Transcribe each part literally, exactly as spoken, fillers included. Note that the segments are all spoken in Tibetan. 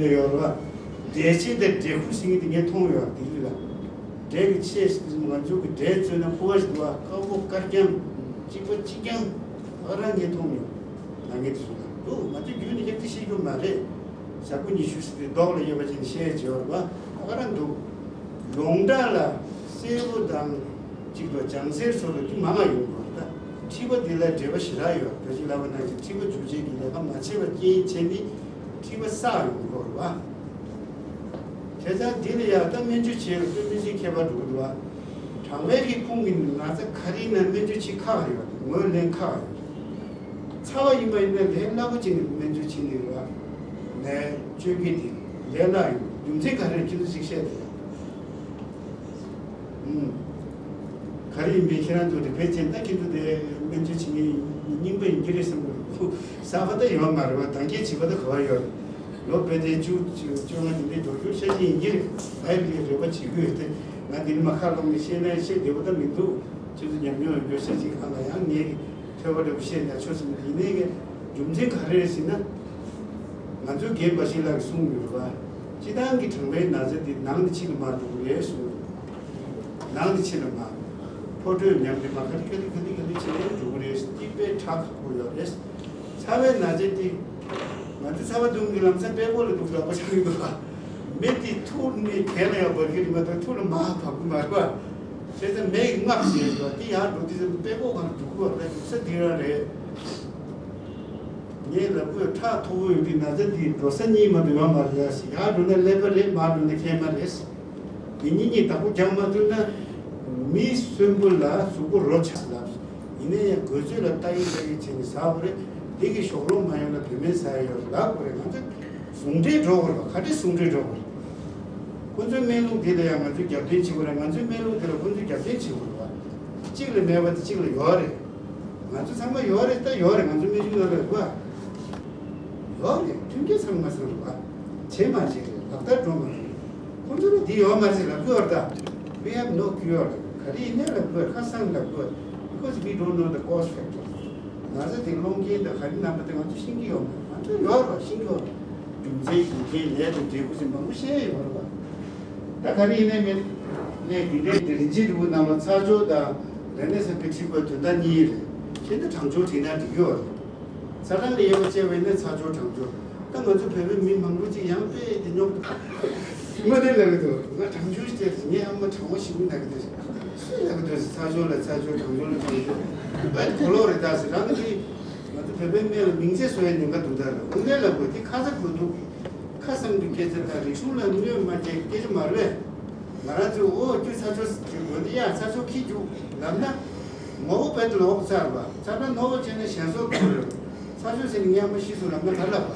ཡོད་རེད་བ། འབྲས་ཆན་དང་འབྲས་ཁུ་ཟེར་མཁན་དེ་ངས་མཐོང་ཡོད་རེད། དེ་ལ་འབྲས་ཀྱི་ཆས་ང་ཚོ་གི་འབྲས་བཙོས་ན་ཁུ་བ་ཞིག་འདུག་བ། དཀར་པོ་དཀར་རྐྱང་། གཅིག་པ་གཅིག་རྐྱང་། ད་ག་རང་ངས་མཐོང་ཡོད། ནང་ངས་དེ་སོང་ད་འདུག་ང་ཚོ་རྒྱུད་ནས་ཁྱབ་ཚིག་ཤེས་རྒྱུ་མ་རེད། ཞག་པོ་ཉི་ཤུ་ཟེར་དེ་མདོག་ལ་ཡོད་པ་ཅིག་ནས་བཤད་བྱས་ཡོད་རེད་བ། ད་ག་རང་འདུག་ཡོངས་གྲགས་ལ་སེར་པོ་དང་། གཅིག་ཏུ་ལྗང་སེར་སོགས་ལ་དེ་མང་ང་ཡོང་གི་རེད། མཁྲིས་པ་འདི་ལ་འབྲེལ་བ་ཞེ་དྲག་ཡོད། ད་ཅི་ལབ་པ་ནང་བཞིན་མཁྲིས་པ་འཇུ་བྱེད་ཀྱི་ལས་ཀ་མ་བྱས་པ་རྐྱེན་བྱས་ནས་མཁྲིས་པ་བསགས་ཡོང་གི་རེད་བ། བྱས་ཙང་འདི་ལ་ཡང་ད་སྨན་བཅོས་བྱས་ལ་སྟོན་མི་སྲིད་ཁྱད་པར་འགྲོ་གི་འདུག་བ། གྲང་བའི་གི་ཁུངས་ཀྱི་ན་ཚ་ག་རེ་ཡིན་ན་སྨན་བཅོས་བྱེད་ཁག་ཡོད། ངོས་ལེན་ཁག་ཡོད། ཚ་བ་ཡིན་པ་ཡིན་ན་ལས་སླ་པོ་ཅིག་ནས་སྨན་བཅོས་བྱེད་ནི་རེད་བ། ནས་བཅོས་ཀྱི་དེ་ལས་སླ་ཡོད། རྒྱུ་མཚན་ག་རེ་ཁྱེད་ཚོ་ཅིག་བཤད་དེ་ཡང་། ཨུམ། ག་རེ་ཡིན་པའི་ཁྱེད་རང་ཚོ་དེ་ཕལ་ཆེར་ད་ཁྱེད་ཚོ་དེ་སྨན་བཅོས་བྱེད་མཁན་རྙིང་པ་ཡིན་གྱི་རེད་བསམ་གྱི་འདུག་གསར་པ་ད་ཡོད་མ་རེད་བ། ད་གིན་བྱིས་པ་ད་ག་བ་ཡོད་རེད། ལོ་ཕལ་ཆེར་བཅུ་བཅོ་ལྔ་དེ་འདྲའི་འགྲོ་རྒྱུ་ཤ་ཅིག་ཡིན་གྱི་རེད། ད་ཡི་རེ་རེ་བ་བྱེད་དགོས་ཏེ། ང་འདི་ནས་མ་ཁ་ལོག་ནས་བཤད་ན་བཤད་བདེ་པོ་ད་མི་འདུག་ཁྱེད་ཚོ་ཉམས་མྱོང་ཡོད་རྒྱུ་ཤ་ཅིག་གང་ལ་ཡང་ངས་ཐོས་པ་འདྲ་པོ་བཤད་ན་ཆོག་ཟེར་ནས། ཡིན་ནའི་གི་རྒྱུ་མཚན་ག་རེ་རེད་ཟེར་ན། ང་ཚོའི་རྒན་པ་ཤིང་ལགས་ཀྱིས་གསུངས་ཡོད་རེད་བ། སྤྱིར་བཏང་གི་གྲང་བའི་ན་ཚ་འདི་ནང་ནས་ཕྱི་ལ་མར་འགྲོ་གི་རེད་གསུངས། ནང་ནས་ཕྱི་ལ་མར། ཕོ་བྲང་ཉམས་ཏེ་མར་ག་ལེ་ག་ལེ་ག་ལེ་ག་ལེ་བྱས་ནས་འགྲོ་གི་རེད། འདི་དཔེ་ཁྲག་ཁག་པོ་ཡོད་རེད། ཚ་བའི་ན་ཚ་འདི། ང་ཚོ་ཚ་བ་འདུག་གི་ལམ་སང་དཔྲལ་ཀོ་ལ་འདུག་ལག་པ་འཆང་གི་འདུག་བ། མེ་འདི་ཐུར་ནས་གྱེན་ལ་ཡར་འབར་གྱི་རེད་མ་གཏོགས་ཐུར་ལ་མར་བབས་གི་མ་རེད་བ། བྱས་ཙང་མེ་ཡིས་མངགས་བྱས་འདུག་བ། འདི་ཡར་འགྲོ་དུས་ཙམ་དཔྲལ་ཀོ་སྒང་ལ་འགྲོ་གི་བ་རེད། ཡུགས་ས་འདི་རང་རེད། ངས་ལབ་དགོས། ཁྲག་མཐོ་པོ་ཡོད་དུས་ན་ཚ་འདི་འགྲོ་ས་གཉིས་མ་གཏོགས་ཡོད་མ་རེད་ཟེར། ཡར་འགྲོ་ན་ཀླད་པ་རེད། མར་འགྲོ་ན་མཁལ་མ་རེད། འདི་གཉིས་གཉིས་བདག་པོ་རྒྱག་མ་ཐུབ་ན། མི་གསོན་པོ་ལ་གཟུགས་པོ་རོ་ཆགས་ལབ། ཡིན་ན་ཡང་གོས་ཚོད་ལ་ལྟ་ཡི་ལྟ་ཡི་བྱས་ནས་ཟ་དགོས་རེད། འདི་གི་ཞོགས་ལོང་མ་ཡོང་ན་བུད་མེད་ཟ་ཡི་ཡོད་ལབ་དགོས་རེད། ང་ཚོ་ཟུང་འབྲེལ་འགྲོ་དགོས་རེད་བ། ག་འདྲས་ཟུང་འབྲེལ་འགྲོ་དགོས་རེད། ཁོ་ཚོའི་སྨན་ལུགས་འདི་ལ་ཡང་ང་ཚོས་རྒྱབ་རྟེན་བྱེད་དགོས་རེད། ང་ཚོའི་སྨན་ལུགས་འདི་ལ་ཁོ་ཚོས་རྒྱབ་རྟེན་བྱེད་དགོས་རེད་བ། གཅིག་ལ་མེད་པ་དེ་གཅིག་ལ་ཡོད་རེད། ང་ཚོ་ཚང་མ་ཡོད་རེད། ད་ཡོད་རེད། ང་ཚོ་སྨན་གཞུང་ནང་ལ་ཡོད་རེད། མཐུན་རྐྱེན་ཚང་མ་ཚང་རེད་བ། བྱེད་མ་བྱེད་རེད། ལག་བསྟར་འགྲོ་མ་རེད། ཁོང་ཚོ་ལ་འདི་ཡོད་མ་རེད་ལབ་ཀྱི་ཡོད་རེད་ད། We have no cure. ག་རེ་ཡིན་ནའི་ལབ་ཀྱི་ཡོད་རེད། ཁ་སང་ལབ་ཀྱི་ཡོད་རེད། Because we don't know the cause factor. ན་ཚ་དེ་སློང་མཁན་དང་ག་རེ་རྣམ་པ་དེ་ང་ཚོ་ཤེས་ཀྱི་ཡོད་མ་རེད། ང་ཚོ་ཡོད་རེད་བ། ཤེས་ཀྱི་ཡོད་རེད། རྒྱུ་མཚན་ཡིན་མཁན་ལས་དང་འབྲས་བུ་ཟེར་མང་པོ་བཤད་ཡོད་རེད་བ། ད་ག་རེ་ཡིན་ནའི་མེད། གནས་འདི་འདྲའི་འདི་རིན་ཆེན་རིལ་བུ་རྣམས་ལ་ཚ་སྦྱོར་དང་རེ་ནས་སེམས་པའི་འཁྲིག་པའི་དོན་དག་གཉིས་རེད། ཤེས་ན་གྲང་སྦྱོར་བྲིས་ན་འགྲིག་གི་ཡོད་རེད། ཚ་གྲང་ལ་དབྱེ་བ་བཅད་པ་ཡིན་ན་ཚ་སྦྱོར་གྲང་སྦྱོར། ད་ང་ཚོ་བོད་པའི་མི་མང་པོ་ཅིག་ཡང་དཔེ་དེ་ཉོབ་ཏུ་མ་དེ་ལབ་ཀྱི་འདུག་ང་གྲང་སྦྱོར་ཞིག་སྟེར། ངའི་ཨ་མ་གྲང་བ་ཞིག་མིན་ལབ་ཀྱི་འདུག་སུས་ལབ་ཀྱི་འདུག་ཚ་སྦྱོར་ལ་ཚ་སྦྱོར། གྲང་སྦྱོར་ལ་གྲང་སྦྱོར། བོད་གོ་ལོག་རེད་ད་ཟེར། རང་གི་ང་ཚོ་བོད་པའི་སྨན་ལ་མིང་ཚད་བཟོ་ཡའི་ཉེན་ཁ་འདུག་ད་ལ་དངོས་གནས་ལབ་དགོས། དེ་ཁ་ཚ་དགོས་འདུག་ཁ་སང་གི་སྐད་ཆ་དང་རིག་གཞུང་ལ་གནོད་མ་བྱེད་སྐད་ཆ་མ་རེད། ང་རང་ཚོས་འོ་ཁྱོད་ཚ་སྦྱོར་གྱི་དགོས་འདི་ཡ་ཚ་སྦྱོར་ཁྱི་རྒྱུག་ལབ་ན། ངོ་བོ་བོད་དུ་ལོག་ཚར་བ། ཚ་གྲང་ནོར་བ་བྱས་ན་ཞེན་སོགས་དགོས་རེད། ཚ་སྦྱོར་ཟེར་ནས་ངས་ཨ་མ་ཤི་སོང་ལབ་ན་ག་ལབ་པ།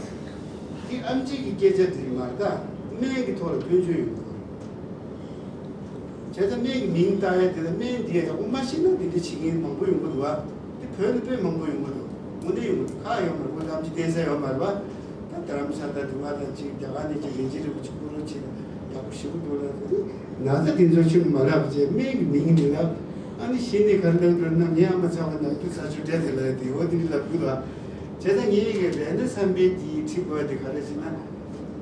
འདི་ཨམ་ཆི་གི་སྐད་ཆ་དེ་མ་རེད་ད། སྨན་གྱི་ཐོག་ལ་ཕན་ཚུན་ཡོང་དགོས། བྱས་ཙང་སྨན་གྱི་མིང་བཏགས་ཡ་དེ་ལ་སྨན་འདི་ཡག་པོ་མ་ཤེས་ན་འདི་འདྲ་བྱེད་མཁན་མང་པོ་ཡོང་གི་འདུག་བ། འདི་བོད་ནས་དཔེ་མང་པོ་ཡོང་གི་འདུག་དངོས་གནས་ཡོང་གི་འདུག་ཁག་ཡོད་མ་རེད། ཁོ་ལམ་གྱི་བསྟན་ས་ཡོད་མ་རེད་བ། ད་རྡ་རམ་ས་ལ་དུ་བ་དང་གཅིག་རྒྱ་གར་ནས་ཀྱི་རིན་ཆེན་རིན་པོ་ཆེ་སྐུ་རོགས་བྱས་ཡག་པོ་ཞེ་པོ་འདུག་ལ། ན་ཚ་དེ་ཚོ་ཆུང་མ་ལབ་བྱས་སྨན་གྱི་མིང་འདི་ལབ། ཨ་ནི་གཞི་ནས་ག་རེ་ལབ་འདུག་ན་ངའི་ཨ་མ་ཚ་བ་ན་དུ་ཚ་ཆུ་འདྲ་དེ་ལ་དེ་འོ་དེ་འདྲ་ལབ་དགོས་ལ། བྱས་ཙང་ངའི་གི་རེ་ན་བསམ་པའི་དེའི་ཁྲིད་དགོས་དེ་ག་རེ་ཟེར་ན།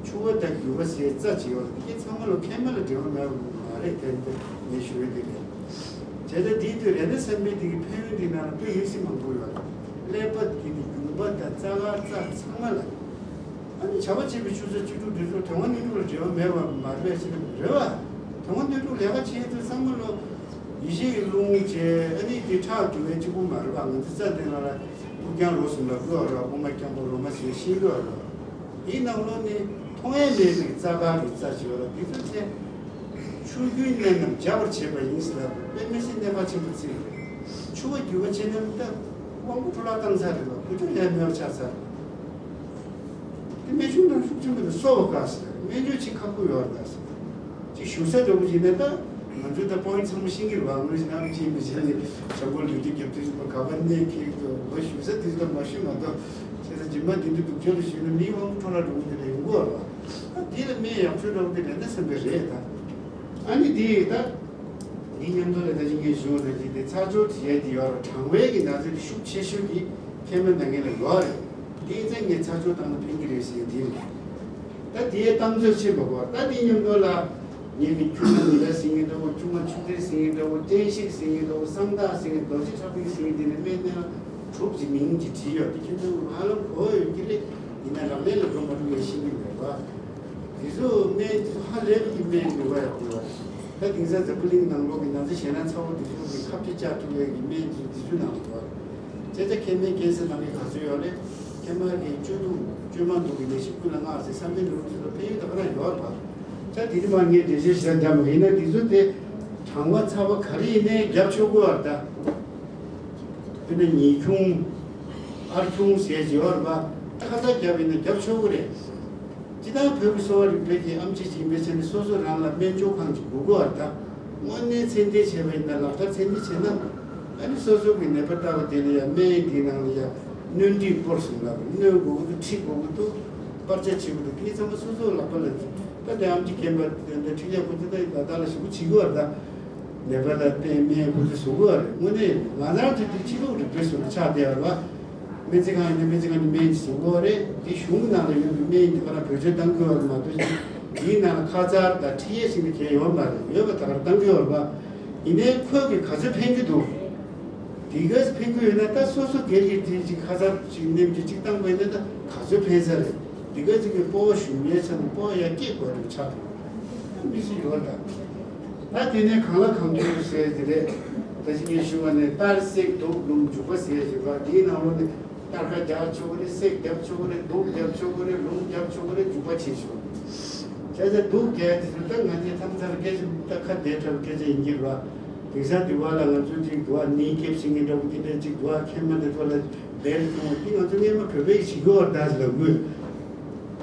ཕྱུ་པ་དང་རྒྱུ་པ་ཟེར་རྩ་ཅིག་ཡོད་རེད། དེ་གའི་ཚང་མ་ལོ་མཁལ་མ་ལ་འབྲེལ་བ་མེད་པ་མ་རེད། དེ་འདི་ངས་ཞུ་ཡོད་དེ་རེད། བྱས་ཙང་དེའི་དུས་རེ་ན་བསམ་པའི་དེ་གི་ཕན་ཡོན་དེ་ནང་ལ་དཔེ་མི་སྲིད་མང་པོ་ཡོད་རེད། ཀླད་པ་དེ་ནི་རྒྱུ་པ་དང་རྩ་ཁ་རྩ་ཚང་མ་ལ། ཨ་ནི་བྱ་བ་བྱེད་པའི་ཆུ་ཚོད་བཅུ་དྲུག་དུས་ཚོད་དོན་ལྔ་སྣོད་དྲུག་ལ་འབྲེལ་བ་མེད་པ་མ་རེད་པས་ཟེར་གི་རེད་བ། དོན་ལྔ་སྣོད་དྲུག་ལས་ཀ་བྱེད་དུས་ཚང་མ་ལོ་ཡེ་ཤེས་ཀྱི་རླུང་བྱས། ཨ་ནི་དེ་ཁྲག་རྒྱུ་བའི་གཅིག་པུ་མ་རེད་བ། ང་ཚོ་རྩ་དེ་ནང་ལ་དབུགས་རྐྱང་རོ་གསུམ་ལ་དབུགས་ཨ་རོ་དབུ་མ་རྐྱང་པ་རོ་མ་ཟེར་ཤེས་དགོས་རོ། དེའི་ནང་ལོགས་ནས་མཐོང་ཡས་མེད་པའི་རྩ་ཁ་གི་རྩ་ཅིག་ཡོད་ར། དེ་ཚོ་ཚེ་ཆུ་རྒྱུན་གནད་རྣམས་འཇགས་པར་བྱེད་པ་ཡིན་ཟེར་ལབ་པའི་མི་སེར་གནད་འགག་ཆེན་པོ་བརྩི་རེད། ཆུ་བ་རྒྱུ་བ་བྱས་ན་ད་དབང་པོ་འཕྲོ་བརླག་བཏང་ཚར་རེད་བ། བུ་ཕྲུག་ལས་མེད་པ་ཆགས་ཚར། དེ་སྨན་གཞུང་ནང་ཤུགས་ཆེན་པོ་དེ་གསོ་བ་དཀའ་ཟེར། སྨན་བཅོས་བྱེད་ཁག་པོ་ཡོད་རེད་ཟེར། ཅིག་བཞུགས་ས་འདྲ་པོ་ཡིན་ན་ད་ང་ཚོས་ད་པོ་ཡིན་ཚང་མ་ཤེས་ཀྱི་རེད་བ། ངོས་ནས་ཅིག་མི་བྱེད་ནས་བྱ་སྒོ་ལུས་དུས་རྒྱབ་དུས་ཚོད་པ་ག་པར་གནས་ཁེལ་འདུག་ངོ་བཞུགས་ས་དུས་ཚོད་མ་ཤེས་མ་གཏོགས། བྱས་ཙང་རྗེས་མ་འདི་འདྲ་སྡུག་ཅག་ལ་ཞུས་ན་མིའི་དབང་པོ་འཕྲོ་བརླག་འགྲོ་གི་འདི་འདྲ་ཡོང་གི་རེད་བ། ད་འདི་ལ་སྨན་ཡག་ཤོས་འདྲ་པོ་དེ་རེད་ན་བསམ་པའི་རེད་ད། ཨ་ནི་འདི་ད་འདི་མཉམ་དུ་ལ་ད་ཅི་ངས་ཞུ་ན་ཅི་དེ་ཚ་སྦྱོར་དེ་ཡས་དེ་ཡོད་རེད། གྲང་བའི་གི་ན་ཚ་དེ་ཤུགས་ཆེ་ཤོས་དེ་མཁལ་མ་ན་མཁན་ལ་ཡོད་རེད། འདི་ཚེ་ངས་ཚ་སྦྱོར་བཏང་ན་ཕན་གི་རེད་ཟེར་འདི་རེད། ད་དེའི་གཏམ་ཚོད་ཆེན་པོ་གོ། ད་དེ་མཉམ་དུ་ལ་ངེད་ཀྱི་ཁྱུང་མ་མི་ལ་ཟིན་གྱི་འདྲ་བོ། ཁྱུང་མ་ཆུ་ཏིར་ཟིན་གྱི་འདྲ་བོ། སྤྱན་ཤེལ་ཟིན་གྱི་འདྲ་བོ། གསང་བདག་ཟིན་གྱི། རྡོ་རྗེ་ཁྲ་བིང་ཟིན་གྱི། དེ་ནི་སྨན་སྣ་དྲུག་ཅིག་མིང་ཅིག་བྲིས་ཡོད། དེ་ཁྱོད་ཚོ་ཧ་ལམ་གོ་ཡོད་ཀྱི་རེད། ཡིན་ན་ལག་ལེན་ལ་འགྲོ་མ་འགྲོ་ཡང་ཤེས་ཀྱི་མེད་པ། དེ་ཚོ་སྨན་དེ་ཚོ་ཧ་ལས་པའི་སྨན་ནུས་པ་ཡག་པོ་ཡོད། ད་དེང་སང་འཛམ་བུ་གླིང་ནང་ལོགས་ཀྱི་ན་ཚ་ཞེད་སྣང་ཚ་བོ་དེ་ཚོ་གི་ཁ་གཏད་བཅག་ཐུབ་ཡས་ཀྱི་སྨན་དེ་ཚོ་དེ་ཚོའི་ནང་དུ་ཡོད། བྱས་ཙང་མཁལ་མའི་ཀན་སར་ནང་གི་ག་ཚོད་ཡོད་རེད། མཁལ་མ་གི་བཅོས་ཐུབ་བཅོས་མ་ཐུབ་ཀྱི་ནད་གཞི་ཀུན་ལ་མངགས་ཟེར་བསམ་པའི་ནོར་དེ་ཚོ་ཕན་ཡོན་ད་ག་རང་ཡོད་རེད་པ། ད་དེ་རིང་མ་ངས་འགྲེལ་བཤད་ཞིག་བརྒྱབ་པ་ཡིན་ན། དེ་ཚོ་དེ་གྲང་བ་ཚ་བ་ག་རེ་ཡིན་ནའི་རྒྱབ་ཆོག་གི་ཡོད་རེད་ད། དཔེར་ན་ཉིས་ཁྱུང་། ཨར་ཁྱུང་ཟེར་གྱི་ཡོད་རེད་པ། ཁ་ཚ་བརྒྱབ་ཡིན་ན་རྒྱབ་ཆོག་གི་རེད། སྤྱིར་བཏང་བོད་ཀྱི་གསོ་བ་རིག་པའི་གི་ཨེམ་ཆི་ཅིག་ཡིན་པའི་ཆ་ནས་སོ་སོ་རང་ལ་སྨན་བཅོས་ཁང་ཅིག་དགོས་ཀྱི་ཡོད་རེད་ད། དངོས་གནས་ཚད་ལྡན་བྱས་པ་ཡིན་ན། ལག་བསྟར་ཚད་ལྡན་བྱས་ན། ཨ་ནི་སོ་སོ་གི་ནད་པ་ལྟ་བུ་དེ་ལ་ཡང་སྨན་དེའི་ནང་ལ་ཡང་སྣོན་འདྲིས་སྤོར་གསུངས་ལ། སྣོན་དགོས་ཀྱི་འདུག་འཁྲིད་དགོས་ཀྱི་འདུག་པར་ཆས་བྱེད་དགོས་འདུག་དེ་ཚང་མ་སོ་སོ་ལག་པ་ལ་ད། དེ་ཨེམ་ཆི་མཁན་པ་དེ་འདྲ་འཁྲིད་ཡག་པོ་དེ་ད་ད་ལ་ཞིབ་པོ་བྱེད་ཀྱི་ཡོད་རེད་ད། ནད་པ་ལ་བསྟེན་སྨན་ཁོ་ཚོས་བཟོ་གི་ཡོད་རེད། དངོས་གནས་ང་རང་ཚོ་དེ་ཕྱི་ལུགས་རིག་པའི་ཟུར་དུ་ཆགས་བསྡད་ཡོད་རེད་པ། སྨན་རྩིས་ཁང་ཡིན་ན་སྨན་རྩིས་ཁང་ནས་སྨན་ཅིག་བཟོ་དགོས་རེད། དེ་གཞུང་གི་ནང་ལ་ཡོད་པའི་སྨན་དེ་ག་རང་བེད་སྤྱོད་གཏང་གི་ཡོད་རེད་མ་གཏོགས། དེའི་ནང་ལ་ཁ་ཚར་དང་ཁྲིད་ཡས་ཟེར་ནས་གང་ཡོད་མ་རེད། ཡོད་པ་ད་ག་རང་གཏང་གི་ཡོད་རེད་པ། ཡིན་ནའི་ཁོས་གི་ག་ཚོད་ཕན་གྱི་འདུག་དེ་ག་ཚོད་ཕན་གྱི་ཡོད་ན། ད་སོ་སོ་སྒེར་གྱི་དེ་ཅིག་ཁ་ཚར་ཅིག་ནེམ་གྱི་ཅིག་བཏང་པ་ཡིན་ན། ད་ག་ཚོད་ཕན་ས་རེད། དེ་ག་ཚོད་ཀྱི་སྤོ་བོ་ཞུམ་པའི་ཆ་ནས་སྤོ་བོ་ཡར་སྐྱེད་དགོས་འདུག་ཆགས་འདུག་མི་སུ་ཡོད་ད། ད་དེ་ནས་གང་ལ་གང་འཚམ་ཟེར་དེ་རེད། ད་ཅི་ངས་ཞུ་བ་ནས་གཏར་བསྲེག་བདུག་ལུམས་འཇུ་བ་ཟེར་བཞིན་པ། དེའི་ནང་ལོགས་ནས་གཏར་ཁ་རྒྱག་ཆོག་གི་རེད། བསྲེག་རྒྱབ་ཆོག་གི་རེད། བདུག་རྒྱབ་ཆོག་གི་རེད། ལུམས་རྒྱབ་ཆོག་གི་རེད། འཇུ་བ་བྱེད་ཆོག་གི་རེད། བྱས་ཙང་བདུག་རྒྱག་དེ་ཚོ་ད་ང་ཚོས་མཚམས་མཚམས་སྐད་ཆ་ད་ཁ་བདེ་དྲགས་སྐད་ཆ་ཡིན་གྱི་རེད་བ། དེང་སང་དེ་བ་ལ་ང་ཚོ་ཅིག་འདུག་བ། ནི་སྐྱེབ་ཤིང་གི་འདྲ་བོ་དེ་འདྲ་ཅིག་འདུག་བ། མཁལ་མ་དེ་ཚོ་ལ་བེལ་གཏོང་བ་དེ་ང་ཚོ་སྔས་མ་བོད་པས་བྱེད་ཀྱི་ཡོད་རེད་ད་ཟེར་ལབ་དགོས།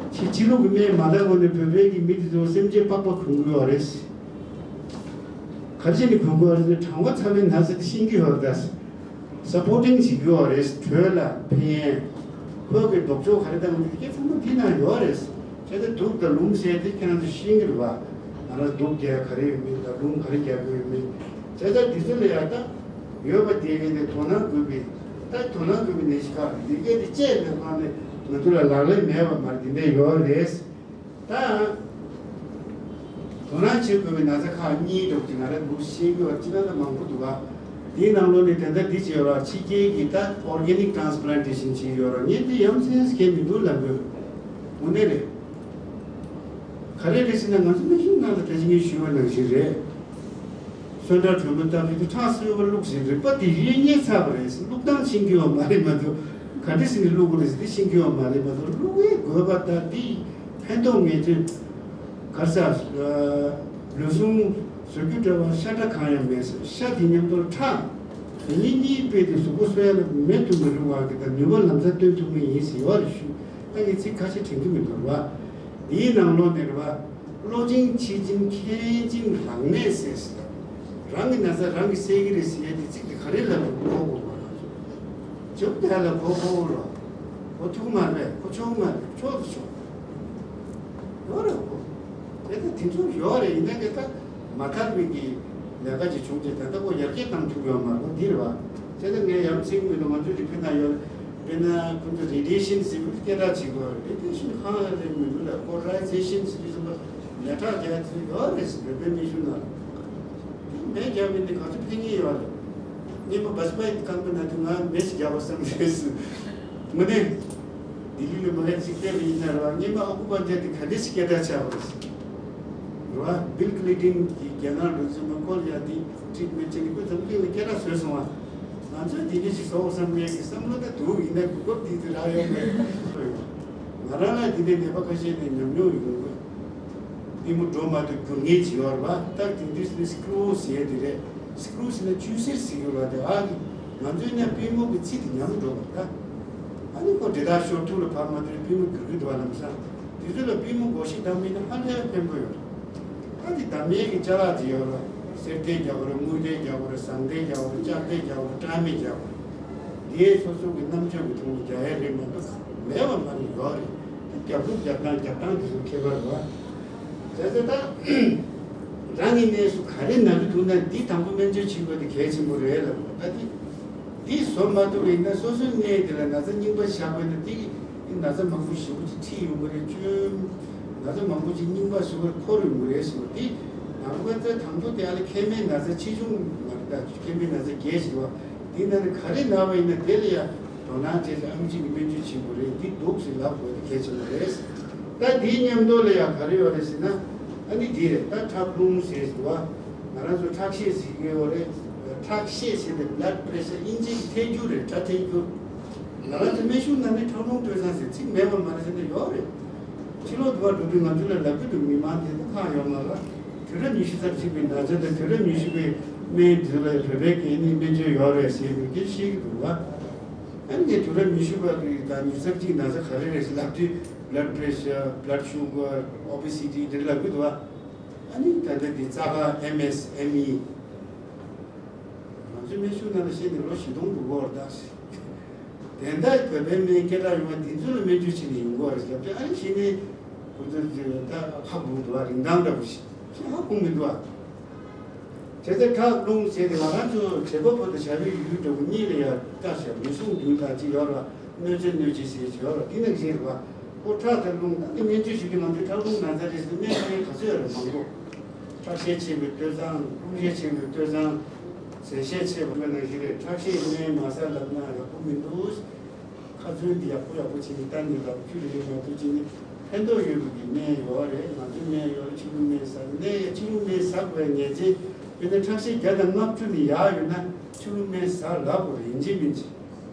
ཕྱི་ཕྱི་ལུགས་ཀྱི་སྨན་མ་ལྟ་དགོས་ནས་བོད་པའི་གི་མི་དེ་ཚོ་སེམས་ཅན་པགས་པ་གོན་གྱི་ཡོད་རེད། ག་རེ་བྱས་ནས་གོན་གྱི་ཡོད་རེད་ཟེར་ན། གྲང་བ་ཚ་བའི་ན་ཚ་དེ་ཤེས་ཀྱི་ཡོད་རེད་ད། སཔོར་ཊིང་བྱེད་ཀྱི་ཡོད་རེད། དྲོད་ལ་ཕན་ཡས། ཁོག་གི་ལྡོག་ཕྱོགས་ག་རེ་བཏང་གི་འདུག་དེ་ཚང་མ་དེའི་ནང་ཡོད་རེད། བྱས་ཙང་བདུག་དང་ལུམས་ཟེར་དེ་ཁྱེད་རང་ཚོ་ཤེས་ཀྱི་རེད་བ། ང་རང་བདུག་རྒྱག་ག་རེ་ཡོད་མེད་དང་ལུམས་ག་རེ་རྒྱག་དགོས་ཡོད་མེད། བྱས་ཙང་དེ་ཚོ་ལ་ཡག་ཐག་ཡོད་པ་དེ་ཡིན་ནས་དོ་སྣང་དགོས་པའི། ད་དོ་སྣང་དགོས་པའི་ནད་གཞི་ཁག་རེད། འདི་གས་དེ་བཅད་ནས་ཁོང་ནས་ང་ཚོ་ལ་ལག་ལེན་མེད་པ་མ་རེད། དེ་འདྲ་ཡོད་རེད། ད་དོ་སྣང་བྱེད་དགོས་པའི་ན་ཚ་ཁག་གཉིས་འདྲ་པོ་ཅིག་ང་རང་འདུག་ཤེས་ཀྱི་ཡོད་པ་ཅི་ལ་ད་མང་པོ་འདུག་ག་དེའི་ནང་ལོགས་ནས་དེ་འདྲ་འདི་བྱས་པ་ཕྱི་རྒྱལ་གྱི་ད་ཨོར་གེ་ནིག་ཊེན་སི་པ་ལན་ཊེ་ཤན་བྱེད་ཀྱི་ཡོད་རེད། ངས་འདི་ཡ་མཚན་སྐྱེ་མི་འདུག་ལབ་དགོས། དངོས་གནས་རེད། ག་རེ་རེད་ཟེར་ན། ང་ཚོ་གནའ་ཤུལ་ནང་ལ་ད་ཅི་ངས་ཞུས་པ་ནང་བཞིན་རེད། སོན་ཁྲག་དྲོན་མོ་བཏབ་རེད་དེ་ཁྲག་སོལ་བ་བླུགས་ཟིན་རེད་པ། དེ་ཡོད་ཉེས་ཚར་བ་རེད། བླུགས་སྟངས་ཤེས་ཀྱི་ཡོད་མ་རེད་མ་གཏོགས། ག་འདྲ་ཟིན་ནས་བླུགས་དགོས་རེད་ཟེར་དེ་ཤེས་ཀྱི་ཡོད་མ་རེད་མ་གཏོགས། བླུགས་ཡས་དགོས་པ་དང་དེ་ཕན་ཐོགས་ངེས་ཅན། གར་ས་ལུས་ཟུངས་བཟོ་རྒྱུ་འདྲ་བ་ཤ་ཁྲག་གང་ཡང་མེད་ཟེར། ཤ་དེ་མཉམ་དུ་ཁྲག་དེ་གཉིས་གཉིས་སྤེལ་ཏེ་གཟུགས་པོ་གསོ་ཡ་ལ་མེད་དུ་མི་རུང་བ་གི་ད་ནུས་པ་ལམ་སང་སྟོན་ཐུབ་ངེས་ཡིན་ཟེར་བ་རེད། ཞུ་ད་ངས་ཚིག་ཁ་ཤས་དྲན་གྱི་མི་འདུག་བ། དེའི་ནང་ལོགས་ནས་རེད་བ། བློ་ཅན་མཆིས་ཅན་མཁན་ཅན་རང་གནས་ཟེར་ཟེར། རང་གི་ན་ཚ་རང་གིས་སེལ་གྱི་རེད་ཟེར་ཡ་དེ་ཚིག་དེ་ག་རེ་ལབ་དགོས་གོ་གོ་བ་ང་ཚོ། ཇོབ་དེ་ལ་གོ་གོ་རོ། གོ་ཐུག་མ་རེད། གོ་ཆོག་མ་རེད། ཆོག་ཏུ་ཆོག་ཡོད་རེད་གོ། དེ་ལྟ་དེ་ཚོ་ཡོད་རེད། ཡིན་ན་དེ་ལྟ་མ་མཐར་མིན་གྱི་ལས་ཀ་ཅིག་བྱུང་རྗེས་ད་ལྟ་ཁོ་ཡར་རྒྱས་བཏང་ཐུབ་ཡོད་མ་རེད། འདི་རེད་བ། དེ་ལྟ་ངས་ཡ་མཚན་མི་འདུག་ང་ཚོའི་རིག་པའི་ནང་ཡོད། དཔེར་ན་ཁོ་ཚོ་རེ་ཌི་ཡེ་ཤན་ཟེར་བའི་སྐད་གྲགས་ཆེ་གོ། རེ་ཌི་ཡེ་ཤན་གང་ཡང་རེད་མི་འདུག་ལ། པོ་ལ་རི་ཛེ་ཤན་ཟེར་བའི་བཟོ་འདྲ་ལས་གྲགས་རྒྱག་ཚུལ་ཡོད་རེད་ཟེར། བོད་པའི་མི་ཤུགས་ནང་དེ་མེ་རྒྱག་མིན་དེ་ག་ཚོད་ཕན་ངེས་ཡོད་རེད། སྔོན་མ་བཱཇ་པ་ཡི་རྐང་པའི་ནང་དུ་ང་མེ་ཞིག་རྒྱག་པ་བསམ་རེད་ཟེར། དངོས་གནས། ལྡི་ལི་ལ་མ་ཧེ་ཅིག་བལྟས་པ་ཡིན་ན་རེད་བ། སྔོན་མ་ཨ་ཁུ་པ་ཇ་དེ་ག་འདྲ་ཞིག་སྐད་གྲགས་ཆགས་པ་རེད་ཟེར། རེད་བ། བིལ་ཀི་ལིན་ཊོན་གྱིས་རྒྱ་ནག་འགྲོ་ཚུལ་མ་ཁོ་ལ་ཡ་དེ་ཊི་རིཊ་མེན་ཊ་བྱས་ནས་ཁོས་འཛམ་བུ་གླིང་ལ་སྐད་གྲགས་བཟོས་སོང་བ། ང་ཚོས་དེ་འདྲ་ཞིག་བཟོ་དགོས་བསམ་མཁན་གྱི་བསམ་བློ་ད་འདུག་ཡིན་ན་གོ་སྐབས་དེ་དུས་རག་ཡོད་མེད། ང་རང་ལ་དེ་འདྲའི་ནད་པ་ཁ་ཤས་ནས་ཉམས་མྱོང་ཡོང་གི། པུས་མོ་འགྲོ་མ་ཐུབ་རྒྱུག་ངེས་ཅིག་ཡོད་རེད་བ། ད་དེང་དུས་ནི་སི་ཀུ་རུ་ཟེར་དེ་རེད། སི་ཀུ་རུ་ཟེར་ན་ཅུ་སེར་ཟེར་གྱི་རེད་བ། དེ་ཨ་ནི་ང་ཚོའི་ནས་པུས་མོ་གི་ཚིགས་དེ་ཉམས་འགྲོ་བ་རེད་ད། ཨ་ནི་ཁོ་འདྲེ་ཐག་ཤོར་ཐུག་ལ་བབས་མ་ཐུབ་པུས་མོ་འགྱུར་གྱི་འདུག་བ། ལམ་སང་དེ་ཚོ་ལ་པུས་མོ་བགོ་བཤའ་བཏང་མིན་ན་ཧ་ལས་ཕན་པོ་ཡོད་རེད། ད་དེ་བསྡམ་ཡས་ཀྱི་ཅ་ལག་ཅིག་ཡོད་རེད། གསེར་ཐལ་རྒྱག་དགོས་རེད། དངུལ་ཐལ་རྒྱག་དགོས་རེད། ཟངས་ཐལ་རྒྱག་དགོས་རེད། ལྕགས་ཐལ་རྒྱག་དགོས་རེད། སྐྲ་མེད་རྒྱག་དགོས་རེད། དེའི་སོ་སོ་གི་རྣམ་དཔྱོད་ཀྱི་ཐོག་ནས་རྒྱག་ཡ་རེད་མ་གཏོགས་མེད་པ་མ་རེད། ཡོད་རེད། དེ་རྒྱབ་ལུགས་རྒྱབ་སྟངས་རྒྱབ་སྟངས་དེ་ཚོ་ཁྱད་པར་རེད་བ། བྱས་ཙང་ད་རང་གི་གནས་སུ་ག་རེ་ན་གི་འདུག་ན་འདི་དང་པོ་སྨན་བཅོས་བྱེད་དགོས་དེ་གལ་ཆེན་པོ་རེད་ལབ་དགོས། ད་དེ་འདི་བཟོ་མ་ཐུབ་པ་ཡིན་ན་སོ་སོའི་གནས་དེ་ལ་ན་ཚ་རྙིང་པ་བཞག་པ་ཡིན་ན་དེ་གི་ན་ཚ་མང་པོ་ཞེ་པོ་ཅིག་ཁྲིད་ཡོང་གི་རེད། བཅོས་ ན་ཚ་མང་པོ་ཅིག་རྙིང་པ་ཟུར་པར་འཁོར་ཡོང་གི་རེད་ཟེར་བ་འདི། ནང་པ་ཚོ་དང་པོ་དེ་ཨ་ལ་མཁལ་མའི་ན་ཚ་ཆེ་ཆུང་མ་རེད་ད། མཁལ་མའི་ན་ཚ་རྒྱས་ཟེར་བ་འདི་ནང་ནས་ག་རེ་ན་བ་ཡིན་ན་དེ་ལ་ཡང་དོ་སྣང་བྱས་ཏེ་ཨེམ་ཆི་གི་སྨན་བཅོས་བྱེད་དགོས་རེད། འདི་འདུག་ཟེར་ལབ་དགོས་དེ་གལ་ཆེན་པོ་རེད། ད་འདིའི་མཉམ་དུ་ལ་ཡང་ག་རེ་ཡོད་རེད་ཟེར་ན། ཨ་ནི་འདི་རེད། ད་ཁྲག་རླུང་ཟེར་ཟེར་བ། ང་རང་ཚོ་ཁྲག་ཤེད་ཟེར་གྱི་ཡོད་རེད། ཁྲག་ཤེད་ཟེར་ཏེ་blood pressure དབྱིན་ཇིའི་ཐལ་འགྱུར་རེད། སྒྲ་ཐལ་འགྱུར། ང་རང་ཚོ་སྨན་གཞུང་ནང་ནས་ཁྲག་རླུང་སྤྲོད་ཚང་ཟེར་ཚིག་མེད་པ་མ་རེད་ཟེར་ན་ཡོད་རེད། ཕྱི་ལོགས་དུ་བ་འགྲོ་དུས་ང་ཚོ་ལ་ལབ་ཀྱི་འདུག་མི་མང་དེ་ཚོ་ཁག་ཡོད་མ་རེད། དུས་རབས་ཉི་ཤུ་རྩ་གཅིག་པའི་ན་ཚ་དང་དུས་རབས་ཉི་ཤུ་པའི་སྨན་དེ་ཚོ་ལ་བོད་པའི་གི་ནི་སྨན་བཅོས་ཡོད་རེད་ཟེར་གྱི་འདུག་སྐད་ཆ་བཤད་ཀྱི་འདུག་བ། ཨ་ནི་ངས་དུས་རབས་ཉི་ཤུ་པ་དེ་དང་ཉི་ཤུ་རྩ་གཅིག་ན་ཚ་ག་རེ་རེད་ཟེར་ལབ་དུས་blood pressure, blood sugar, obesity དེ་འདྲ་ལབ་ཀྱི་འདུག་བ། ཨ་ནི་ད་ལྟ་འདི་རྩ་ཁ་ཨེམ་ཨེས་ཨེམ་ཨི། ང་ཚོའི་སྨན་གཞུང་ནང་ལ་བཤད་ནས་ལོ་བཞི་སྟོང་འགྲོ་གི་ཡོད་རེད་ད། དེ་འདྲ་བོད་པའི་སྨན་སྐད་གྲགས་ཡོད་པ་འདི་ཚོ་ལ་སྨན་བཅོས་བྱས་ནས་ཡོང་གི་ཡོད་རེད་ཟེར་ཏེ། ཨ་ནི་གཞི་ནས་ཁོ་ཚོ་ད་ཧ་གོ་གི་འདུག་བ། རིན་ཐང་འདྲ་པོ་ཞིག་ཧ་གོ་མི་འདུག་བ། བྱས་ཙང་ཁྲག་རླུང་ཟེར་ཏེ་ང་རང་ཚོ་བྱེད་པ་པོ་དང་བྱ་བའི་ཡུལ་འདྲ་པོ་གཉིས་ལ་ཡང་བལྟ་བྱ། མི་གསུང་དུས་ད་ཅི་ཡོད་ར། གནོད་བྱེད་གནོད་བྱེད་ཟེར་གྱི་ཡོད་ར། འདི་ནང་བཞིན་རེད་བ། ཁོ་ཁྲག་དང་རླུང་ད་ནི་སྨན་བཅོས་བྱེད་དུས་ང་ཚོའི་ཁྲག་རླུང་ན་ཚ་རེད་ཟེར་སྨན་ཁང་ག་ཚོད་ཡོད་རེད། མང་པོ། ཁྲག་ཤས་ཆེ་བའི་སྤྲོད་གཙང་། རླུང་ཤས་ཆེ་བའི་སྤྲོད་གཙང་། གཟན་ཤས་ཆེ་བ་ནང་བཞིན་རེད། ཁྲག་ཤེད་སྨན་མ་ཟ་ལབ་ན་ཡག་པོ་མི་འདུག་ཁ་ཚོན་འདི་ཡག་པོ་ཡག་པོ་བྱས་ནས་བལྟས་ནས་ལབ། ཁྱོད་རེ་རེ་མ་གཏོགས་བྱས་ནས་ཕན་ཐོགས་ཡོད་པའི་གི་སྨན་ཡོད་རེད། ང་ཚོའི་སྨན་ཡོད་རེད། ཕྱི་རུ་སྨན་ཟ་ནས་ཕྱི་རུ་སྨན་ཟ་དགོས་ངེས་ཅན། དཔེར་ན་ཁྲག་ཤེད་བརྒྱ་དང་ལྔ་བཅུ་ནས་ཡར་ཡོད་ན་ཕྱི་རུ་སྨན་ཟ་ལབ་དགོས་རེད། ཡིན་གཅིག་མིན་གཅིག་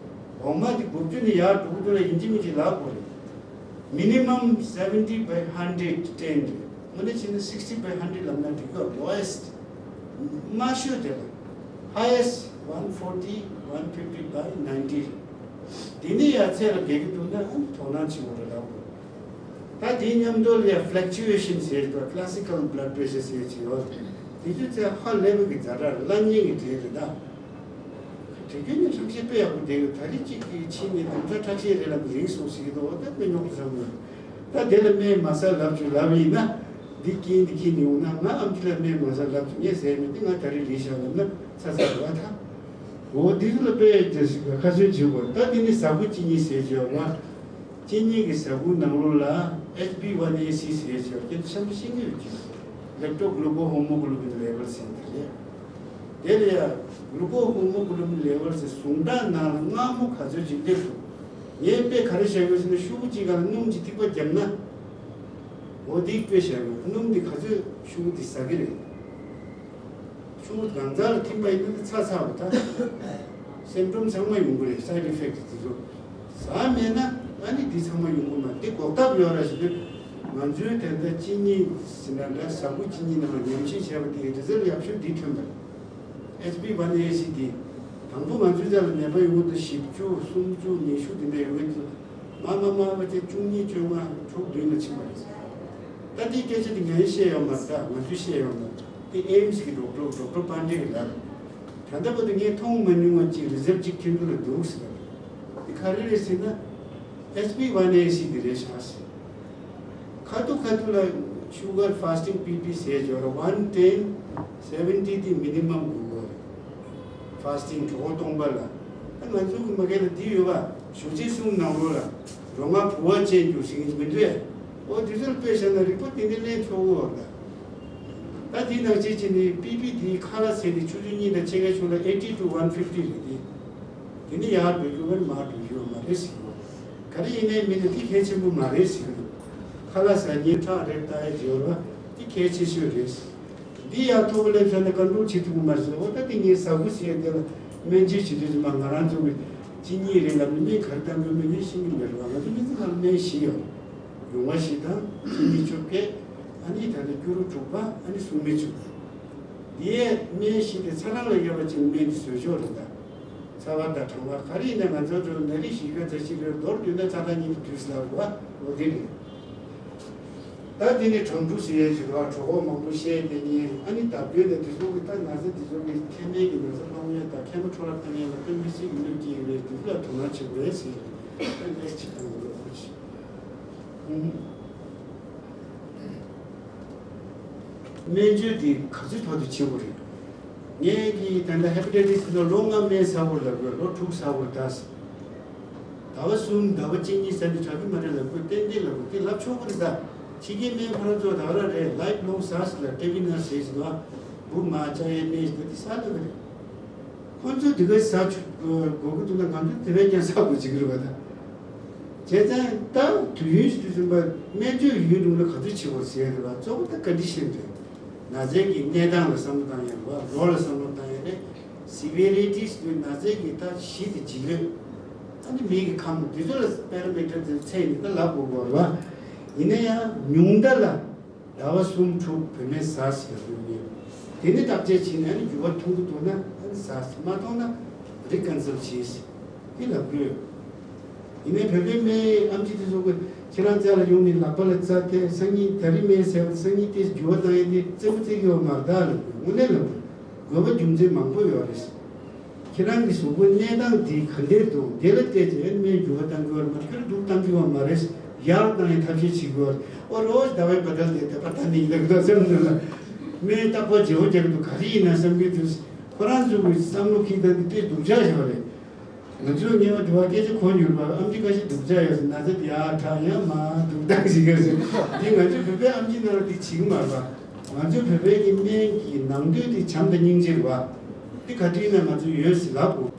འོག་མ་དེ་དགུ་བཅུ་ནས་ཡར་འགྲོ་གི་འདུག་ལ་ཡིན་གཅིག་མིན་གཅིག་ལབ་དགོས་རེད། Minimum seventy by hundred ten རེད། དངོས་གནས་བྱས་ན་sixty by hundred ལབ་ན་འགྲིག་གི། Lowest དམའ་ཤོས་དེ་ལ། Highest one forty, one fifty by ninety རེད། དེ་ནས་ཡར་ཚད་ལ་བརྒལ་གྱི་འདུག་ན་ཨ་ནི་དོ་སྣང་བྱེད་དགོས་རེད་ལབ་དགོས། ད་དེའི་མཉམ་དུ་ལ་ཡ་fluctuation ཟེར་གྱི་འདུག classical blood pressure ཟེར་གྱི་ཡོད། དེ་དུས་ཚོད་ཧ་ལས་པའི་གི་ཛ་དྲག་བརླག་ཉེན་གྱི་གྲས་རེད་ད། དུས་རྒྱུན་ནས་ཧྲང་ཤེས་དཔེ་ཡག་པོ་བསྡད་ཡོད། ད་རེས་གཅིག་གིས་ཕྱིན་ནས་དུམ་གྲ་ཁྲག་ཤེད་རེད་ལབ་ནས་རིང་སོང་ཟེར་གྱི་འདུག་འོ་ད་དཔེ་རྙོག་དྲ་ཚ་པོ་ཡོད། ད་དེ་ལ་སྨན་མ་ཟ་ལབ་བྱུང་ལབ་ཡིན་ན། འདི་རྐྱེན་འདི་འཁྱེར་ནས་ཡོང་ན། ང་ཨམ་ཆི་ལ་སྨན་མ་ཟ་ལབ་བྱུང་ངས་ཟས་མེད་དེ། ང་ད་རེས་རེད་ཤག་ལབ་ན་ཚ་ཚ་རེད་བ་ད། འོ་འདི་ཚོ་ལ་དཔེ་དེ་ཁ་ཚོན་བྱེད་དགོས། ད་འདི་ནི་ཟ་ཁུ་གཅིན་སྙི་ཟེར་གྱི་ཡོད་རེད་བ། གཅིན་སྙི་གི་ཟ་ཁུ་ནང་ལོགས་ལ་H B one A C ཟེར་གྱི་ཡོད་རེད། ཁྱེད་ཚོ་ཤེས་ཀྱི་ཡོད་ཀྱི། Lactogluthomemoglobin level ཟེར་འདི་རེད། དེ་ལ་ཡང་glucohemoglobin level ཟེར་ཟུངས་ཁྲག་ནང་ལ་མངར་མོ་ག་ཚོད་ཅིག་སླེབས་འདུག་ངས་དཔེ་ག་རེ་བཞག་ཡོད་ཟེར་ན། ཤོག་བུ་གཅིག་སྒང་ལ་སྣུམ་གྱི་ཐིགས་པ་བརྒྱབ་ན། འོ་དེའི་དཔེ་བཞག་ཡོད། སྣུམ་འདི་ག་ཚོད་ཤོག་བུ་འདི་ཟ་གི་རེད། ཤོག་བུ་གང་ཚང་ལ་ཐིམ་པ་ཡིན་ན་ཚ་ཚ་བ་ད། Symptom ཚང་མ་ཡོང་གི་རེད། Side effect དེ་ཚོ། ཟ་མེད་ན་ཨ་ནི་འདི་ཚང་མ་ཡོང་གི་མ་རེད། འདི་འགོག་ཐབས་ཡོད་ར་ཞེས་དུས། ང་ཚོའི་དེ་འདྲ་གཅིན་སྙི་ཟེར་ན་འདྲ། ཟ་ཁུ་གཅིན་སྙི་ནང་ལ་ཉམས་ཞིབ་བྱས་པ་དེའི་རི་ཛལ་ཡག་ཤོས་འདི་ཐོན་པ་རེད། H B one A C དེ། དང་པོ་ང་ཚོའི་རྩ་ལ་ནད་པ་ཡོང་གི་འདུག་བཞི་བཅུ། སུམ་ཅུ། ཉི་ཤུ་དེ་འདྲ་ཡོང་གི་འདུག་མར་མར་མར་བ་དེ་བཅུ་གཉིས། བཅོ་ལྔ། དྲུག་བདུན་ལ་ཕྱིན་པ་རེད། ད་འདིའི་སྐད་ཆ་དེ་ངས་བཤད་ཡོད་མ་རེད། ད་ང་ཚོས་བཤད་ཡོད་མ་རེད། དེ་ཨེམ་སི་གི་ཌོག་ཊར། ཌོག་ཊར་པཱན་ཌེ་གིས་ལབ། ད་ལྟ་བར་དུ་ངས་མཐོང་མ་མྱོང་བ་ཅིག་རི་ཛལ་ཅིག་ཁྱེད་ཚོ་ལ་འདུག་ཟེར་བ་རེད། དེ་ག་རེ་རེད་ཟེར་ན། H B one A C དེ་རེད་ཤག་ཟེར། ཁ་ཐུག་ཁ་ཐུག་ལ་sugar fasting P P ཟེར་ཡོད་རེད། One ten, seventy དེ་minimum དགོས་ཀྱི་རེད། Fasting གྲོད་ཁོག་སྟོང་པ་ལ། ད་ང་ཚོ་གི་མ་གི་ལ་འདི་ཡོད་པ། ཞོགས་ཇའི་གསུམ་ནང་ལོགས་ལ་རོ་མངར་བུ་བ་ཅན་རྒྱུ་ཟེར་གྱི་མི་འདུག་ཨེ། འོ་དེ་ཚོར་དཔེ་བཞག་ན་རིག་པ་ཏན་ཏན་ལེན་ཆོག་གི་ཡོད་རེད། ད་དེའི་ནང་བཞིན་བྱས་ནས་པི་པི་དེའི་ཁ་ལག་ཟས་དེ་ཆུ་ཚོད་གཉིས་དང་ཕྱེད་ཀའི་བྱུང་ལ་eighty to one fifty རེད་དེ། དེ་ནི་ཡར་འགྲོ་རྒྱུ་མ་རེད། མར་འགྲོ་རྒྱུ་མ་རེད་ཟེར་གྱི་ཡོད། ག་རེ་ཡིན་ནའི་མིན་ནའི་དེ་གལ་ཆེན་པོ་མ་རེད་ཟེར་གྱི་འདུག་ཁ་ལག་ཟ་མཁན་ཁྲག་རེད་ལྟ་ཡ་ཡོད་ར། དེ་གལ་ཆེ་ཤོས་རེད། འདི་ཡར་མཐོ་པོ་སླེབས་ཚར་ན་ཀོན་ཊོལ་བྱེད་ཐུབ་ཀྱི་མ་རེད་ཟེར། འོ་ད་དེ་ངས་ཟ་ཁུ་ཟེར་ཡ་དེ་ལ་སྨན་བཅོས་བྱེད་དུས་ཙམ་པ་ང་རང་ཚོ་གི་གཅིན་སྙི་རེད་ལབ་ནས་སྨན་ག་རེ་བཏང་དགོས་མིན་ངས་ཤེས་ཀྱི་མེད་རེད་བ། ང་ཚོ་སྨན་རྩིས་ཁང་ལ་སྨན་བཞི་ཡོད། ཡུང་བ་བཞི་དང་གཅིན་སྙི་བཅོ་བརྒྱད། ཨ་ནི་ད་ལྟ་སྐྱུ་རུ་དྲུག་པ། ཨ་ནི་སྲུང་མའི་བཅུད། འདིའི་སྨན་བཞི་དེ་ཚ་གྲང་ལ་དབྱེ་བ་ཕྱེ་ནས་སྨན་འདི་བཟོས་ཆོག་རེད་ད། ཚ་བ་དང་གྲང་བ་ག་རེ་ཡིན་ན་ང་ཚོ་ཚོ་ན་རེ་བཞི་ཁ་ཚ་ཞིག་རེད། མདོར་བསྡུས་ན་ཚ་གྲང་གཉིས་ཀྱི་དུས་སུ་ལ་རུ་བ་འོ་དེ་རེད། ད་དེ་ནས་གྲང་དྲུག་ཟེར་ཡས་ཞིག་རེད་བ། གྲོད་ཁོག་མང་པོ་བཤལ་བསྡད་མཁན། ཨ་ནི་ད་བོད་ནས་དེ་ཚོ་གི་ད་ན་ཚ་དེ་ཚོ་གི་མཁལ་མའི་གི་ན་ཚ་སློང་ཡས་དང་མཁལ་མ་འཕྲོ་བརླག་བཏང་ཡས་ལ་དཔེ་མི་སྲིད་ཀྱི་གནོད་སྐྱེལ་གྱི་རེད། དེ་ཚོ་ལ་དོ་སྣང་བྱེད་དགོས་ཟེར་ཡས་དཔེ་ལེགས་ཅིག་གནང་དགོས་ཁུལ་བྱེད། སྨན་བཅོས་འདི་ག་ཚོད་བར་དུ་བྱེད་དགོས་རེད། ངས་ཀྱིས་ད་ལྟ་ཧེ་པ་ཊའི་ཊི་སི་དེ་ཚོ་ལོ་ལྔ་སྨན་ཟ་དགོས་ལབ་དགོས། ལོ་དྲུག་ཟ་དགོས་ད་ཟེར། ཟླ་བ་གསུམ་ཟླ་བ་གཅིག་གཉིས་ཟ་ནས་དྲག་གི་མ་རེད་ལབ་དགོས། ཏན་ཏན་ལབ་དགོས། དེ་ལབ་ཆོག་གི་རེད་ད། ཕྱི་རྒྱལ་སྨན་ཁོ་རང་ཚོ་ད་ག་རང་རེད། ལའིབ་ལོང་ཟས་ལ་ཏེ་བི་ནར་ཟས་ཟེར་བ། འབུ་མ་བཅའ་ཡས་སྨན་ཟེར་བ་དེ་ཟ་ལ་གི་རེད། ཁོ་ཚོས་དེ་ག་ཟ་ཆོག་དགོས་ཀྱི་འདུག་ན། ང་ཚོས་དེ་བས་ཀྱང་ཟ་དགོས་བྱེད་ཀྱི་རེད་པ། ད་བྱས་ཙང་ད་དུས་ཡུན་ཞིག་ཏུ་ཕྱིན་པ་སྨན་བཅོས་ཡུན་རིང་ལ་ག་ཚོད་བྱེད་དགོས་ཟེར་རེད་པ། གཙོ་བོ་ད་ཀོན་ཌི་ཤན་རེད། ན་ཚའི་གི་གནས་སྟངས་ལ་བསམ་བློ་བཏང་ཡས་རེད་པ། ལོ་ལ་བསམ་བློ་བཏང་ཡས་རེད། སི་བི་རི་ཊི་ཟེར་དུས་ན་ཚའི་གི་ད་ཞི་དང་ལྗིད་ལོས། ཨ་ནི་མིག་གི་ཁམས་དེ་ཚོ་ལ་པེ་ར་མི་ཊར་དེ་ཚོ་ཚད་ནི་ད་ལབ་དགོས་ཀྱི་རེད་པ། ཡིན་ན་ཡང་ཉུང་མཐའ་ལ་ཟླ་བ་གསུམ་དྲུག་བོད་སྨན་ཟ་ཟེར་ཡོད་ངེས། དེ་ནི་བརྟག་དཔྱད་བྱས་ནས་ཨ་ནི་འགྱུར་བ་མཐོང་གི་འདུག་ན་ཨ་ནི་ཟ་ཟེར། མ་མཐོང་ན་རི་ཀན་སལ་བྱེད་ཟེར། དེ་ལབ་དགོས། ཡིན་ནའི་བོད་པའི་སྨན་ཨེམ་ཆི་དེ་ཚོ་གིས་ཁྱེད་རང་རྩ་ལ་ཡོང་ནས་ལག་པ་ལ་རྩ་དེ་སང་ཉིན་ད་རིང་སྨན་ཟས་པ་སང་ཉིན་དེ་འགྱུར་བ་བཏང་ཡས་དེ་རྩེད་མོ་རྩེ་གི་ཡོད་མ་རེད་ད་ལབ་དགོས། དངོས་གནས་ལབ་དགོས། དགོས་པ་རྒྱུ་མཚན་མང་པོ་ཡོད་རེད། ཁྱེད་རང་གི་གཟུགས་པོའི་གནས་སྟངས་དེ་ག་འདྲས་འདུག་དེ་ལ་བལྟས་ཏེ་ཨ་ནི་སྨན་འགྱུར་བ་གཏང་གི་ཡོད་རེད་མ་གཏོགས་ཁྱོད་རང་སྡུག་གཏང་གི་ཡོད་མ་རེད། ཡག་གཏང་ཡས་ཐབས་ཤེས་བྱེད་དགོས་རེད། ཨོ་རོ་ཟླ་བའི་བ་དལ་དེ་དེ་པར་ད་ནི་ཡིན་ལབ་གི་འདུག་སེམས་ནང་ལ། སྨན་རྟག་པར་བརྗེ་པོ་རྒྱག་གི་འདུག་ག་རེ་ཡིན་ན་བསམ་གི་འདུག་ཁོ་རང་ཚོ་གི་བསམ་བློ་འཁྱེར་སྟངས་དེ་དཔེ་སྡུག་ཅག་ཞིག་རེད། ང་ཚོས་ཉེ་བར་དུ་བ་སྐད་ཆ་གོ་མྱོང་བ། ཨེམ་ཆི་ཁ་ཤས་སྡུག་ཅག་ཡོད་ཟེར། ན་ཚ་དེ་ཡར་དྲག་ཡང་མར་སྡུག་གཏང་ཞིག་ཡོད་ཟེར། འདི་ང་ཚོའི་བོད་པའི་ཨེམ་ཆི་ནང་ལ་འདི་བྱེད་ཀྱི་མ་རེད་པ། ང་ཚོའི་བོད་པའི་གི་སྨན་གྱི་ནང་དོན་དེ་བྱམས་དང་སྙིང་རྗེ་རེད་པ། འདི་ག་དུས་ཡིན་ན་ང་ཚོས་ཡོད་ཟེར་ལབ་དགོས།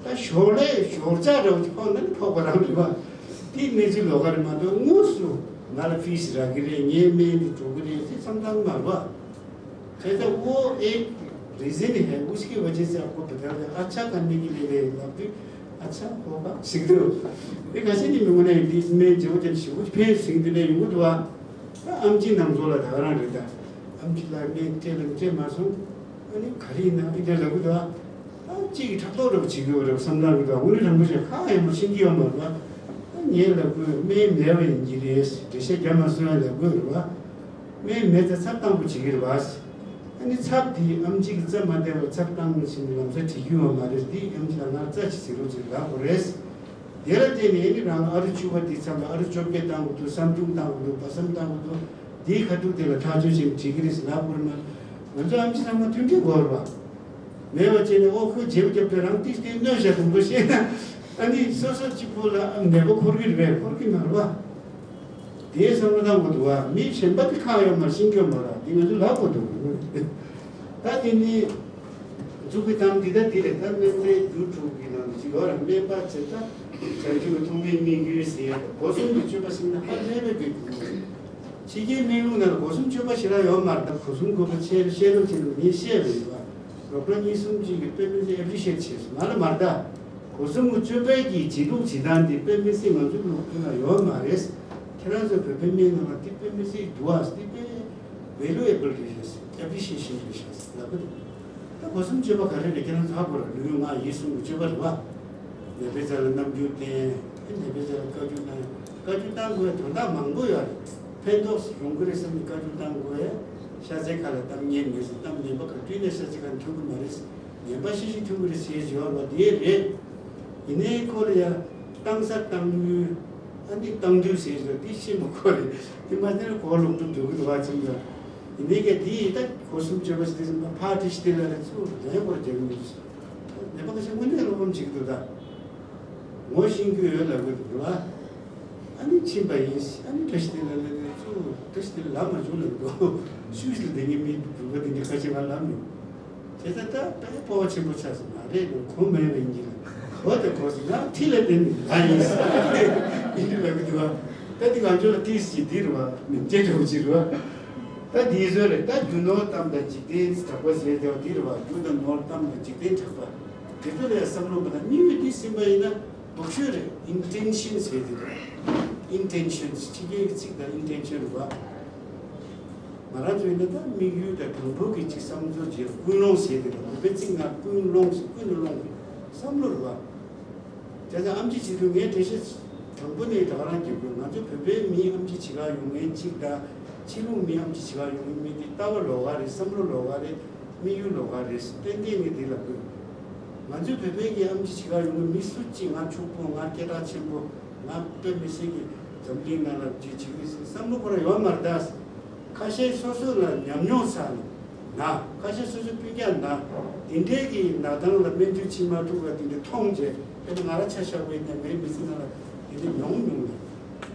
ད་ཞོར་ལས་ཞོར་ལྕགས་འདྲ་བོ་ཅིག་ཕོག་ན་ནི་ཕོག་པ་རང་རེད་པ། དེ་གནས་ཚུལ་ལོགས་ཀ་རེད་མ་གཏོགས་དངོས་སུ་ང་ལ་ཕིས་རག་གི་རེད། ངའི་སྨན་དེ་འགྲོ་གི་རེད་ཟེར་བསམ་བཏང་གི་མ་རེད་པ། ཁྱེད་ཚོ་वो एक रीजन है, उसकी वजह से आपको बता दें, अच्छा करने के लिए ले, आप भी अच्छा होगा, सीख दो। ये कैसे नहीं मिलने, इसमें जो जन शिव पे सिंह ने यूं दुआ, हम जी नम जोला धारण रहता। हम जी लाग में तेल के मासूम, अने खरी ना इधर लगू दुआ। ཅིག་ཕྲག་དོག་འདྲ་པོ་བྱེད་ཀྱི་ཡོད་རེད་བསམ་བློ་གི་འདུག་དངོས་གནས་རིན་པོ་ཆེ་ཁ་ཡང་མ་ཤེས་ཀྱི་ཡོད་མ་རེད་པ། ངའི་ལབ་དགོས། སྨན་མེད་པ་ཡིན་གྱི་རེད། འགྲེལ་བཤད་རྒྱབ་མ་སོང་ཡང་ལབ་དགོས་རེད་པ། སྨན་མེད་ཙང་ཚབ་བཏང་པོ་བྱེད་ཀྱི་རེད་པ། ཨ་ནི་ཚབ་དེ་ཨེམ་ཆི་གིས་རྩ་མ་བལྟས་པར་ཚབ་བཏང་ཕྱིན་ནས་ལམ་སང་བྲིས་རྒྱུ་ཡོད་མ་རེད། དེ་ཨེམ་ཆི་ལ་ང་རྩ་ཆེ་ཟེར་རོགས་ཅེས་ལབ་དགོས་རེད། དེ་ལ་བརྟེན་ནས་ཨ་ནི་རང་ཨ་རུ་བཅུ་པ་དེ་ཚབ་ལ་ཨ་རུ་བཅོ་བརྒྱད་བཏང་དགོས་འདུག་བསམ་གྲུབ་བཏང་དགོས་འདུག་བར་མཚམས་བཏང་དགོས་འདུག་དེའི་ཁ་ཐུག་དེ་ལ་ཐག་གཅོད་བྱས་ནས་བྲིས་ཀྱི་རེད་ཟེར་ལབ་དགོས་རེད་མ། ང་ཚོ་ཨེམ་ཆི་ཚང་མ་མཐུན་སྒྲིལ་དགོས་རེད་པ། མེད་པ་བྱས་ནས་ཨོ་ཁོས་བརྗེ་པོ་རྒྱབ་པའི་རང་ཏིས་ཏིས་གནོད་བྱ་དུམ་བུ་ཤེས་ན། ཨ་ནི་སོ་སོ་གཅིག་པུ་ལ་ཨ་ནད་པ་འཁོར་གྱི་རེད་པས། འཁོར་གྱི་མ་རེད་པ། དེའི་བསམ་བློ་བཏང་དགོས་འདུག་བ། མི་གཞན་པ་དེ་ཁག་ཡོད་མ་རེད། ཤེས་ཀྱི་ཡོད་མ་རེད། དེ་ང་ཚོ་ལབ་དགོས་འདུག་ད་དེ་ནི་མཛུབ་གུ་དང་འདི་ད་འདི་རེད། ད་སྨན་རྫས་རྒྱུ་དྲུག་གི་ནང་དུ་ཅིག་ཡོད་རེད། སྨན་པ་ཚེ་ད་བྱང་ཆུབ་ཀྱི་ཐོག་མའི་སྨན་རྒྱུ་ཟེར་ཡ་དང་སྒོ་གསུམ་གྱི་སྤྱོད་པ་ཟེར་ན་ཧ་ལས་པའི་དགོས་འདུག་ཕྱི་རྒྱལ་སྨན་ལུགས་ནང་ལ་སྒོ་གསུམ་སྤྱོད་པ་ཞེ་དྲག་ཡོད་མ་རེད། ད་སྒོ་གསུམ་དགོས་པ་ཆེ་བཤད་རོགས་བྱེད་ལུགས་ངས་བཤད་པ་ཡིན་པ། ལོ་གྲངས་གཉིས་གསུམ་ཅིག་གི་དཔེ་མི་སྲིད་ཨེ་པི་རི་ཤི་ཨེ་ཊི་བྱས་སོང་ང་ལ་མ་རེད། ད་སྒོ་གསུམ་གྱི་སྤྱོད་པའི་གི་བྱེད་ལུགས་བྱེད་སྟངས་དེ་དཔེ་མི་སྲིད་ང་ཚོའི་ལུགས་ཁོ་ན་ཡོད་མ་རེད། ཁྱེད་རང་ཚོ་བོད་པའི་སྨན་ནང་ལ་དེ་དཔེ་མི་སྲིད་འདུག་ཨ། དེ་དཔེ་ཝེ་ལུ་ཨེ་བལ་རེད་ཤག་ཨེ་པི་རི་ཤི་ཨེ་ཤན་རེད་ཤག་ལབ་གི་འདུག་ད་སྒོ་གསུམ་སྤྱོད་པ་ག་རེ་རེད། ཁྱེད་རང་ཚོ་ཧ་གོ་ར། ལུས་ངག་ཡིད་གསུམ་གྱི་སྤྱོད་པ་རེད་པ། ནད་པའི་རྩ་ལ་རྣམ་འགྱུར་བསྟན། ནད་པའི་རྩ་ལ་བཀའ་བཀྱོན་གནང་། བཀའ་བཀྱོན་གཏང་དགོས་དོན་དག་མང་པོ་ཡོད་རེད། ཕན་ཐོགས་ཡོང་གི་རེད་བསམ་ནས་བཀའ་བཀྱོན་གཏང་དགོས། ཤ་ཚའི་ཁ་ལ་གཏམ་ངན་མེད་ཟེར། གཏམ་ངན་པ་ག་དུས་ནས་ཤ་ཚའི་ཁ་ཐོན་གི་མ་རེད། ངན་པ་ཤི་ཤི་ཐོན་གི་རེད་ཟེར་ཡོད་པ་དེ་རེད། ཡིན་ནའི་ཁོ་ལ་ཡ་གཏང་ས་གཏང་ཡུལ་ཨ་ནི་གཏང་དུས་ཟེར་ཟེར་དེ་ཤེས་མ་ཁོ་རེད། དེ་མ་ཟད་ན་གོ་ལོག་ཏུ་འགྲོ་གི་འདུག་བ་ཚིག་ལ། ཡིན་ནའི་ག་དེ་ཡིས་ད་སྒོ་གསུམ་སྤྱོད་པ་ཞིག་དེ་ཚོ་ཕར་དེ་ཤི་དེ་ལ་རེད་ཚུར་ལན་སྐོར་རྒྱག་གི་མི་འདུག་ནད་པ་ཁ་ཤས་དངོས་གནས་བློ་ཕམ་བྱེད་ཀྱི་འདུག་ད་ངོ་ཤེས་རྒྱུ་ཡོད་ལབ་གི་འདུག་ལ། ཨ་ནི་ཕྱིན་པ་ཡིན། ཨ་ནི་བཀྲ་ཤིས་བདེ་ལེགས་ལབ་ནས་ཚུར་བཀྲ་ཤིས་བདེ་ལེགས་ལབ་མ་བྱུང་ལབ་འདུག་ཤུལ་ཤུལ་དེ་ངའི་མི་སྒྲུབ་པ་དེ་འདྲ་ཁ་ཤས་ང་ལབ་མྱོང་། བྱས་ཙང་ད་དཔེ་སྤོབས་པ་ཆེན་པོ་ཆགས་སོང་། མ་རེད་འདུག་གོ་མེད་པ་ཡིན་གྱི་ལ། གོ་དེ་གོ་སོང་ང་ཁྲིད་ལ་བསྟན་ནས་ང་ཡིན་ཡིན་གྱི་ལབ་གི་འདུག་ད་འདི་ང་ཚོ་ལ་ཏིས་ཀྱི་འདི་རུ་བ་མིང་ཅན་འདྲ་བོ་ཅིག་རུ་བ། ད་འདིའི་བཟོ་རེད། ད་རྒྱུ་ནོར་གཏམ་དང་འཇིག་རྟེན་གྲགས་པ་ཟེར་དེ་བ་འདི་རུ་བ། རྒྱུ་དང་ནོར་གཏམ་དང་འཇིག་རྟེན་གྲགས་པ་དེ་ཚོ་ལ་ཡང་བསམ་བློ་མ་བཏང་། དམིགས་ཡུལ་འདི་ཟིན་པ་ཡིན་ན། ལྡོག་ཕྱོགས་རེད། ཨིན་ཊེན་ཤན་ཟེར་དེ་རེད། ཨིན་ཊེན་ཤན་ཕྱི་རྒྱལ་གྱི་ཚིག་དང་ཨིན་ཊེན་ཤན་རེད་པ། ང་རང་ཚོ་ཡིན་ན་ད་དམིགས་ཡུལ་དང་དང་པོ་གི་ཅིག་བསམ་ཚུལ་བྱེད། ཀུན་སློང་ཟེར་དེ་རེད། བོད་པའི་ཚིག་ནང་ཀུན་སློང་ཟེར། ཀུན་ནས་སློང་བསམ་བློ་རེད་པ། བྱས་ཙང་ཨེམ་ཆི་བྱེད་དུས་ངས་འགྲེལ་བཤད་དང་པོ་ནས་ད་ག་རང་རྒྱབ་དགོས། ང་ཚོ་བོད་པའི་མི་ཨེམ་ཆི་བྱེད་ག་ཡོང་མཁན་གཅིག་དང་། ཕྱི་ལུགས་མི་ཨེམ་ཆི་བྱེད་ག་ཡོང་མཁན་མི་དེ་ལྟ་བ་ལོགས་ཀ་རེད། བསམ་བློ་ལོགས་ཀ་རེད། དམིགས་ཡུལ་ལོགས་ཀ་རེད། ཏན་ཏན་ངས་འདི་ལབ་དགོས། ང་ཚོའི་བོད་པའི་གི་ཨེམ་ཆི་བྱེད་ག་ཡོང་མཁན་མི་སུ་གཅིག་ང་ཕྱུག་པོ། ང་སྐད་གྲགས་ཆེན་པོ། ང་དཔེ་མི་སྲིད་གི་འཛམ་གླིང་ནང་ལ་ཅིག་བྱེད་གི་ཟེར་བསམ་བློ་ཁོ་རང་ཡོད་མ་རེད་ད། ཁ་ཤས་སོ་སོ་ལ་ཉམས་མྱོང་ཚར་ནས་ན། ཁ་ཤས་སོ་སོ་སྤུན་ཀྱག་ན། དེ་འདྲའི་གི་ན་ཐང་ལ་སྨན་བཅོས་བྱེད་མ་ཐུབ་པ་དེ་འདྲ་མཐོང་རྗེས། དཔེར་ན་ང་རང་ཆ་བཞག་པ་ཡིན་ན་ངའི་མི་ཚེ་ནང་ལ་དེ་འདྲ་མྱོང་མྱོང་ལ།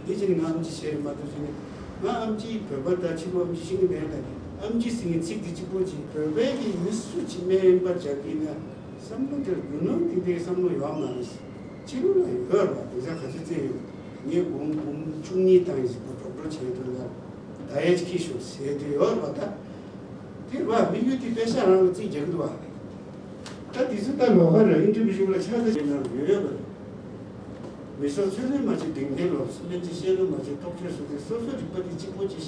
འདི་བྱས་ནས་ང་ཨེམ་ཆི་བྱས་རེད་མ་གཏོགས་བྱས་ནས་ ང་ཨམ་ཆི་བོད་པ་དང་ཕྱི་ལོགས་ཨམ་ཆི་ཤེས་ཀྱི་མེད་ལ། ཨམ་ཆི་ཟེར་མཁན་ཚིག་དེ་གཅིག་པོ་ཅིག་བོད་པའི་གི་མི་སུ་ཅིག་སྨན་པ་རྒྱག་གིན་ན་བསམ་བློ་དེར་རྒྱུ་ནོར་དེ་འདྲའི་བསམ་བློ་ཡོད་མ་རེད། ཕྱི་ལོགས་ལ་ཡོད་རེད་པ། དེང་སང་ག་ཚོད་བཙལ་ཡོད། ངས་སྒོར་འབུམ་བཅུ་གཉིས་བཏང་ཡིན་ཟེར་པ་ཌོག་ཊར་བྱས་དུས་ལ་ད་ཡས་ཁྱི་ཤོག་ཟེར་དུས་ཡོད་རེད་པ། ད་དེ་རེད་པ། དམིགས་ཡུལ་དེ་པེ་ཤག་རང་ལ་རྩིས་རྒྱག་གི་འདུག་པ། ད་དེ་ཚོ་ད་ལོགས་ཀ་རེད། ཨིན་ཊར་བིའུ་ལ་ཕྱག་ལས་བྱེད་ན་ཡོད་ཡོད་པ་རེད། མི་སོགས་ཚུལ་ལེན་མ་བྱེད་གདེང་ལྡན་ལོབས། སྨན་དཔྱད་བཤད་ལུགས་མ་བྱེད་རྟོག་དཔྱོད་བཟོ་དེ། སོ་སོའི་རིག་པ་དེ་གཅིག་པོ་ཅིག་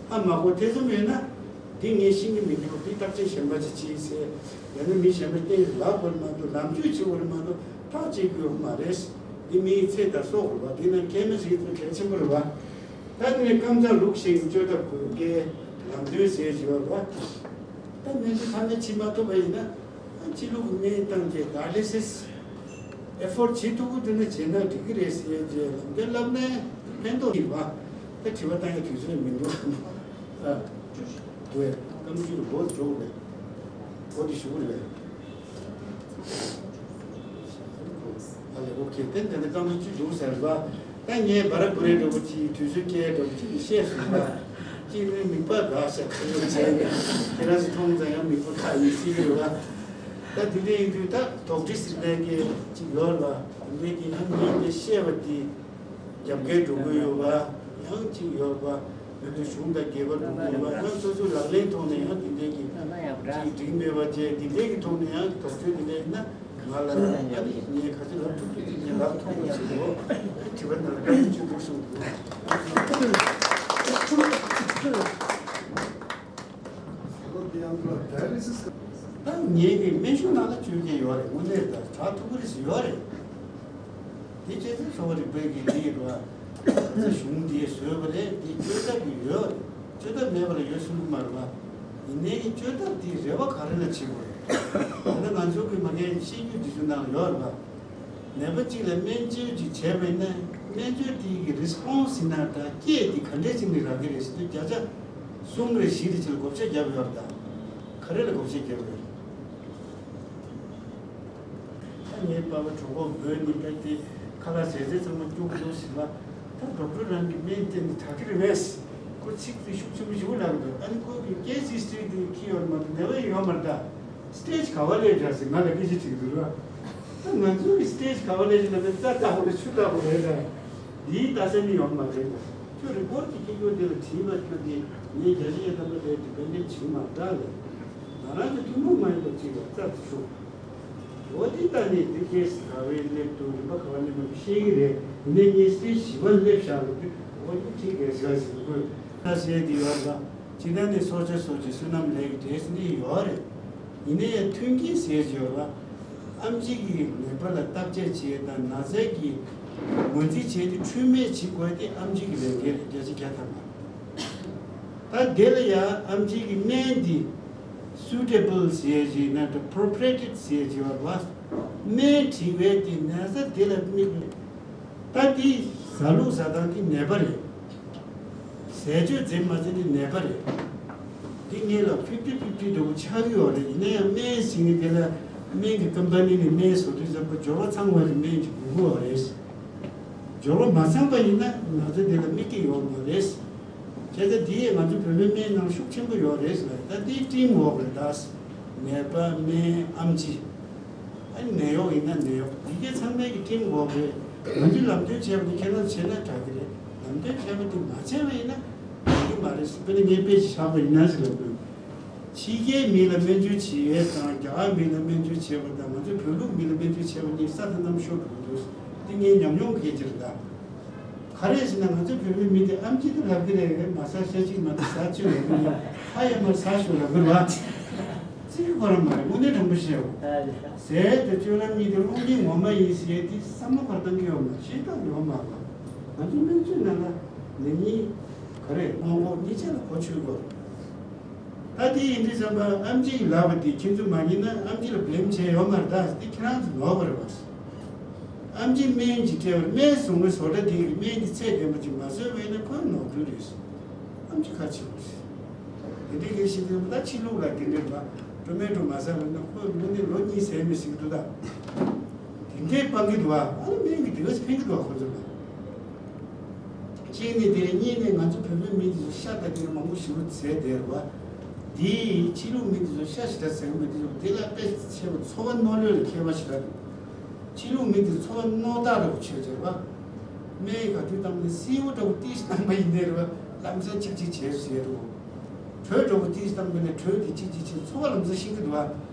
ཧ་མ་གོ་ཐེ་ཚོམ་ཡོད་ན། འདི་ངས་ཤེས་ཀྱི་མི་འདུག་འདི་བརྟག་དཔྱད་གཞན་པ་ཅིག་བྱེད་ཟེར། ཡང་ན་མི་གཞན་པ་བསྟེན་ལབ་དགོས་མ་གཏོགས། ལམ་སྤྱོད་བྱེད་དགོས་མ་གཏོགས་ཐག་བཅད་དགོས་ཡོད་མ་རེད། འདི་མིའི་ཚེ་དང་སྲོག་རེད་པ། འདི་ནང་མཁལ་མ་ཟེར་ཚོ་གལ་ཆེན་པོ་རེད་པ། ད་དེ་ནས་སྐམ་ཚ་ལུག་བཞིན་གྱི་བཅོས་ཐབས་དགོས་ཀའི་ལམ་སྟོན་ཟེར་གྱི་ཡོད་རེད་པ། ད་སྨན་བཅོས་ཐ་མའི་བྱེད་མ་ཐུབ་པ་ཡིན་ན། ཕྱི་ལུགས་ཀྱི་སྨན་བཏང་སྟེ་ཌ་ཡ་ལི་སིས་ཨེ་ཕོར་ཌི་བྱེད་ཐུབ་ཀྱི་འདུག་ན་བྱས་ན་འགྲིག་གི་རེད་ཟེར་རྗེས་ལམ་སྟོན་བསླབ་ནས་ཕན་ཐོགས་ཡིན་པ། ད་དྲི་བ་བཏང་ཡ་དུས་ཚོད་མི་འདུག་ཨ། དུས་སྐམ་ཆུ་ལ་སྒོ་འཇོག་རེད། སྒོ་འདི་ཞུ་གི་རེད། ཨ་ལས་ཨོ་ཁེ། དེ་འདི་ནས་བཏང་ན་ཅི་འདུག་ཟེར་བ། ད་ངས་འབར་འབུར་རེ་འདྲ་པོ་ཅིག་དུས་ཚོད་སྐྱེལ་འདྲ་པོ་ཅིག་བཤད་སོང་བ། ཅིག་ནི་མིག་པ་འགག་ཤག་ཁོ་བོ་བྱས་ནས་དེ་རང་ཚོ་མཐོང་ཙང་ཡང་མིག་པ་ཁ་ཡིན་སྲིད་ཀྱི་རེད་བ། ད་དེ་འདྲ་ཡིན་དུས་ད་དོགས་འདྲི་ཟེར་མཁན་གྱི་ཅིག་ཡོད་རེད་བ། དེ་འདྲའི་གི་ཡང་ངས་དེ་བཤད་པ་དེ་རྒྱབ་འགལ་འགྲོ་གི་ཡོད་བ། ཡང་ཅིག་ཡོད་བ། མི་ཚོ་གཞུང་དང་འགལ་བ་འགྲོ་གི་ཡོད་བ། ཡང་སོ་སོའི་ལག་ལེན་ཐོག་ནས་ཡང་དེ་འདྲའི་གི་ཅིག་འགྲིག་མེད་པ་བྱས། དེ་འདྲའི་གི་ཐོག་ནས་ཡང་དོགས་གཅོད་དེ་འདྲ་ཡིན་ན། ང་ལ་ཨ་ནི་ངས་ག་ཚོད་ལབ་ཐུབ་ཐུབ་ཀྱི་ངས་ལབ་ཐུབ་པ་ཞིག་འདུག་དྲི་བ་ནང་ལ་བཀའ་དྲིན་ཆེ་འདུག་གསུངས་འདུག་ད་ངས་ཀྱི་སྨན་གཞུང་ནང་ལ་བཅོས་མཁན་ཡོད་རེད། དངོས་གནས་ད་དྲག་ཐུབ་ཀྱི་རེད་ཟེར་ཡོད་རེད། དེ་བྱས་ཙང་གསོ་བ་རིག་པའི་གི་དེ་ཡོད་རེད་བ། གཞུང་དེས་བཟོས་པ་རེད། དེ་བཅོས་ཐབས་ཀྱི་ཡོད་རེད། བཅོས་ཐབས་མེད་པ་ལ་ཡོད་གསུང་གི་མ་རེད་བ། ཡིན་ནའི་གི་བཅོས་ཐབས་དེ་རེ་བ་ག་རེ་ལ་བྱེད་དགོས་རེད། ད་ང་ཚོ་གི་མ་གན་ཤེས་རྒྱུ་དེ་ཚོ་ནང་ལ་ཡོད་རེད་བ། ནད་པ་གཅིག་ལ་སྨན་བཅོས་ཅིག་བྱས་པ་ཡིན་ན། སྨན་བཅོས་དེ་གི་རི་སི་པོན་སི་ཡིན་ན་འདྲ། སྐྱེད་དེ་ག་འདྲས་ཅིག་ནས་རག་གི་རེད་ཟེར་དུས། བརྒྱ་ཆ་གསུམ་རེ་བཞི་རེ་ཅིག་ལ་བགོ་བཤའ་བརྒྱབ་ཡོད་རེད་ད། ག་རེ་ལ་བགོ་བཤའ་བརྒྱབ་ཡོད་རེད། ད་ངའི་པ་ཕ་གྲོད་ཁོག་འབོལ་ནས་ད་དེ་ཁ་ལག་ཟས་ཚད་ཚང་མ་སྐྱུག་འདུག་ཟེར་བ། ད་ཌོག་ཊར་རང་གི་སྨན་བསྟེན་ནས་དྲག་གི་རེད་པས། ཁོ་ཚིག་དེ་ཤུགས་ཆེན་པོ་ཞིག་ལབ་འདུག་ཨ་ནི་ཁོ་གི་ཀེ་སི་ཧི་སི་ཊོ་རི་དེ་འཁྱེར་ཡོད་མ་གཏོགས་ནད་པ་ཡོད་མ་རེད་ད། སི་ཊེ་ཇི་ག་པར་སླེབས་བཞག་ཟེར་ང་ལ་སྐད་ཆ་དྲིས་འདུག་ར། ད་ང་ཚོ་གི་སི་ཊེ་ཇི་ག་པར་སླེབས་བཞག་ན། རྩྭ་ལྟ་བུ་རེད། ཆུ་ལྟ་བུ་རེད་ད། འདིའི་ལྟ་ས་ནི་ཡོད་མ་རེད་ད། ཁྱོད་རི་པོར་ཊི་ཅིག་སྐྱེལ་རྒྱུ་དེ་ལ་བྲིས་མ་ཁྱོད་དེ་ངས་རྒྱ་ཆེ་ཡས་ཐམ་པ་དེ་ཌི་པེན་ཌེན་ཊི་བྱུང་མ་རེད་ལ། ང་རང་གི་ཐུན་མོང་མ་ཡིན་པ་ཅིག་ལ་རྩྭ་དེ་བྱུང་། འོ་དེ་ལྟ་ནས་དེ་ཀེ་སི་ག་པར་སླེབས་འདུག་རིམ་པ་ག་པར་སླེབས་འདུག་ཤེས་ཀྱི་རེད། ཡིན་ནའི་ངས་སི་ཊེ་ཇི་བཞི་པ་སླེབས་བཞག་ལབ་དུས། འོ་དེ་ཁྲིད་དགོས་ཟེར་ཟེར་དགོས། ད་ཟེར་དེ་ཡོད་ལ། སྤྱིར་བཏང་ནས་སྲོག་ཆགས་སོགས་ཀྱི་བསོད་ནམས་ལས་ཀྱི་གྲས་སུ་ནི་ཡོད་རེད། ཡིན་ནའི་མཐུན་རྐྱེན་ཟེར་གྱི་ཡོད་རེད་བ། ཨེམ་ཆི་གིས་ནད་པ་ལ་བརྟག་དཔྱད་བྱེད་དང་ན་ཚ་གི་ངོས་འཛིན་བྱས་ཏེ་འཁྲུལ་མེད་བྱེད་དགོས་དེ་ཨེམ་ཆི་གི་ལས་འགན་རེད། བརྒྱ་ཆ་བརྒྱ་ཐམ་པ། ད་དེ་ལ་ཡང་ཨེམ་ཆི་གི་སྨན་འདི་སུའི་ཊེ་བལ་ཟེར་གྱི་ན་ད་པོ་རོ་ཕི་ལེ་ཊེཌ་ཟེར་གྱི་ཡོད་རེད་བ། སྨན་བྲིས་པའི་དེ་ན་ཚ་དེ་ལ་དམིགས། ད་དེ་ཟ་ལུགས་ཟ་སྟངས་དེ་ནད་པ་རེད། ཟས་སྤྱོད་འཛེམ་མ་འཛེམ་དེ་ནད་པ་རེད། དེ་ངེད་ལ་ཕིབ་ཏི་ཕིབ་ཏི་འདྲ་པོ་ཆགས་ཀྱི་ཡོད་རེད། ཡིན་ན་ཡང་སྨན་ཟེར་མཁན་དེ་ལ་སྨན་གྱི་ཀམ་པ་ནི་ནས་སྨན་བཟོ་དུས་ཙམ་པ་སྦྱོར་བ་ཚང་བ་གི་སྨན་གྱི་དགོས་ཀྱི་ཡོད་རེད། སྦྱོར་བ་མ་ཚང་པ་ཡིན་ན་ན་ཚ་དེ་ལ་དམིགས་ཀྱི་ཡོད་མ་རེད། བྱས་ཙང་དེ་ཡིས་ང་ཚོ་བོད་པའི་སྨན་ནང་ཤུགས་ཆེན་པོ་ཡོད་རེད་ཟེར་ལ། ད་དེའི་ཊིམ་ཝོག་རེད་ད། ནད་པ། སྨན། ཨེམ་ཆི། ཨ་ནི་ནད་གཡོག་ཡིན་ན་ནད་གཡོག་འདི་གའི་ཚང་མའི་གི་ཊིམ་ཝོག་རེད། ང་ཚོས་ལམ་སྟོན་བྱས་པ་དེ་ཁྱེད་རང་ཚོ་བྱས་ན་དྲག་གི་རེད། ལམ་སྟོན་བྱས་པ་དེ་མ་བྱས་པ་ཡིན་ན་འགྲིག་གི་མ་རེད་ཟེར། དཔེར་ན་ངས་དཔེ་ཞིག་བཞག་པ་ཡིན་ན་ཟེར་ལབ་དགོས། ཕྱི་རྒྱལ་མི་ལ་སྨན་བཅོས་བྱེད་ཡས་དང་རྒྱ་གར་མི་ལ་སྨན་བཅོས་བྱེད་པ་དང་ང་ཚོའི་བོད་ལུགས་མི་ལ་སྨན་བཅོས་བྱེད་པ་གཉིས་ས་དང་གནམ་ཤོར་འགྲོ་གི་འདུག་དེ་ངའི་ཉམས་མྱོང་གི་སྐད་ཆ་རེད་ད། ག་རེ་ཟེར་ན་ང་ཚོ་བོད་མི་མི་དེ་ཨེམ་ཆི་དེ་ལབ་ཀྱི་རེད། མ་ཟ་ཤ་གཅིག་མ་གཏོགས་ཟ་བཅུག་ལབ་ཀྱི་རེད། ཧ་ཡ་མ་ཟ་ཤོག་ལབ་ཀྱི་རེད་བ། ཅི་གི་གོ་ར་མ་རེད། དངོས་གནས་དྲང་པོ་བཤད་འོ། ཟས་དང་སྤྱོད་ལམ་གཉིས་དེ་སློང་རྐྱེན་ངོ་མ་ཡིན་ཟེར་དེ་བསམ་བློ་ག་རེ་བཏང་གི་ཡོད་མ་ཤེས་སྟངས་ཡོད་མ་རེད། ང་ཚོ་སྨན་བཅོས་ནང་ལ་ནད་རྙིང་ག་རེ་སྔོན་འགོག་གཉིས་ཆ་ལ་གོ་ཆོད་དགོས། ད་དེ་ཡིན་དུས་ཙམ་པ་ཨེམ་ཆི་ཡིས་ལབ་པ་དེ་ཁྱེད་ཚོས་མ་ཉན་ན་ཨེམ་ཆི་ལ་བི་ལེམ་བྱས་ཡོད་མ་རེད་ད། དེ་ཁྱེད་རང་ཚོ་ནོར་བ་རེད་བ། ཨེམ་ཆི་སྨན་གྱིས་སྤྲད་པར་སྨན་བཟོ་མཁན་བཟོ་གྲྭ་དེ་གིས་སྨན་དེ་ཚད་ལྡན་པ་ཅིག་མ་བཟོས་པ་ཡིན་ན་ཁོའི་ནོར་འཁྲུལ་རེད། ཨེམ་ཆི་གལ་ཆེན་པོ་རེད། དེ་འདྲའི་གལ་ཆེ་དུས་ད་ཕྱི་ལུགས་ལ་དེ་འདྲའི་ལ་ཊོ་མེ་ཊོ་མ་ཟ་བ་ཡིན་ན་ཁོས་ལོ་ནས་ལོ་གཉིས་ཟས་མི་སྲིད་ཀྱི་འདུག་ད། དེ་འདྲའི་སྤང་གི་འདུག་ཨ། ཨ་ནི་སྨན་གྱིས་དེ་ག་ཚོད་ཕན་གྱི་འདུག་ཨ་ཁོ་ཚོ་ལ། གཅིག་ནི་དེ་རེད། གཉིས་ནི་ང་ཚོ་བོད་པའི་མི་དེ་ཚོ་ཤ་ད་དེ་མང་པོ་ཞེ་པོ་བཟས་བསྡད་རེད་བ། དེ་ཕྱི་ལུགས་མི་དེ་ཚོ་ཤ་ཞེ་དྲག་བཟས་མི་དེ་ཚོ་དེ་ལ་དཔེ་ཆེ་བ་འཚོ་བ་ནོར་ལོས་ལ་ཁྱད་པར་ཞེ་དྲག་འདུག་ཕྱི་ལུགས་མི་དེ་འཚོ་བ་རྣོ་རྟགས་འདྲ་པོ་ཆེ་ཆེ་བ། སྨན་ག་དུས་བཏང་ནས་སེའུ་འདྲ་པོ་ཏིས་བཏང་པ་ཡིན་ནའི་རེད་བ། ལམ་སང་གཅིག་གཅིག་བྱས་ཟེར་རོ། དྲོད་འདྲ་པོ་ཏིས་བཏང་པ་ནས་དྲོད་དེ་གཅིག་གཅིག་བྱས་འཚོ་བ་ལམ་སང་ཤེས་ཀྱི་འདུག་བ།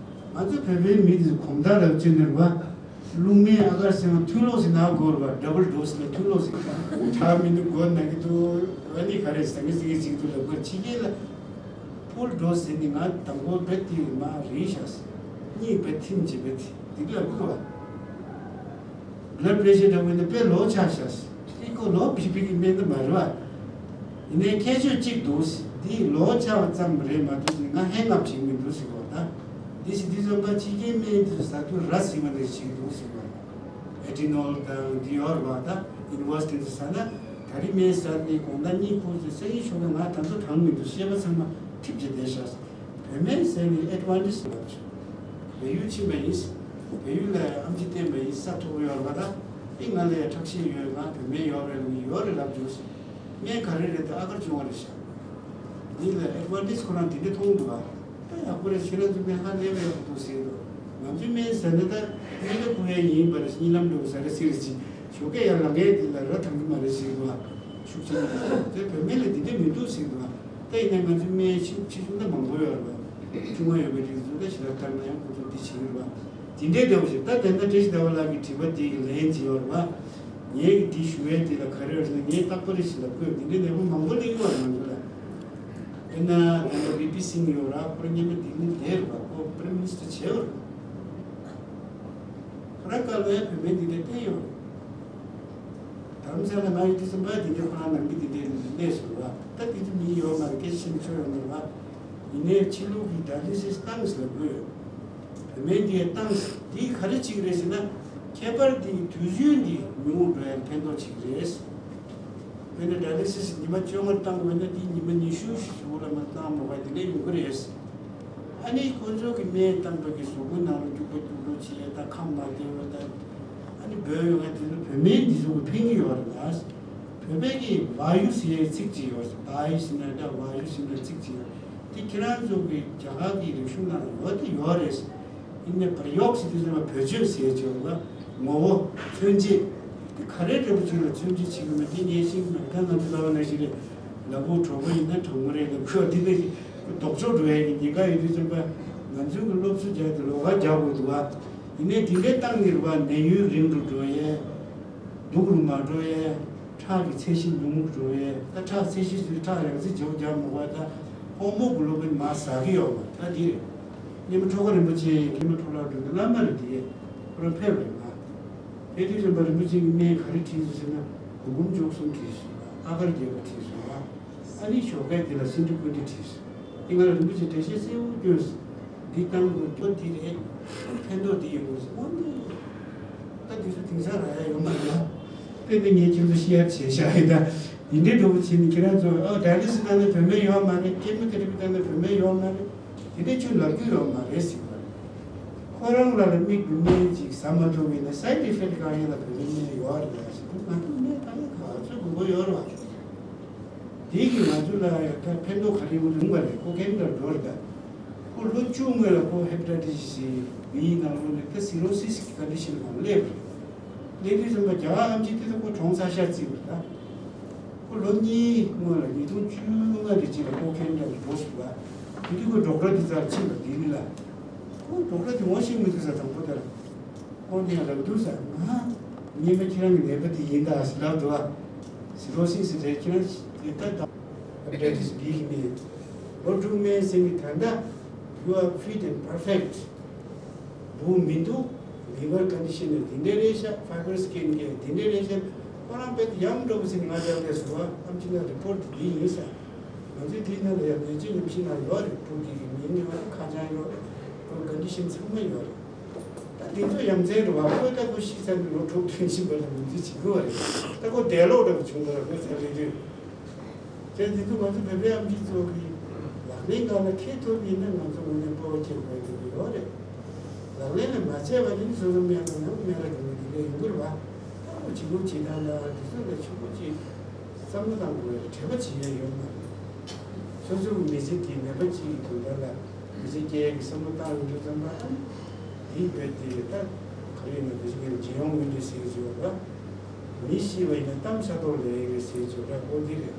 ང་ཚོ་བོད་པའི་མི་དེ་ཚོ་གོམ་སྟབས་རབ་བྱས་ནས་རེད་བ། བླུགས་སྨན་ཨ་གར་ཟེར་བ་ཐུག་ལོག་ཟེར་ན་དགོས་རེད་བ། ཌབ་བལ་ཌོ་སི་ལ་ཐུག་ལོག་ཟེར། ད་མི་འདུག་དགོས་ན་གི་འདུག་ཨ་ནི་ག་རེ་ཟ་ངེ་ཟ་ངེ་ཅིག་འདུག་ལབ་དགོས། ཕྱི་རྒྱལ་ལ་ཕུལ་ཌོ་སི་ཟེར་ནི་ང་དང་པོ་བེད་དེ་མ་རེད་ཤག་ཟེར། གཉིས་བེད་ཐིམ་གྱི་བེད་དེ་འདི་ལབ་དགོས་བ། བླ་པྲེ་ཤར་འདྲ་བོ་ནི་དཔེ་ལོག་ཆགས་ཤག་ཟེར། ཁོ་ལོག་ཕིག་ཕིག་གི་སྨན་འདི་མ་རེད་བ། ཡིན་ནའི་ཁྱད་ཆོས་གཅིག་འདུག་ཟེར། འདི་ལོག་ཆགས་པ་ཙམ་རེད་མ་གཏོགས་ང་ཧེང་ཨབ་བྱེད་མི་འདུག་ཟེར་བ་ད། འདི་ཞིག་འདི་ཙམ་པ་ཕྱི་རྒྱལ་སྨན་དེ་ཟ་དུས་ར་ཟིན་པ་ནས་བྱེད་འདུག་ཟེར་བ། ཨེ་ཏི་ནོལ་དང་འདི་ཡོད་རེད་བ། ད་ཡུ་ནི་ཝར་སི་ཊི་དུ་ཟ་ན་ད་རེས་སྨན་ཟ་ནས་དགོང་དག་གཉིད་ཁུག་ཚེ་སང་ཉིན་ཞོགས་ཀས་ང་ད་ཚོ་གྲང་མི་འདུག་བཤད་པ་ཚང་མ་འཐིབས་ཀྱི་བསྡད་ཤག་བོད་སྨན་ཟས་ནས་ཨེ་ཌི་ཝན་ཊེ་ཇི་ལབ་བྱུང་། བལ་ཡུལ་ཕྱིན་པ་ཡིན། བལ་ཡུལ་ལ་ཨམ་ཆི་བསྟེན་པ་ཡིན། ས་མཐོ་པོ་ཡོད་རེད་པ། ད་ཨི་ང་ལ་ཡ་ཁྲག་ཤེད་ཡོད། ང་བོད་སྨན་ཡོད་རེད་ལབ་ནས་ཡོད་རེད་ལབ་བྱུང་། སྨན་ག་རེ་རེད་ད་ཨ་གར་བྱུང་བ་རེད་ཤག་འདི་ལ་ཨེ་ཌི་ཝན་ཊེ་ཇི་ཁོ་རང་དེ་འདྲ་མཐོང་འདུག་བ། ད་ཡག་པོ་རེད། ཁྱེད་རང་ཚོ་སྨན་ཧ་ལས་པ་ཡག་པོ་འདུག་ཟེར་འདུག་ང་ཚོའི་སྨན་ཟ་ན་ད་སྨན་ཁབ་ཁུར་ཡ་ཡིན་པ་རེད། གཉིད་ལམ་འགྲོ་གི་ཟ་རེད་ཟེར་རེད་ཅིག་ཞོགས་ཀས་ཡར་ལངས་ཡས་དེ་ལ་ར་ཐང་གི་མ་རེད་ཟེར་འདུག་བ། ཤུགས་ཆེན་པོ་དེ་བོད་སྨན་ལ་འདི་འདྲ་མི་འདུག་ཟེར་འདུག་བ། ད་ཡིན་ན་ང་ཚོའི་སྨན་ཆེ་ཆེ་ཆུང་ད་མང་པོ་ཡོད་རེད་བ། ཆུང་བ་ཡོད་པའི་རིགས་ཚོ་ད་ཞེ་དྲག་ལྟར་ན་ཡང་ཁོ་ཚོ་འདི་བྱེད་ཀྱི་རེད་བ། འདི་འདྲའི་འདྲ་བོ་ཞིག་ད་དེ་འདྲ་བཀྲ་ཤིས་ཟླ་བ་ལགས་ཀྱི་དྲི་བ་འདི་གི་ལན་ཅིག་ཡོད་རེད་བ། ངས་ཀྱི་འདི་ཞུ་ཡས་འདི་ལ་ག་རེ་ཡོད་ཟེར་ན་ངས་རྟག་པར་རེ་ཞིག་ལ་བཀོད་འདི་འདྲའི་ནད་པ་མང་པོ་སླེབས་ཀྱི་ཡོད་རེད་ང་ཚོ་ལ། དཔེར་ན་ད་ལྟ་བི་པི་སིང་ཡོད་ར། ཁོ་རང་སྔོན་མ་ལྡི་ལི་བསྡད་རེད་བ། ཁོ་པྲེམ་མི་ནི་སི་ཊར་བྱས་ཡོད་རེད། ཁོ་རང་སྐབས་ལ་ཡང་བོད་སྨན་འདི་འདྲ་བསྟེན་ཡོད་རེད། དྷ་རམ་ས་ལ་ང་ཡོད་དུས་ཙམ་པ་འདི་འདྲའི་ཁོ་རང་ནང་མི་འདི་འདྲའི་སླེབས་སོང་བ། ད་འདི་ཚོ་མི་ཡོད་མ་རེད། སྐད་ཆ་བཤད་ན་ཆོ་ཡོད་མ་རེད་བ། ཡིན་ནའི་ཕྱི་ལུགས་ཀྱི་ཌའི་ལི་སིས་བཏང་ཟེར་དགོས་ཡོད། བོད་སྨན་འདི་ཡང་བཏང་ཟེར། འདི་ག་རེ་བྱེད་ཀྱི་རེད་ཟེར་ན། ཁྱད་པར་འདི་དུས་ཚོད་འདི་ཉུང་རུ་འགྲོ་ཡ་ཕན་ཐོགས་བྱེད་ཀྱི་རེད། དཔེར་ན་ཌའི་ལི་སིས་ཉི་མ་བཅོ་ལྔ་བཏང་བ་ན་འདི་ཉི་མ་ཉི་ཤུ་ཞིག་ལ་མ་བཏང་མ་བ་འདི་འདྲ་ཡོང་གི་རེད། ཨ་ནི་ཁོ་ཚོ་གི་སྨན་བཏང་བ་གི་གཟུགས་པོ་ནང་ལ་རྒྱུག་པ་རྒྱུག་འགྲོ་བྱེད་ཡ་དང་ཁམས་མ་བདེ་བ་དང་། ཨ་ནི་འབོལ་ཡོང་ཡ་དེ་ཚོ་བོད་སྨན་འདི་ཚོ་གི་ཕན་གྱི་ཡོད་རེད་ལ། བོད་པའི་གི་བ་ཡུ་ཟེར་ཡའི་ཚིག་ཅིག་ཡོད་རེད། བ་ཡུ་ཟེར་ན་འདྲ་བ་ཡུ་ཟེར་ན་ཚིག་ཅིག་ཡོད་རེད། དེ་ཁྱེད་རང་ཚོ་གི་རྒྱ་གར་གི་རིག་གཞུང་ནང་ཡོད་དེ་ཡོད་རེད། ཡིན་ནའི་པར་ཡོག་ཟེར་དུས་ཙམ་པ་བེད་སྤྱོད་ཟེར་ཡ་ཅིག་ཡོད་རེད་བ། ངོ་བོ་མཚོན་བྱེད། དེ་ག་རེ་འདྲ་པོ་ཅིག་ལ་མཚོན་བྱེད་བྱེད་ཀྱི་མེད་དེ་ངས་ཤེས་ཀྱི་མེད། ད་ང་ཚོ་ལབ་པ་ནང་བཞིན་རེད། ལ་ཕུག་གྲོགས་པོ་ཡིན་ན་གྲོགས་མོ་རེད་ལབ་ཁོ་དེ་ལས་ལྡོག་ཕྱོགས་འགྲོ་ཡ་གི་ཉེན་ཁ་ཡོད་དུས་ཙམ་པ་ང་ཚོའི་གི་སློབ་གསོ་རྒྱག་དེ་ལོགས་ཀ་རྒྱག་དགོས་འདུག་བ། ཡིན་ནའི་དེ་འདྲའི་སྟངས་ནི་རེད་བ། ནད་ཡུན་རིང་རུ་འགྲོ་ཡས། སྡུག་རུ་མ་འགྲོ་ཡས། ཁྲག་གི་ཚད་གཞི་ཉུང་རུ་འགྲོ་ཡས། ད་ཁྲག་ཚད་གཞི་ཟེར་ཁྲག་ཡང་རྩི་བྱེད་རྒྱག་མ་དགོས། ད་ཧོར་མོ་གི་སློབ་དཔོན་མ་ཟ་གི་ཡོད་མ་ད་འདི་རེད། སྙེ་མ་ཁྲོ་ཁ་རིན་པོ་ཆེ་སྙེ་མ་ཁྲོ་ལག་སྒྲོལ་གྱི་བླ་མ་རེད་དེ། ཁོ་རང་ཕེབས་རེད་མ། ཕེབས་དུས་ཙམ་པ་རིན་པོ་ཆེ་གི་སྨན་ག་རེ་བྲིས་སོང་ཟེར་ན། གུར་གུམ་བཅུ་གསུམ་བྲིས་སོང་། ཨ་གར་བརྒྱད་པ་བྲིས་སོང་། ཨ་ནི་ཞོགས་ཀས་དེ་ལ་སིན་དྲི་ཀུན་དྲི་བྲིས་སོང་། དེ་ང་ལ་རིན་པོ་ཆེ་འགྲེལ་བཤད་གསལ་པོ་སྐྱོན་སོང་། འདི་བཏང་དགོས། སྐྱོ་འདི་རེད། ཕན་ཐོགས་འདི་ཡོད་དགོས་ཟེར། འོ་འདི། ད་འདི་ཚོ་དེང་སང་རག་ཡ་ཡོད་མ་རེད་ལ། དཔེ་འདི་ངས་ཁྱེད་ཚོ་ཤེར་བྱས་བཞག་ཡིན། ད་འདི་འདྲའི་འགྲོ་བ་བྱས་ནས་ཁྱེད་རང་ཚོ་ཨ་ཌའི་ལི་སིས་བཏང་ན་བོད་སྨན་ཡོད་མ་རེད། ཀེ་མོ་ཐེ་ར་པི་བཏང་ན་བོད་སྨན་ཡོད་མ་རེད། དེ་འདྲའི་ཁྱོད་ལབ་རྒྱུ་ཡོད་མ་རེད་ཟེར་བ། ཁོ་རང་ལ་ལ་མིག་གི་སྨན་ཅིག་ཟ་མ་ཐུབ་པ་ཡིན་ན་སའི་ཌི་ཨི་ཕེག་ཊི་གང་ཡིན་ལ་བོད་སྨན་ཡོད་རེད་ཟེར། ང་ཚོ་སྨན་གང་ཡིན་ག་ཚོད་དགོས་མཁོ་ཡོད་རེད་བ། དེ་གིས་ང་ཚོ་ལ་ཡང་ད་ཕན་ཐོགས་ག་རེ་ཡོང་གི་རེད་པ། རེད། ཁོ་ཀེམ་དང་འགྲོ་རེད་ད། ཁོ་ལོ་བཅུ་སྔོན་ལ་ཁོ་ཧེ་པ་ཊའི་ཊི་སི་སི་བི་ནང་ལོགས་ནས་ད་སི་རོ་སིས་ཀྱི་ཀོན་ཌི་ཤན་ནང་སླེབས་རེད། སླེབས་དུས་ཙམ་པ་རྒྱ་གར་ཨེམ་ཆི་དེ་ད་ཁོ་གྲོངས་ཚར་ཤག་བརྩིས་པ་རེད་ད། ཁོ་ལོ་གཉིས་སྔོན་ལ་ཉིས་སྟོང་བཅོ་ལྔ་དེ་ཅིག་ལ་ཁོ་ཀེམ་དང་འགྲོ་སོང་བ། དེ་དུས་ཁོ་ཌོག་ཊར་དེ་རྩར་ཕྱིན་པ་ལྡི་ལི་ལ། ཁོ་ཌོག་ཊར་དེ་ངོ་ཤེས་མི་ཐུབ་ས་དང་པོ་དེ་ལ། ཁོང་དེ་ཡང་ལབ་འདུག་ཟེར། ང་སྔོན་མ་ཁྱེད་རང་གི་ནད་པ་དེ་ཡིན་ད་ཟེར་ལབ་འདུག་ཨ། སི་རོ་སིས་རེད། ཁྱེད་རང་དེ་ད་ད་ཧེ་པ་ཊའི་ཊི་སི་བི་གི་ནད་ལོ་དྲུག་སྨན་ཟིན་གི་ད་ལྟ་you are fit and perfect། སྦུག་མི་འདུག་ལི་ཝར་ཀོན་ཌི་ཤན་ནི་དེ་འདྲ་རེད་ཤག་ཕའི་བར་སི་ཀིན་གི་དེ་འདྲ་རེད་ཤག་ཁོ་རང་དཔེ་ཡག་འགྲོ་བ་ཟེར་ནས་ང་རྒྱབ་ལས་སོང་བ། ཨེམ་ཆི་ལ་རི་པོར་ཊི་དེ་ཡིན་ཟེར། ང་ཚོའི་དེའི་ནང་ལ་ཡང་ནད་བཅོས་ཉམས་ཞིབ་ནང་ཡོད་རེད། ཕྲུག་གི་མིང་ཡོད་རེད། ཁ་བྱང་ཡོད་རེད། ཁོའི་ཀོན་ཌི་ཤན་ཚང་མ་ཡོད་རེད། ད་དེ་ཚོ་ཡ་མཚན་རེད་བ། ཁོས་ད་ཁོ་ཤི་ཚར་ནས་ལོ་དྲུག་ཐོན་བཞིན་པ་ལ་ངོས་འཛིན་བྱེད་དགོས་པ་རེད། ད་ཁོ་འདས་ལོག་འདྲ་བ་བྱུང་བ་རེད། ཁོས་ཚར་རེད་དུས། དེ་འདི་ཚོ་ང་ཚོ་བོད་པའི་ཨེམ་ཆི་ཚོ་གི་ལག་ལེན་སྒང་ལ་འཁྱེར་ཐུབ་ཡིན་ན་ང་ཚོ་དངོས་གནས་སྤོབས་པ་སྐྱེ་དགོས་ཀྱི་ཡོད་རེད། ལག་ལེན་ལ་མ་བྱས་པ་ཡིན་ན་སོ་སོ་སྨན་ལ་ཡང་སྨན་ར་འགྲོ་གི་འདི་འདྲ་ཡོང་གི་རེད་བ། ད་ཁོ་བྱེད་ལུགས་བྱེད་སྟངས་ལ་དེ་ཚོ་ལ་ཆོག་པོ་ཅིག་བསམ་བློ་བཏང་དགོས་པའི་དྲན་པ་བྱེད་ཡ་ཡོད་མ་རེད། སོ་སོའི་མི་ཚེ་འདི་ནད་པ་གཅིག་གི་དོན་དག་ལ་མི་ཚེ་སྐྱེལ་ཡ་གི་བསམ་བློ་བཏང་ཡོང་དུས་ཙམ་པ། ཨ་ནི་དེའི་བོད་དེ་ད་ག་རེ་ཡིན་ན། བོད་ཀྱི་ནང་རྗེ་ཡོང་མུན་དུ་ཟེར་གྱི་ཡོད་པ། མི་ཤི་བ་ཡིན་ན་གཏམ་ཤ་ཐོག་ལས་ཡོད་ཟེར་གྱི་ཡོད་པ། ཨོ་དེ་རེད།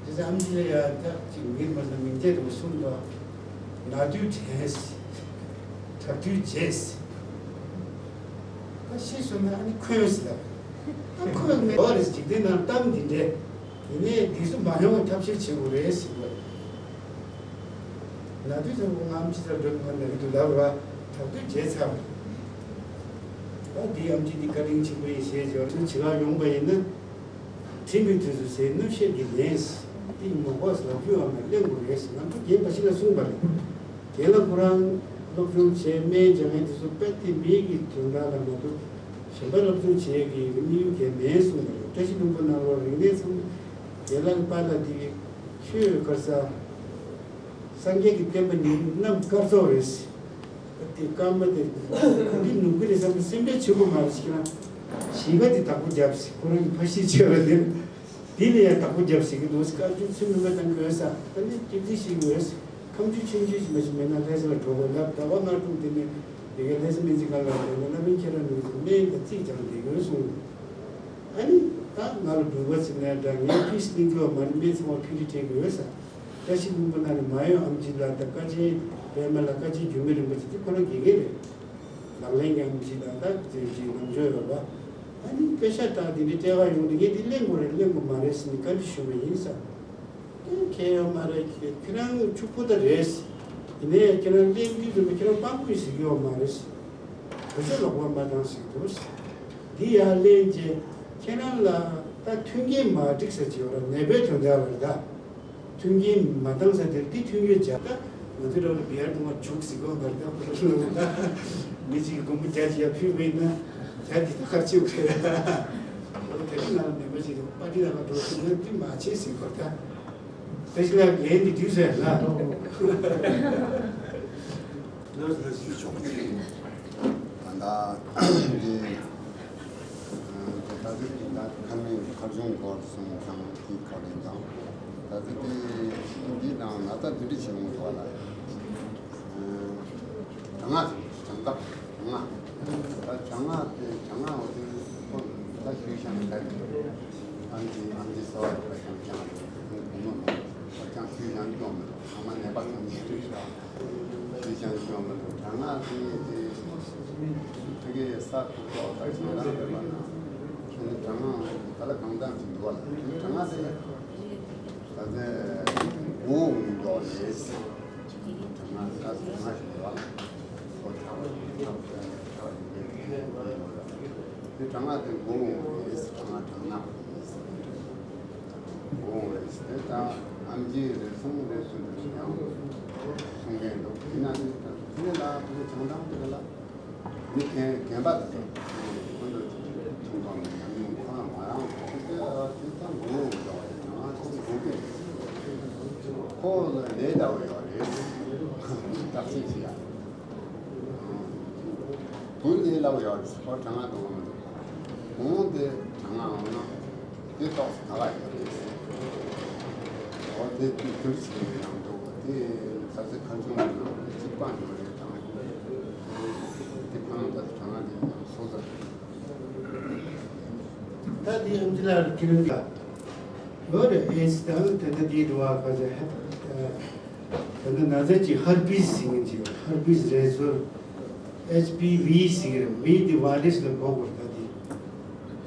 དེ་ཚེ་ཨམ་ཆི་ལ་ཡ་ད་ཅིག་མིར་མ་ཟ་མིང་དེ་རུ་གསུངས་འདུག་ན་དུས་དྲན། དྲག་དུས་བརྗེད། ད་ཤི་སོང་ན་ཨ་ནི་འཁོན་ཟེར་ལ། ད་འཁོན་མེད་པ་རེད། འཇིག་རྟེན་ནང་གཏམ་འདི་འདྲས། ཡིན་ནའི་འདི་ཚོ་མ་ཡོང་བའི་ཐབས་ཤེས་བྱེད་དགོས་རེད་ཟེར་གྱི་ཡོད་རེད། ན་དུས་ཙམ་པ་ང་ཨམ་ཆི་ཚ་འགྲོ་གི་མ་ན་གི་འདུག་ལབ་ར། དྲག་དུས་བརྗེད་ཚར་བ། ད་འདི་ཨམ་ཆི་འདི་བཀའ་དྲིན་ཆེན་པོ་ཡིན་ཞེས་བརྗོད། ཚུར་བྱེད་གར་ཡོང་པ་ཡིན་ན། དྲན་པའི་དུས་སུ་ཟས་སྣུམ་ཤེད་ཀྱིས་ལེན། དེ་མོ་ཁོག་ལབ་རྒྱུ་ཡོད་མ་གླེང་དགོས་རེད། ང་ཚོ་རྒན་པ་ཞིག་ལ་གསུངས་པ་རེད། རྒན་ལགས་ཁོ་རང་སློབ་སྦྱོང་བྱས་སྨན་སྦྱང་མཁན་དེ་ཚོ་དཔེ་དེ་མི་གི་དོན་དག་ལ་མ་གཏོགས་གཞན་པ་སློབ་སྦྱོང་བྱེད་ཡས་ཀྱི་དམིགས་ཡུལ་གང་མེད་གསུངས་པ་རེད། བཀྲ་ཤིས་ལྷུན་པོ་ནང་ལོགས་རིག་གནས་ཚང་མ་རྒན་ལགས་ཀྱི་པཱ་ལགས་དེ་གི་ཆོས་དཀར་ས། སངས་རྒྱས་ཀྱི་བསྟན་པ་ཉིད་རྣམས་དཀར་ཚོགས་རེད། དེ་སྐར་མ་དེ་གུ་གི་ནུབ་གི་རེད་བསམ་པ་སེམས་ཁྲལ་བྱེད་དགོས་མ་རེད། ཁྱེད་རང་གཞིས་ཀ་དེ་བདག་པོ་རྒྱབ་ཟེར། ཁོ་རང་གི་ཕ་གཞིས་ཆེ་བ་དེ་དེ་ལ་ཡང་བདག་པོ་རྒྱབ་ཟེར་གི་འདུག་བཀའ་བཀྱོན་ཚུལ་མིན་པ་བཏང་གི་ཡོད་ས། ད་ནི་སྐྱིད་རྫི་ཞིག་ཡོད་ས། ཁམས་ཆུ་ཆུང་ཆུང་ཞིག་མ་ཞིག་མེད་ན་ལྷ་ས་ལ་འགྲོ་དགོས་ལབ། ཟླ་བ་ལྔ་དྲུག་དེ་ནས་དེ་གའི་ལྷ་ས་སྨན་རྩིས་ཁང་ལ་འགྲོ་ན། སློབ་དཔོན་ཁྱེད་རང་ནུས་ཚོད་སྨན་དང་རྩིས་སྦྱང་བསྡད་ཡོད་གསུངས། ཨ་ནི་ད་ང་ལ་འབུལ་བ་ཟེར་ནའི་འདྲ། ངས་ཕིས་གླེང་གི་ཡོད་མ་རེད། སྨན་ཚང་མ་ཕི་རི་སྤྲད་ཀྱི་ཡོད་ས། བཀྲ་ཤིས་ལྷུན་པོ་ནང་ནས་མ་ཡོང་ཨམ་ཆི་ལགས་དང་། བཀའ་བཅག་པད་མ་ལགས། བཀའ་བཅག་འགྱུར་མེད་རིན་པོ་ཆེ་དེ་ཁོ་རང་དགེ་རྒན་རེད། ལག་ལེན་གྱི་ཨམ་ཆི་ལགས་དང་། དེ་ཅིག་ནམ་འཇོག་ཡོད་པ། ཨ་ནི་པེ་ཤ་སྟག་དེ་འདྲའི་སྤྲད་ག་ཡོང་དུས་ངས་འདི་གླེང་དགོས་རེད་གླེང་དགོས་མ་རེད་ཟེར་ནས་བཀའ་འདྲི་ཞུས་པ་ཡིན་ས། ཨེ་ཁྱད་ཡོད་མ་རེད། ཁྱེད་ཁྱེད་རང་ཕྱུག་པོ་ད་རེད། ཡིན་ནའི་ཁྱེད་རང་གླེང་དུས་ཙམ་པ་ཁྱེད་རང་དཔང་པོ་ཡིན་ཟེར་གྱི་ཡོད་མ་རེད། བོད་ཆས་ལོག་པ་མ་བཏང་ཟེར་གྱི་འདུག་འདི་ཡར་གླེང་རྗེས་ཁྱེད་རང་ལ་ད་མཐུན་རྐྱེན་མ་འགྲིག་ས་ཅིག་ཡོད་ར། ནད་པའི་དོན་དག་ལ་རེད་ད། མཐུན་རྐྱེན་མ་བཏང་ས་དེར་འདི་མཐུན་རྐྱེན་སྦྱར། ད་ང་ཚོའི་རོགས་ལ་བི་ཡར་བཏུང་བ་བྱུག་ཟེར་གྱི་ཡོད་མ་རེད་ད། ཁོ་རང་ལ་ད་མི་གཅིག་གིས་སྒོར་མོ་བརྒྱ་ཅིག་ཡར་ཕུལ་བ་ཡིན་ན་ཇ་འདི་ད་གར་ཆེ་བ་རེད། དེ་རིང་ང་ལ་ནད་པ་ཅིག་གིས་པར་ཊི་ལ་ཁ་འགྲོ་ཟེར་ན་འདི་མ་བྱེད་ཟེར་གྱི་ཡོད་ད། བཀྲ་ཤིས་ལགས་ལན་འདི་འགྲིག་སོང་ཡ་ལ། ལགས་སོ་ལགས་སོ། ད་ལྟ་འདི་ད་ལྟ་འདི་ད་ཁ་མིན་ཁ་བྱུང་སྐོར་སོང་ཙང་དེ་ག་རེ་དང་། ད་ལྟ་འདི་འདི་དང་ན་ཚ་འདི་འདྲ་བྱེད་འོང་བ་ལ། དྲག་སྔགས་དྲག་སྔགས་དྲག་སྔགས་ད་དྲག་སྔགས་དེ་དྲག་སྔགས་འོ་དེ་ཁོ་ད་ཞུས་ཤག་ད་ཨམ་ཆི་ཨམ་ཆི་གསོ་བ་རེད་པ། ཀྱང་ཀྱང་ཁོ་མོ་མོ་ད་ཀྱང་ཞུས་ཤག་སྐྱོང་མི་འདུག་ཚང་མ་ནད་པ་ཚང་མ་ཞུས་ཤག་ཞུས་ཤག་སྐྱོང་མི་འདུག་དྲག་སྔགས་དེ་དེ་ཕ་གི་ས་ཁུག་ཏོག་ད་ཞིང་རང་རེད་པ་ན། ཁྱོད་ནི་དྲག་སྔགས་ད་ལ་གང་འདྲ་ཞིག་འདུག་བ་ལ། དྲག་སྔགས་དེ་ད་ཚེ་མགོ་འོང་མདོག་ལས། དྲག་སྔགས་ད་ཚེ་དྲག་སྔགས་ཤིག་འདུག་བ་ལ། ཁོ་དྲག་པ་དྲག་པ་དྲག་པ་ཡིན་པས་ཡིན་པ་ལ། དེ་དྲག་སྔགས་དེ་མགོ་འོང་བས་དྲག་སྔགས་དྲག་སྔགས་ཡིན། མགོ་འོང་བས་དེ་ད་ཨམ་ཆིའི་རེ་ཟུང་རེ་ཟུང་དུ་ཡང་གསུང་མཁན་འདུག་ཡིན་ན་དེ་ད་དེ་ལ་དེ་བྱང་ཐང་དེ་ལ་མི་རྒན་རྒན་པ་དེ་ཚོ་ཁོང་ཚོ་ཁྱིམ་ཚང་ནས་ཡང་ཁོ་རང་མ་རང་ཁོ་ཚོ་དེ་ད་མགོ་འོང་འདྲ་བ་ཡིན་ན་ཁོ་ཚོ་མགོ་སྐད་ཁོ་ལ་ནད་འདྲ་བ་ཡོད་རེད། བརྟག་དཔྱད་བྱེད་ཡ། བུ་ནི་ལབ་ཡོད་རེད། ཁོ་གྲང་ངར་འདུག་གམ་མི་འདུག་གོང་དེ་གྲང་ངར་འོང་ན་དེ་ཏོག་ཙམ་ད་ག་ཡོད་རེད། འོ་དེ་དུས་དུས་ཚོད་ཡང་འདུག་དེ་ད་ཚེ་ཁ་ཆུང་ཡིན་ན་གཅིག་པ་འགྲོ་རེད། གྲང་ངར་དེ་ཁོ་རང་ད་ཚེ་གྲང་ངར་དེ་ཡང་སོ་སོ་རེད། ད་དེ་ཨམ་ཆི་ལགས་ཁྱེད་རང་ལ་ཡོད་རེད། ཨེ་ཙི་དང་དེ་འདྲ་དེའི་འགྲོ་བ་ག་ཚོད་ཧ། དེ་ནི་ན་ཚ་གཅིག་ཧར་པིས་ཟེར་མཁན་ཅིག་ཡོད། ཧར་པིས་རེད་ཟེར། ཨེཆ་པི་ཝི་ཟེར་གི་རེད། ཝི་དེ་ཝ་ཡི་རས་ལ་གོ་དགོས་རེད། ད་དེ་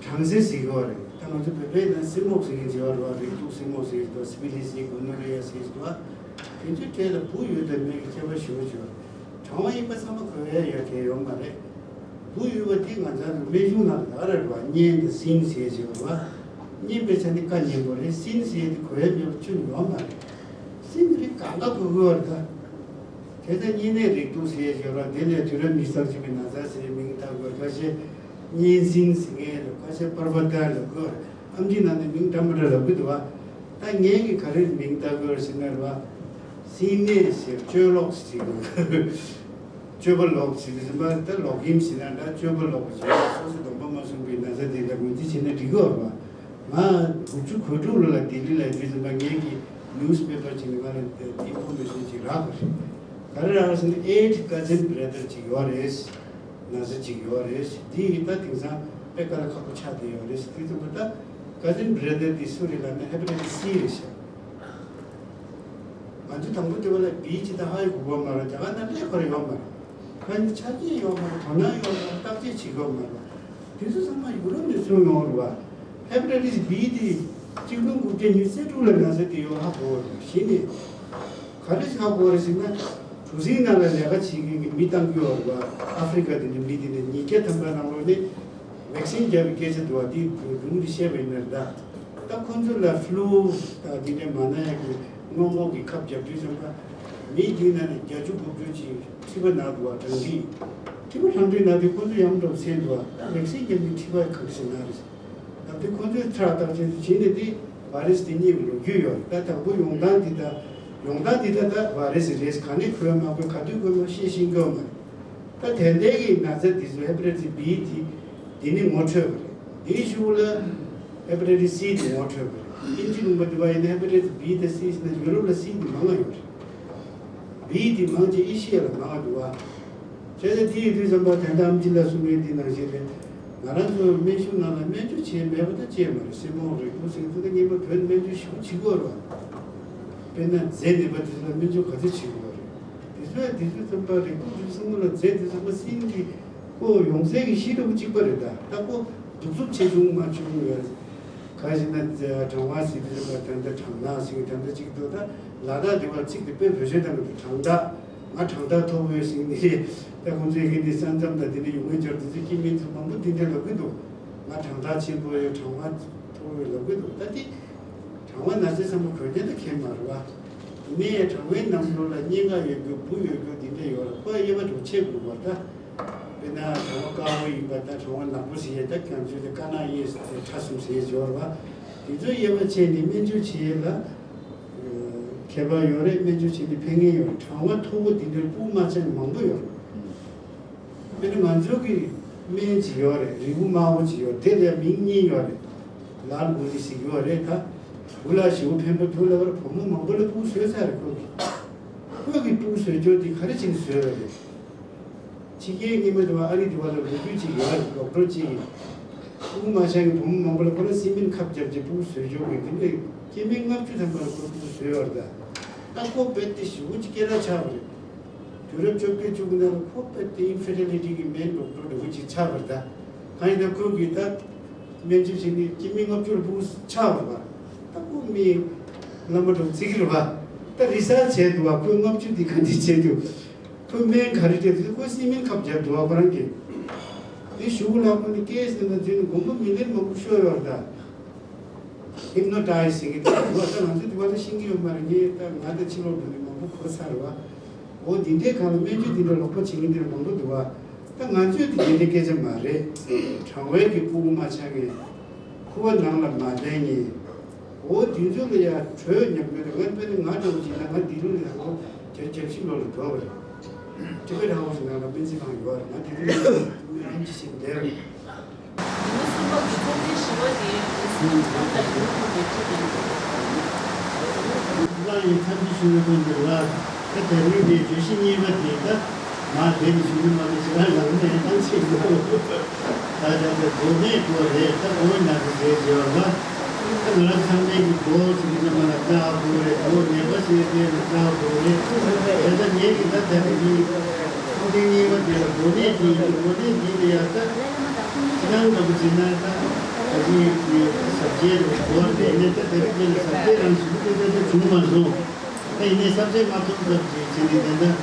གྲང་ཟས་ཟེར་གི་ཡོད་རེད། ད་ང་ཚོ་བོད་པའི་ནང་སྲིན་མོག་ཟེར་མཁན་ཅིག་ཡོད་རེད་བ། རེག་དུག་སྲིན་མོག་ཟེར་གི་འདུག་སི་ཕི་ལི་སི་གོ་ནོ་རི་ཡ་ཟེར་གི་འདུག་དེ་ཚོའི་གྲས་ལ་བུ་ཡོད་དང་མེད་ཀྱི་ཁྱད་པར་ཞེ་པོ་ཅིག་ཡོད་རེད། གྲང་བ་ཡིན་པ་ཚང་མ་གོ་ཡ་ཡོད་མཁན་ཡོད་མ་རེད། བུ་ཡོད་པ་དེ་ང་ཚོ་སྨན་གཞུང་ནང་ལ་ད་རེད་བ། གཉན་དང་སྲིན་ཟེར་གྱི་ཡོད་རེད་བ། གཉན་པའི་ཆ་ནས་ཀ་གཉན་པོ་རེད། སྲིན་ཟེར་དེ་གོ་ཡ་མེད་པ་ཅུང་ཡོད་མ་རེད། སྲིན་དེ་རིགས་གང་ག་གོ་གི་ཡོད་རེད་ད། དེ་ལྟར་གཉན་ནད་རེག་དུག་ཟེར་ཡ་ཡོད་རེད་བ། དེ་ལས་དུས་རབས་ཉི་ཤུ་རྩ་གཅིག་པའི་ན་ཚ་ཟེར་མིང་བཏགས་དགོས། ཁ་ཤས་གཉན་སྲིན་ཟེར་མཁན་རེད། ཁ་ཤས་པར་བ་ཏ་ལབ་གི་ཡོད་རེད། ཨམ་ཆི་ནང་ནས་མིང་འདྲ་མི་འདྲ་ལབ་གི་འདུག་བ། ད་ངས་ཀྱིས་ག་རེ་མིང་བཏགས་དགོས་ཟེར་ན་རེད་བ། སྲིན་ནད་ཟེར། གཅོད་ལོག་ཟེར་གི། གཅོད་པ་ལོག་ཟེར་གི་ཟེར་བ་ད་ལོག་གཡེམ་ཟེར་ན་འདྲ། གཅོད་པ་ལོག་ཟེར་བ། སོ་སོ་སྡོམ་པ་མ་བསྲུངས་པའི་ན་ཚ་དེ་འདྲ་ངོས་འཛིན་བྱས་ན་འགྲིག་གི་ཡོད་རེད་བ། ང་དགུ་བཅུ་གོ་དྲུག་ལོ་ལ་ལྡི་ལི་ལ་ཡོད་དུས་ཙམ་པ་ངེད་ཀྱི་news paper ཅིག་ནས་ང་ལ་information ཅིག་རག་པ་རེད། ག་རེ་རག་ཟེར་ན་eight cousin brother ཅིག་ཡོད་རེད། ན་ཚ་ཅིག་ཡོད་རེད། འདི་ཡིས་ད་དེང་སང་དཔེ་དཀའ་ལས་ཁག་པོ་ཆགས་བསྡད་ཡོད་རེད། དེ་ཙམ་པ་ད་cousin brother འདི་སུ་རེད་ལབ་ན་hepatitis C རེད་ཤག་ང་ཚོ་དང་པོ་དེ་བ་ལ་བི་ཅི་ད་ཧ་ཡི་གུ་བ་མ་ར་རྒྱ་གར་ན་ལས་ཁོ་ར་ཡོད་མ་རེད། ཁ་ནི་ཆ་རྐྱེན་ཡོད་མ་རེད། དོ་སྣང་ཡོད་མ་རེད། བརྟག་དཔྱད་བྱེད་ཡོད་མ་རེད། དེ་ཚོ་ཚང་མ་ཡུ་རོབ་ནས་བཟུང་ཡོང་རེད་བ། hepatitis B དེ་གཅིག་སྟོང་དགུ་བརྒྱ་ཉི་ཤུ་རྩ་དྲུག་ལ་ན་ཚ་དེ་ཡོད་ཧ་གོ་བ་རེད། གཞི་ནས་ག་རེ་ཧ་གོ་བ་རེད་ཟེར་ན། གྲུ་གཟིངས་ནང་ལ་ལས་ཀ་བྱེད་མཁན་གྱི་མི་བཏང་གི་ཡོད་རེད་བ། ཨ་ཧྥེ་རི་ཀ་དེ་ནས་མི་དེ་ནས་ཉིས་བརྒྱ་ཐམ་པ་ནང་ལོགས་ནས་vaccine བརྒྱབ་པའི་སྐད་ཆ་འདུག་བ། དེ་སྒྲུང་དེ་བཤད་པ་ཡིན་ན་རེད་ད། ད་ཁོ་ཚོ་ལ་flu དང་དེ་འདྲའི་མ་ན་ཡག་གི་སྔོན་འགོག་གི་ཁབ་བརྒྱབ་དུས་ཙམ་པ། མི་དེའི་ནང་ནས་བརྒྱད་ཅུ་དགུ་བཅུ་ཅིག་མཁྲིས་པ་ན་འདུག་བ། གྲང་འདི་མཁྲིས་པ་གྲང་འདི་ན་དུས་ཁོ་ཚོ་ཡང་འགྲོ་སེམས་འདུག་བ། ད་vaccine བརྒྱབ་ནས་མཁྲིས་པ་གང་ཞིག་ན་རེད། ད་དེ་ཁོ་ཚོས་ཁྲག་བརྟག་དཔྱད་དུ་བྱས་ནས་དེ་virus དེ་རྙེད་པའི་ལོ་རྒྱུས་ཡོད་རེད། ད་དང་པོ་ཡོང་སྟངས་འདི་ད་ཡོང་སྟངས་འདི་ད་ད་virus རེད། ག་ནས་འགོས་མ་འགོས་ག་དུས་འགོས་མ་ཤེས་ཤེས་འགོས་མ་རེད། ད་དེ་འདྲའི་གི་ན་ཚ་འདི་ཚོ་hepatitis B དེ་འདི་ནི་ངོ་འཕྲོད་པ་རེད། དེའི་གཞུག་ལ་hepatitis C དེ་ངོ་འཕྲོད་པ་རེད། དབྱིན་ཇི་ལུང་པ་འདི་བ་ཡིན་ན་hepatitis B དང་C ཟེར་ན་ཡུ་རོབ་ལ་C དེ་མང་ང་ཡོད་རེད། B དེ་མང་ཆེ་ཨེ་ཤི་ཡ་ལ་མང་ང་འདུག་བ། བྱས་ཙང་དེ་ཡི་དུས་ཙམ་པ་ད་ལྟ་ཨམ་ཆི་ལགས་གསུང་མཁན་དེ་ནང་བཞིན་རེད། ང་རང་ཚོ་སྨན་གཞུང་ནང་ལ་སྨན་བཅོས་བྱས་མེད་པ་ད་ཅི་ཡང་མ་རེད། སྲིན་མོ་རེད་ཁུ་སིང་ཚོ་ད་སྔོན་མ་བོད་སྨན་བཅོས་ཞེ་པོ་བྱེད་དགོས་རེད་བ། དཔེར་ན་མཛེ་ནད་པ་དེ་ཚོ་ལ་སྨན་བཅོས་ག་ཚོད་བྱེད་དགོས་རེད། དེ་ཚོ་དེ་ཚོ་ཙམ་པ་རེད། ཁུ་སིང་སྲིན་མོ་ལ་མཛེ་དེ་ཚོ་མ་སྲིན་གྱི་ཁོ་ཡོང་སའི་གི་གཞི་འདྲ་བོ་གཅིག་པ་རེད། ད་ད་ཁོ་གདུག་རྩུབ་ཆེ་ཆུང་མ་ཆུང་ཡོད་རེད། ག་ཞིག་ན་གྲང་བ་ཟེར་དུས་ཙམ་པ་ད་ལྟ་གྲང་ནག་ཟེར་གི་ད་ལྟ་གཅིག་འདུག་ད་ལ་དྭགས་དེ་བར་ཚིག་དེ་དཔེ་བོད་ཆོས་དང་གྲང་ད། ང་གྲང་ཐག་མཐོ་པོ་ཡོད་ཟེར་ནས། ད་ཁོང་ཚོས་ཁྱེད་འདི་ས་མཚམས་དང་དེ་འདྲ་ཡོང་མཁན་ཆོར་དེ་ཚོས་སྐྱེ་དམན་ཚོ་མང་པོ་འདི་འདྲ་ལབ་གི་འདུག་ང་གྲང་ཐག་ཆེན་པོ་ཡོད། གྲང་བ་མཐོ་པོ་ཡོད་ལབ་གི་འདུག་ད་དེ་གྲང་བ་ན་ཚའི་བསམ་བློ་གོན་མཁན་ད་མཁན་མ་རེད་བ། ཡིན་ནའི་གྲང་བའི་ནང་ལོགས་ལ་གཉན་ཁ་ཡོད་རྒྱུ་འབུ་ཡོད་རྒྱུ་འདི་འདྲ་ཡོད་རེད། ཁོ་དབྱེ་བ་འདྲ་ཕྱེ་དགོས་པ་ད། དཔེར་ན་གྲང་བ་དཀར་པོ་ཡིན་པ་དང་གྲང་བ་ནག་པོ་ཟེར་ཡས་ད་གང་ཚོད་དེ་དཀར་ནག་དབྱེ་ཕྲ་གསུམ་ཟེར་ཡས་ཡོད་རེད་བ། དེ་ཚོ་དབྱེ་བ་ཕྱེ་ནས་སྨན་བཅོས་བྱེད་ཡས་ལ། ཁྱད་པར་ཡོད་རེད། སྨན་བཅོས་བྱེད་དུས་ཕན་ངེས་ཡོད་རེད། གྲང་བ་མཐོ་པོ་འདི་འདྲའི་སྤུ་མ་ཆགས་མང་པོ་ཡོད་རེད། དཔེར་ན་ང་ཚོ་གི་སྨན་ཅིག་ཡོད་རེད། རིལ་བུ་དམར་པོ་ཅིག་ཡོད་རེད། དེ་ལ་མིང་གཉིས་ཡོད་རེད། ལཱལ་གུ་ལི་ཟེར་གྱི་ཡོད་རེད། ད་གུ་ལ་ཞེ་པོ་ཕན་པོ་འདུག་ལབ་པར་བུ་མོ་མང་པོ་ལ་སྤུ་བཟོས་ཚར་རེད་ཁོ་གིས། ཁོ་གིས་སྤུ་བཟོས་ཅོག་དེ་ག་རེ་བྱས་ནས་བཟོས་པ་རེད། ཕྱི་རྒྱལ་སྔོན་མ་དུ་བ་ཨ་རི་དུ་བ་ལ་ལོ་རྒྱུས་ཅིག་ཡོད་རེད། ཌོག་ཊར་ཅིག་གིས་སྤུ་གུ་མ་ཆགས་ཀྱི་བུ་མོ་མང་པོ་ལ་ཁོ་རང་སི་མིན་ཁབ་བརྒྱབ་བྱས་སྤུ་གུ་བཟོས་ཆོག་གི། དེ་འདྲའི་སྐྱེ་དམན་ལྔ་བཅུ་ཐམ་པ་ལ་ཁོ་སྤུ་གུ་བཟོས་ཡོད་རེད། ད་ད་ཁོ་རྦད་དེ་ཞེ་པོ་ཅིག་སྐྱེ་ར་ཆགས་པ་རེད། དུས་རབས་བཅོ་བརྒྱད་བཅུ་དགུ་ནང་ལ་ཁོ་རྦད་དེ་ཨིན་ཕེ་ཊི་ལི་ཊི་གི་མེན་ཌོག་ཊར་འདྲ་བོ་ཅིག་ཆགས་པ་རེད། ད་གང་ཡིན་ན་ཁོ་གིས་ད་སྨན་བཅོས་བྱས་ནས་སྐྱེ་དམན་ལྔ་བཅུ་ལ་སྤུ་གུ་ཆགས་པ་རེད་པ། ད་ཁོ་མི་བླ་མ་འདྲ་བོ་བརྩི་གི་རེད་པ། ད་རི་སར་ཆ་བྱས་འདུག་པ། ཁོས་ལྔ་བཅུ་དེ་ག་འདྲ་བྱས་འདུག་ཁོས་སྨན་ག་རེ་སྤྲད་འདུག་ཁོས་སི་མིན་ཁབ་བརྒྱབ་འདུག་པ་ཁོ་རང་གིས། དེ་ཞུ་གི་ལ་ཁོ་ནི་ཀེ་སི་ནང་འཛུལ་ནས་དགོངས་པ་མི་ལེན་མང་པོ་ཤོར་ཡོད་རེད་ད། ཧིབ་ནོ་ཊའི་ཛི་ཟེར་གི་འདུག་ད་ང་ཚོ་དེ་བ་ད་ཤེས་ཀྱི་ཡོད་མ་རེད། ངས་ད་ང་ད་ཕྱི་ལོགས་འགྲོ་ནས་མང་པོ་གོ་ཚར་བ། འོ་འདི་འདྲའི་སྒང་ལ་སྨན་བཅོས་འདི་འདྲ་ལོག་པ་བྱེད་མཁན་འདི་འདྲ་མང་པོ་འདུག་བ། ད་ང་ཚོས་དེ་འདི་འདྲའི་སྐད་ཆ་མ་རེད། གྲང་བའི་གི་སྤུ་གུ་མ་ཆགས་མཁན། ཁུ་བ་ནང་ལ་མ་ལེན་མཁན། འོ་དེ་ཚོ་ལ་ཡ་དྲོད་ཉམས་དགོས་ཏེ། ང་དཔེར་ན་ང་འདྲ་བོ་ཅིག་ན་ང་ལྡི་ལི་ནས་དང་པོ་བརྒྱད་ཅུ་གྱ་བཞི་ལོ་ལ་འགྲོ་བ་རེད། ཊི་བེཊ་ཧའུ་སི་ནང་ལ་སྨན་རྩིས་ཁང་ཡོད་རེད། ང་དེ་དུས་ནས་ཨེམ་ཆི་བྱས་བསྡད་རེད། ཉི་མ་གསུམ་པ་གི་ཚོགས་ཆེན་བཞི་པ་དེ་ཨེ་སི་ཨེམ་ཐང་ལ་ཡོད་ཐུབ་པའི་ཁྲིད་ཡིན། ལགས་ཡིན། ཐབས་ཤེས་ཞུ་བའི་དོན་དུ་ལ། ད་དེ་རིང་དེ་བརྗོད་གཞི་གཉིས་པ་དེ་ད་མ་དེ་ནི་ཞུ་གི་མ་རེད། ཞེ་དྲག་ལབ་ནས་ཐང་ཆད་འགྲོ། ད་ད་ད་གོ་གནས་སྐོར་རེད། ད་གོ་ན་གི་རེད་ཟེར་བ། ད་ང་རང་ཚང་མས་ཀྱི་གོ་ཟེར་གྱི་ནི་མ་ལ་ལྟ་དགོས་རེད། གོ་ནད་པ་ཟེར་དེ་ལ་ལྟ་དགོས་རེད། དེ་ད་ངས་ཀྱི་ད་ད་ནི་ཚོགས་ཐེངས་གཉིས་པ་དེ་ལ་གོ་གནས་དེ་ཡིན། གོ་གནས་དེ་ལ་ཡ་ད་ཅི་ནང་འདྲ་པོ་བྱེད་ན་ད་ད་ཅི་ཡི་ཟབ་རྒྱས་རུ་གོ་བ་དེ་ནས་ད་དེ་རིགས་དེ་ལ་ཟབ་རྒྱས་རང་ཞུ་གི་དེ་ད་ད་བྱུང་མ་སོང་། ད་ཡིན་ནའི་ས་བཅད་མ་ཐོབ་ཙམ་ཅིག་བྱས་ནས་དེ་འདྲ་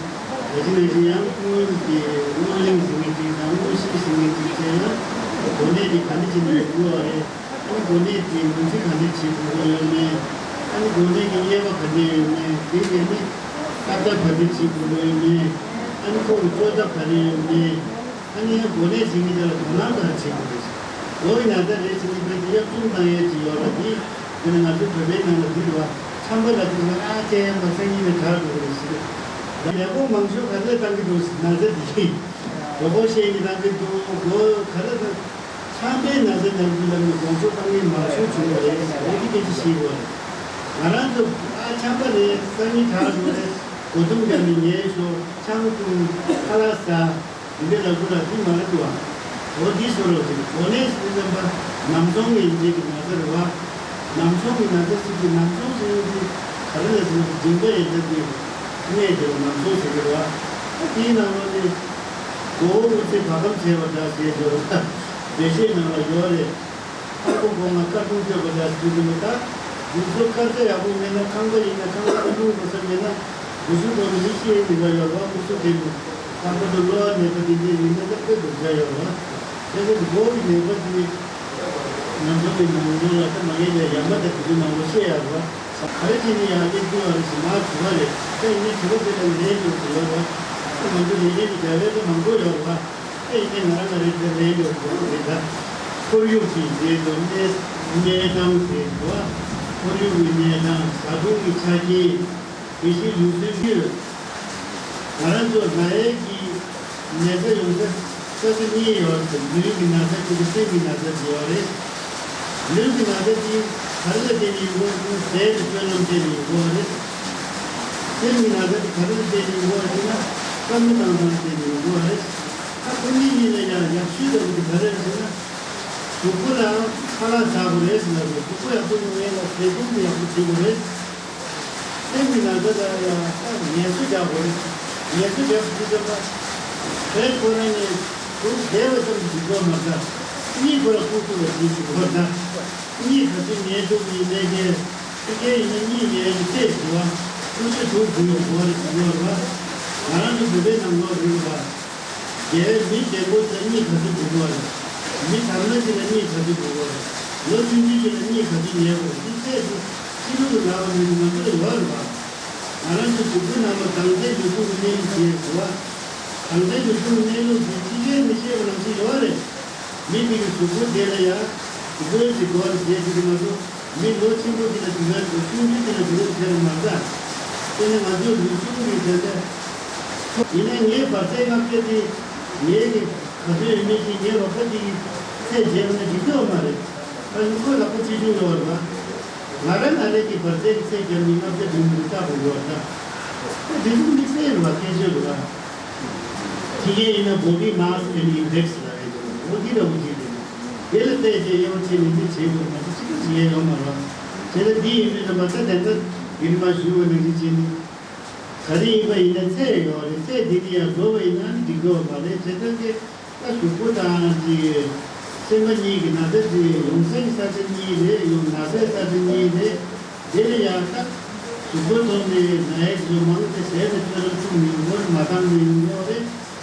ད་ཅི་ནས་ཅི་ཡང་སྔོན་གྱི་སྔོན་གླེང་ཟེར་མཁན་ཅིག་དང་སྔོན་ཤེས་ཟེར་མཁན་ཅིག་བྱས་ན་གོ་གནས་དེ་ག་འདྲ་བྱས་ནས་ཡོང་གི་ཡོད་རེད། ཨ་ནི་གོ་གནས་དེའི་ངོས་འཛིན་ག་འདྲ་བྱེད་དགོས་ཀྱི་ཡོད་མེད། ཨ་ནི་གོ་གནས་ཀྱི་དབྱེ་བ་ག་འདྲ་ཡོད་མེད། དེ་ནས་ནི་བཀའ་ཐབས་ག་འདྲ་བྱེད་དགོས་ཀྱི་ཡོད་མེད། ཨ་ནི་ཁོ་གི་བཅོས་ཐབས་ག་རེ་ཡོད་མེད། ཨ་ནི་ཡང་གོ་གནས་ཟེར་མཁན་དེ་ལ་དོ་སྣང་ག་རེ་བྱེད་དགོས་རེད། ལོ་ཡི་ནང་ད་རེད་ཟེར་མཁན་དེ་ཡག་ཅུང་བཏང་ཡས་ཅིག་ཡོད་ལ། འདི་དེ་ནི་ང་ཚོའི་བོད་པའི་ནང་ལ་འདི་རེད་བ། ཆམ་པ་ལ་དེ་ལ་ཨ་ཅེ་ཡ་མ་སང་ཉིན་ནས་དྲག་འགྲོ་གི་རེད་ཟེར། ལས་ཁུངས་མང་ཤོས་ག་རེ་བཏང་གི་འདུག་ཟེར་ན་ཟེར་དེ་གི་མགོ་སྐོར་བཤད་ནས་བཏང་གི་འདུག་མགོ་ག་རེ་ད། ཆམ་པའི་ན་ཚ་ནང་ཁུལ་ལ་ནི་དགོངས་ཚོགས་བཏང་མཁན་མང་ཤོས་བྱུང་བ་རེད། རེད་གི་སྐད་ཆ་ཤེས་དགོས་རེད། ང་རང་ཚོ་ཨ་ཆམ་པ་རེད་སང་ཉིན་དྲག་འགྲོ་རེད། གོ་ཐུམ་རྒྱག་ནས་ཉལ་ཤོག་ཆང་འཐུང་ཁ་ལག་ཟ། འདི་འདྲ་ལབ་དགོས་ལ་འདི་མ་རེད་འདུག་བ། འོ་འདི་བཟོ་རོགས་བྱེད། གོ་ནས་ཟེར་དུས་ཙམ་པ་ནམ་ཚོང་གི་འདི་གི་ན་ཚ་རེད་བ། ནམ་ཚོང་གི་ན་ཚ་ཟེར་གི་ནམ་ཚོང་ཟེར་ཡོང་དུས་ག་རེ་ལ་ཟེར་ན་མཇིང་པ་ཡོད་ཚད་དེ་གནས་དེ་ལ་ནམ་ཚོང་ཟེར་གི་རེད་བ། ཨ་དེའི་ནང་ལོགས་ནས་མགོ་བོ་དབུ་ཚད་བག་སྐམ་བྱས་པ་འདྲ་བྱས་འཇོག་ལ་བེད་སྤྱོད་ནང་ལ་ཡོད་རེད། ཨ་ཁུ་སྒོ་ང་དཀར་ཐུང་སྤྱོད་པ་འདྲ་ཟེར་གི་འདུག་ད་འདི་ཚོ་སྐར་ཆ་ཡག་པོ་མེད་ན་ཁང་པ་ཡིན་ན་ཁང་པ་ཨ་ཁུ་གོ་ས་མེད་ན་འུ་ཚོ་ཚོ་ནི་མི་ཤེས་མི་འདྲ་ཡོད་རེད་བ། ཁུ་ཚོ་དེ་ནི། ལྷག་པར་དུ་གློ་བ་ནད་པ་འདི་འདྲའི་ཡིན་ན་ད་དཔེ་སྡུག་ཅག་ཡོད་རེད་བ། དེ་ཚོ་མགོ་གི་ནད་པ་འདི་ང་ཚོ་གི་ནང་ལོགས་ལ་ད་མ་ངེས་ལས་ཡ་མ་དང་དེ་ཚོའི་ནང་ལོགས་བཤད་ཡག་རེད་བ། ག་རེ་བྱས་ནས་ཡར་སླེབས་ཀྱི་ཡོད་རེད་ཟེར་མར་དྲི་བ་རེད། ད་ཡིན་ནའི་དྲི་བ་དེ་ལ་ལན་འདྲ་བོ་ཞིག་ཡོད་རེད་བ། ད་ང་ཚོ་ལས་ཀའི་གི་རྒྱ་བལ་ད་མང་པོ་ཡོད་རེད་བ། ད་ཡིན་ནའི་ང་རང་ང་རེ་དེ་ལན་འདྲ་བོ་ཞིག་ཡོད་རེད་ད། ཁོར་ཡུག་གི་རྗེས་སུ་གནས་གནས་སྟངས་ཟེར་བ། ཁོར་ཡུག་གི་གནས་སྟངས་བཟའ་བཏུང་གི་ཆ་རྐྱེན། དེ་བཞིན་ལུས་རྩལ་ཁུལ། ང་རང་ཚོ་ན་ཡས་ཀྱི་ནད་པ་ཡོང་ས་ས་ཆ་གཉིས་ཡོད་རེད། ལུས་ཀྱི་ན་ཚ་གཅིག་དང་སེམས་ཀྱི་ན་ཚ་གཅིག་ཡོད་རེད། ལུས་ཀྱི་ན་ཚ་དེ་ག་རེ་ལ་བརྟེན་ནས་ཡོང་གི་ཡོད་ཟེར་ན་ཟས་དང་སྤྱོད་ལམ་བརྟེན་ནས་ཡོང་གི་ཡོད་རེད། སེམས་ཀྱི་ན་ཚ་དེ་ག་རེ་ལ་བརྟེན་ནས་ཡོང་གི་ཡོད་རེད་ཟེར་ན་བསམ་བློ་བཏང་སྟངས་བརྟེན་ནས་ཡོང་གི་ཡོད་རེད། ད་ཁོ་གཉིས་གཉིས་ལ་ཡང་ཡག་ཤོས་ལ་འདི་ག་རེ་རེད་ཟེར་ན། གཟུགས་པོ་ལ་ཁ་ལག་ཟ་དགོས་རེད་ཟེར་ལབ་རེད། གཟུགས་པོ་ཡག་པོ་ཡོང་ཡས་ལ་ཟས་སྐོམ་དེ་ཡག་པོ་བྱེད་དགོས་རེད། སེམས་ཀྱི་ན་ཚ་ལ་ཡང་ད་ངལ་གསོ་རྒྱག་དགོས་རེད། ངལ་གསོ་རྒྱག་དུས་ཙམ་པ། བོད་ཁོ་རང་ནས་དུག་བསྡད་པ་ཙམ་གྱིས་འགྲོ་མ་ད། གཉིད་ཁོ་རང་ཁུག་ཁུག་ལ་བྱེད་ཟེར་དགོས་ད། གཉིད་ག་ཚོད་ཉལ་ཐུབ་ཀྱི་ཡིན་ནའི་གལ། ཕ་གིར་ཡིན་ན་གཉིད་ཉལ་གྱི་ཚད་ཟེར་བ། ཀུ་ཤུ་དུག་བུ་ཡོད་དགོས་རེད་ཟེར་བ་རེད་བ། ང་རང་ཚོ་བོད་པའི་ནང་ལོགས་རེད་བ། རྒྱལ་བའི་མི་རྒན་པོ་ཚོ་གཉིད་ག་ཚོད་འགྲོ་གི་ཡོད་རེད། མི་དར་མ་ཅིག་ལ་གཉིད་ག་ཚོད་འགྲོ་གི་ཡོད་རེད། ལོ་ཆུང་ཆུང་ཅིག་ལ་གཉིད་ག་ཚོད་ཉལ་དགོས་རེད། འདི་ཚད་དེ་ཕྱི་ལོགས་ལ་ལབ་པ་མིན་ང་ཚོ་ལ་ཡོད་རེད་བ། ང་རང་ཚོ་གཟུགས་པོ་ནང་ལ་དྭངས་གཙང་ལུས་ཕུང་གི་གནས་ལུགས་ཞེས་ཟེར་བ། དྭངས་གཙང་ལུས་ཕུང་གི་གནས་ལུགས་དེ་ཕྱི་རྒྱལ་མི་ཤེས་པ་ནང་བཞིན་ཡོད་རེད། མི་དེ་གི་གཟུགས་པོ་དེ་ལ་ཡང་གཟུགས་པོའི་གཟིགས་སྐོར་ཟེར་གྱི་མ་གཏོགས། མི་ལོ་ཆེན་པོ་དེ་ལ་དེ་ག་ཚོ་ཆུང་ཆུང་དེ་ལ་དེ་ག་ཚོ་དེ་ལ་མ་ཟ། དེ་ནས་ང་ཚོའི་ལུས་ཟུངས་ཀྱི་དེ་ལྟ། ཡིན་ནའི་ངའི་བར་ཆད་ལྔ་བརྒྱ་དེ་ངའི་གི་ག་ཚོད་ཡོད་མེད་ཀྱི་ངའི་རོགས་པ་དེ་གི་ཚད་བརྗེས་པ་ན་འགྲིག་གི་ཡོད་མ་རེད། ཨ་ནི་ཁོ་ལག་པ་ཆེ་ཆུང་ཡོད་རེད་པ། ང་རང་ང་རང་གི་བར་ཆད་ཀྱི་ཚད་བརྒྱབ་ནས་ལྔ་བརྒྱ་བདུན་བརྒྱ་བཏགས་པ་ཡོད་རེད་ད། ཨ་དེ་ཚོ་དམིགས་བསལ་རེད་པ། ཁྱད་ཆོས་རེད་པ། ཕྱི་རྒྱལ་ཡིན་ན་body mass and index ལབ་ཡ་འདུག་འོ་འདི་འདྲ་བོ་ཅིག་རེད། དེ་ལ་བལྟས་རྗེས་དབྱེ་བ་ཕྱེ་ནས་འདི་བྱེད་དགོས་མ་གཏོགས་ཅི་འདྲ་ཅིག་ཡས་ཡོད་མ་རེད། བྱས་ཙང་འདི་ཡིན་དུས་ཙམ་པ་ད་དེ་ལྟར་ཡིན་མ་ཞུ་བ་ནང་བཞིན་བྱས་ནས། ག་རེ་ཡིན་པ་ཡིན་ན་ཚད་ཡོད་རེད། ཚད་འདི་ནས་ཡར་འགྲོ་བ་ཡིན་ན་ནི་འགྲིག་གི་ཡོད་མ་རེད། བྱས་ཙང་གི་ད་གཟུགས་པོ་དང་ཅིག་སེམས་པ་གཉིས་ཀྱི་ན་ཚ་ཅིག་ཡོང་ས་ཀྱི་ས་ཆ་གཉིས་རེད། ཡོང་ན་ཚའི་ས་ཆ་གཉིས་རེད། དེ་ལ་ཡང་ད་གཟུགས་པོ་ཐོག་ནས་ན་ཡས་ཚོ་མང་ཆེ་ཟས་དང་སྤྱོད་ལམ་ཐུག་མི་འགོར་མ་བཏང་ནས་ཡོང་གི་རེད།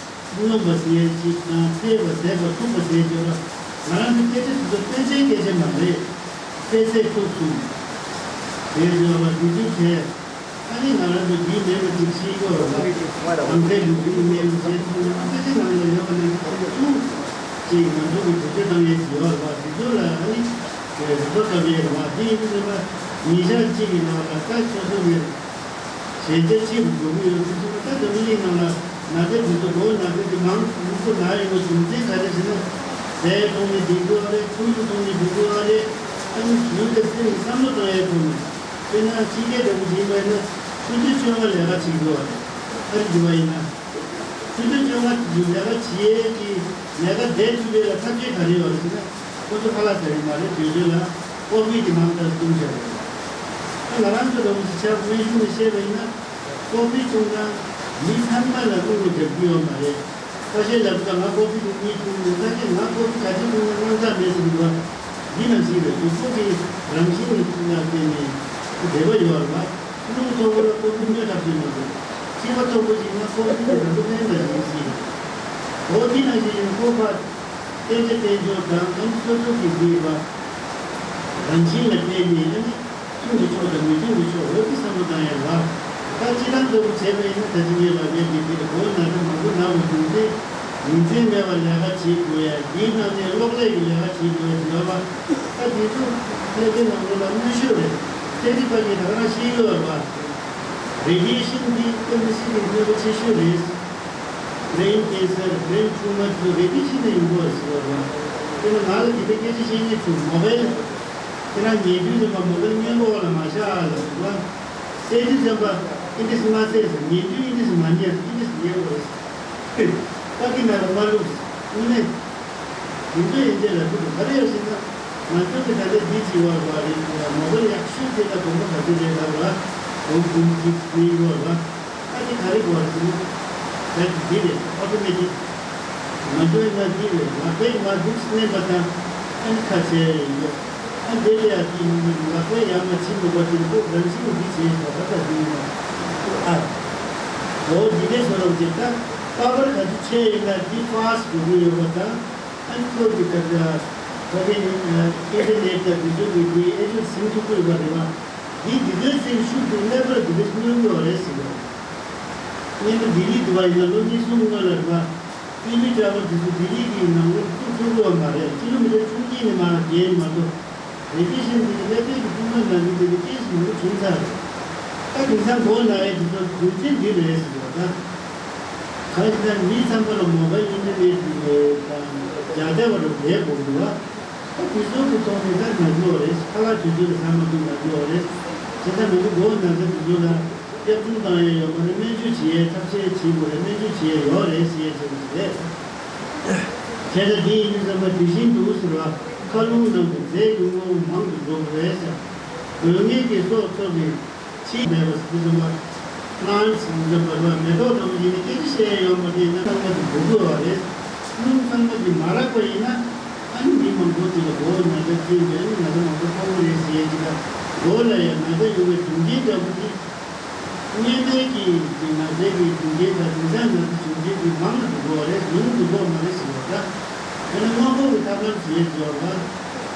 སྨྱོན་པ་ཟེར་ཅིག་དང་ཐེབས་པ་ཟས་པ་འཐུང་པ་ཟེར་ཅིག་ལ་ང་རང་ཚོ་སྐད་ཆ་དེ་ཚོ་དཔེ་ཆའི་སྐད་ཆ་མ་རེད། དཔེ་ཚད་ཐུག་སོང་། ཟས་ཟོས་པ་དེ་ཚོའི་གྲས། ཨ་ནི་ང་རང་ཚོ་འདིའི་ནད་པ་ཅིག་ཤི་དགོས་རེད་པ། དྭངས་གཙང་ལུས་ཕུང་གི་ནད་ལ་བྱས་ཐུབ་ན་ཨ་ཕལ་ཆེར་ནང་ལ་ཡོད་པ་ནང་བཞིན་ཐུག་ཅིག་ང་ཚོ་གི་བེད་སྤྱོད་བཏང་ཡས་ཅིག་ཡོད་རེད་པ། དེ་ཚོ་ལ་ཨ་ནི་རིག་པ་བཀའ་བརྒྱད་རེད་པ། དེ་ཡིན་དུས་ཙམ་པ་ཉིན་ཞག་གཅིག་གི་ནང་ལ་ད་སོ་སོ་གི་ཞལ་ཆད་ཆེ་རུ་འགྲོ་གི་ཡོད་དུས་ཙམ་པ། ད་འཛམ་བུ་གླིང་ནང་ལ་ན་ཚ་དེ་ཚོ་ལོ་ན་ཚ་དེ་མང་མང་པོ་ན་ཡོང་བའི་རྒྱུ་མཚན་ག་རེ་ཟེར་ན། ཟས་ཐོག་ནས་འགྲིག་གི་ཡོད་རེད། ཁོར་ཡུག་ཐོག་ནས་འགྲིག་གི་ཡོད་རེད། ཨ་ནི་ལུས་དང་སེམས་ཀྱི་བསམ་བློ་བཏང་ཡས་ཐོག་ནས། དཔེར་ན་ཕྱི་རྒྱལ་འདྲ་བོ་ཞིག་ཡིན་པ་ཡིན་ན་ཆུ་ཚོད་བཅོ་ལྔ་ལས་ཀ་བྱེད་ཀྱི་ཡོད་རེད། ཨ་རི་འགྲོ་བ་ཡིན་ན། ཆུ་ཚོད་བཅོ་ལྔ་ལས་ཀ་བྱེད་ཀྱི་ལས་ཀ་བསྡད་ཐུབ་པའི་ལ་ཐབས་ཇུས་ག་རེ་ཡོད་རེད་ཟེར་ན། ཁོ་ཚོ་ཁ་ལག་ཟ་ཡི་མ་རེད། དུས་ཚོད་ལ་ཀོ་ཕི་དེ་མང་དྲགས་བཏུང་བཞག་རེད། ཨ་ང་རང་ཚོ་འདྲ་བོ་ཞིག་ཆ་དབེན་གཞུང་ནས་བཤད་པ་ཡིན་ན། ཀོ་ཕི་བཏུང་ན་མི་ཚང་མ་ལ་རླུང་རོ་རྒྱག་རྒྱུ་ཡོད་མ་རེད། ཁ་ཤས་ལབ་ཙང་ང་ཀོ་ཕི་དེ་གཉིས་བཏུང་ནས་ཁ་ཤས་ང་ཀོ་ཕི་ག་ཚོད་བཏུང་ན་དངངས་སྐྲག་མེད་ཟེར་གྱི་འདུག་འདི་ནང་བཞིན་རེད། གཟུགས་པོ་གི་རང་བཞིན་གྱི་ལ་བརྟེན་ནས་འབྲེལ་བ་ཡོད་རེད་པ། རླུང་མཐོ་པོ་ལ་ཀོ་ཕི་སྨྱོ་ཐག་ཆོད་མི་འདུག་སྐྱེས་པ་མཐོ་པོ་ཞིག་ན་ཀོ་ཕི་དེ་རང་དུ་ཕན་པ་ཡིན་སྲིད། འོ་འདི་ནང་བཞིན་ཡིན། ཀོ་ཕ་བསྟན་བྱ་བསྟན་འབྱོར་དང་ཨ་ནི་སོ་སོ་གི་དགོས་པ་རང་བཞིན་ལ་བརྟེན་ནས་ཨ་ནི། མཐུན་གྱི་ཕྱོགས་དང་མི་མཐུན་གྱི་ཕྱོགས་འོས་ཀྱི་བསམ་བློ་བཏང་ཡས་ལ། ད་སྤྱི་བཏང་ལྟ་བུ་བྱས་པ་ཡིན་ན་ད་ཅི་ངས་ལབ་ཡས་ཀྱི་དེ་ལ་གོ་ན་ད་མང་པོ་ན་བ་རྒྱུ་མཚན་ཉིན་མཚན་མེད་པར་ལས་ཀ་བྱེད་དགོས་ཡ། དེའི་ནང་ནས་གློག་ཀླད་ཀྱི་ལས་ཀ་བྱེད་དགོས་ཡ་ཡོད་པ། ད་དེ་ཚོ་ལྷད་ལྡན་ནང་ལོགས་ལ་གནོན་ཤུགས་རེད། ཚན་རིག་པ་གིས་ད་ག་རང་ཤེས་ཡོད་རེད་པ། རེ་ཌི་ཡེ་ཤིན་འདི་ཀུན་ཏུ་སྲིད་པའི་གནོད་པ་ཆེ་ཤོས་རེད། བྷི་རེན་ཀེན་སར། བྷི་རེན་ཊུ་མར་ཚོ་རེ་ཌི་ཡེ་ཤིན་ནས་ཡོང་གི་ཡོད་རེད་ཟེར་བ་རེད། དེ་ནི་ང་ལ་དེ་འདྲའི་སྐད་ཆ་བཤད་མཁན་བྱུང་། མོ་བལ་དེ་རང་ཉན་དུས་ཙམ་པ་མོ་བལ་སྔོན་འགྲོ་བ་ལ་མ་བཞག་ལ་རེད་བ། བསད་དུས་ཙམ་པ་ཨི་འདྲ་སེ་མ་བསད་ཟེར། ཉན་དུས་ཨི་འདྲ་སེ་མ་ཉན་ཟེར། ཨི་འདྲ་སེ་ཉན་དགོས་རེད་ཟེར། ད་གི་ན་ར་མ་ལུག་ཟེར། དངོས་གནས་དེ་ཚོ་ཡན་ཆད་ལ་ཐུག་གི། ག་རེ་ཡོད་ཟེར་ན། ང་ཚོ་གི་ད་ལྟ་འདི་བྱེད་བར་བ་རེད། མོ་བལ་ཡག་ཤོས་དེ་ལ་དགོངས་པ་ག་ཚོད་རེད་ལབ་ལ། འོ་བུམ་གཅིག་སྨན་ཡོད་ལ། ཨ་ནི་ག་རེ་དགོས་རེད་ཟེར་ན། ད་འདི་རེད། ཨོ་ཊོ་མེ་ཊིག་ང་ཚོའི་ནང་འདི་རེད། ལག་པས་མར་འདུག་སེ་མནན་པ་དང་། ཨ་ནི་ཁ་ཕྱེ་ཡོད། ཨ་འདི་ལ་ཡ་འདི་ལག་པས་ཡར་མར་ཕྱིན་འདུག་པ་དེ་ཁོ་རང་བཞིན་འདི་བྱས་པ་ད་ད་འདི་ཡིན་པ། ཨ་འོ་འདི་འདྲས་བཟོ་རོགས་བྱེད། ད་པ་པར་ག་ཚོད་ཆེ་ཡིན་ན་འདི་ཕཱ་སི་འགྲོ་གི་ཡོད་པ་དང་། ཨ་ནི་ཁོ་འདི་ག་ད་ད་གི་ཨིན་ཊར་ནེཊ་དང་འདི་ཚོ་གི་འདི་ཨེ་ཇུ་ཟིན་ཐུབ་ཀྱི་ཡོད་པ་རེད་བ། འདི་འདི་འདྲའི་ཚེ་ཤུགས་ཀྱིས་ཀླད་པར་འདི་འདྲའི་སྨྱོ་གི་ཡོད་རེད་ཟེར་གི་རེད། སྔོན་མ་ལྡི་ལི་འདི་བ་ཡིན་ན་ལོ་གཉིས་གསུམ་སྔོན་ལ་རེད་བ། ཏི་ཝི་འདྲ་པོ་འདི་ཚོ་ལྡི་ལི་གི་ནང་ལོགས་བཙུགས་ཐུབ་ཀྱི་ཡོད་མ་རེད། ཀི་ལོ་མི་ཊར་བཅུ་གཉིས་ནས་མར་བརྒལ་མ་གཏོགས། རེ་ཌི་ཡེ་ཤན་འདི་གི་ཀླད་པའི་གི་དཔུང་པ་ནང་གི་འདི་གི་ཀེ་སི་མང་པོ་བྱུང་ཚར་རེད། ད་དེང་སང་མགོ་ན་ཡས་འདི་ཚོ་རྒྱུ་མཚན་འདི་རེད་ཟེར་གི་རེད་བ་ད། གང་ཞིག་ད་མི་ཚང་མ་ལ་མོ་བལ་ཨིན་ཊར་ནེཊ་དང་རྒྱ་སྐད་བར་བསྡད་དགོས་འདུག་བ། ད་དུས་ཚོད་ཀྱི་ཐོག་ནས་ད་ན་རྒྱུ་རེད། ཁ་ལག་དུས་ཚོད་ལ་ཟ་མ་ཐུབ་ན་རྒྱུ་རེད། དེ་ལྟར་ང་ཚོ་མགོ་ན་ཚ་དུས་ཚོད་ལ་སྐྱག་རྫུན་བཏང་ཡས་ཡོད་མ་རེད། སྨན་བཅོས་བྱེད་ཡས་ཐབས་ཤེས་བྱེད་དགོས་རེད། སྨན་བཅོས་བྱེད་ཡས་ཡོད་རེད་ཟེར་ཡས་བྱེད་དགོས་རེད། དེ་ལྟར་འདི་ཡིན་དུས་ཙམ་པ་དེ་བཞིན་དུ་ཟེར་བ། མཁའ་རླུང་ནང་དུ་རྫས་ཀྱི་དངོས་པོ་མང་དུ་འགྲོ་དགོས་རེད་ཟེར། དགོས་ངེས་ཀྱི་སྲོག་ཆགས་ཀྱི། ཕྱིས་མེད་པ་ཟེར་དུས་ཙམ་པ། པ་ལན་ཊི་ཟེར་དུས་ཙམ་པ་རེད་བ། མེ་ཏོག་འདྲ་པོ་ཡིན་ན་སྐད་ཆ་བཤད་ཡ་ཡོད་མ་རེད། ན་ཚང་མ་དེ་འགྲོ་དགོས་བ་རེད། རླུང་ཚང་མ་དེ་མ་རག་པ་ཡིན་ན། ཨ་ནི་མི་མང་པོ་དེ་ལ་མགོ་ན་ཚ་བྱེད་འདྲ། ཨ་ནི་ན་ཚ་མང་པོ་ཕོག་གི་རེད་ཟེར་ཡ་ཅིག་ལ། མགོ་ལ་ཡ་ན་ཚ་ཡོང་བའི་རྒྱུ་རྐྱེན་འདྲ་པོ་དེ། གཉན་ནད་ཀྱི་ན་ཚའི་གི་རྒྱུ་རྐྱེན་དང་དེང་སང་ན་ཚ་བྱུང་རྐྱེན་དེ་མང་དུ་འགྲོ་བ་རེད། ཉུང་དུ་འགྲོ་བ་མ་རེད་ཟེར་བ་འདྲ། དེ་ནི་སྔོན་འགོག་གི་ཐབས་ལམ་ཞེས་བརྗོད་པ།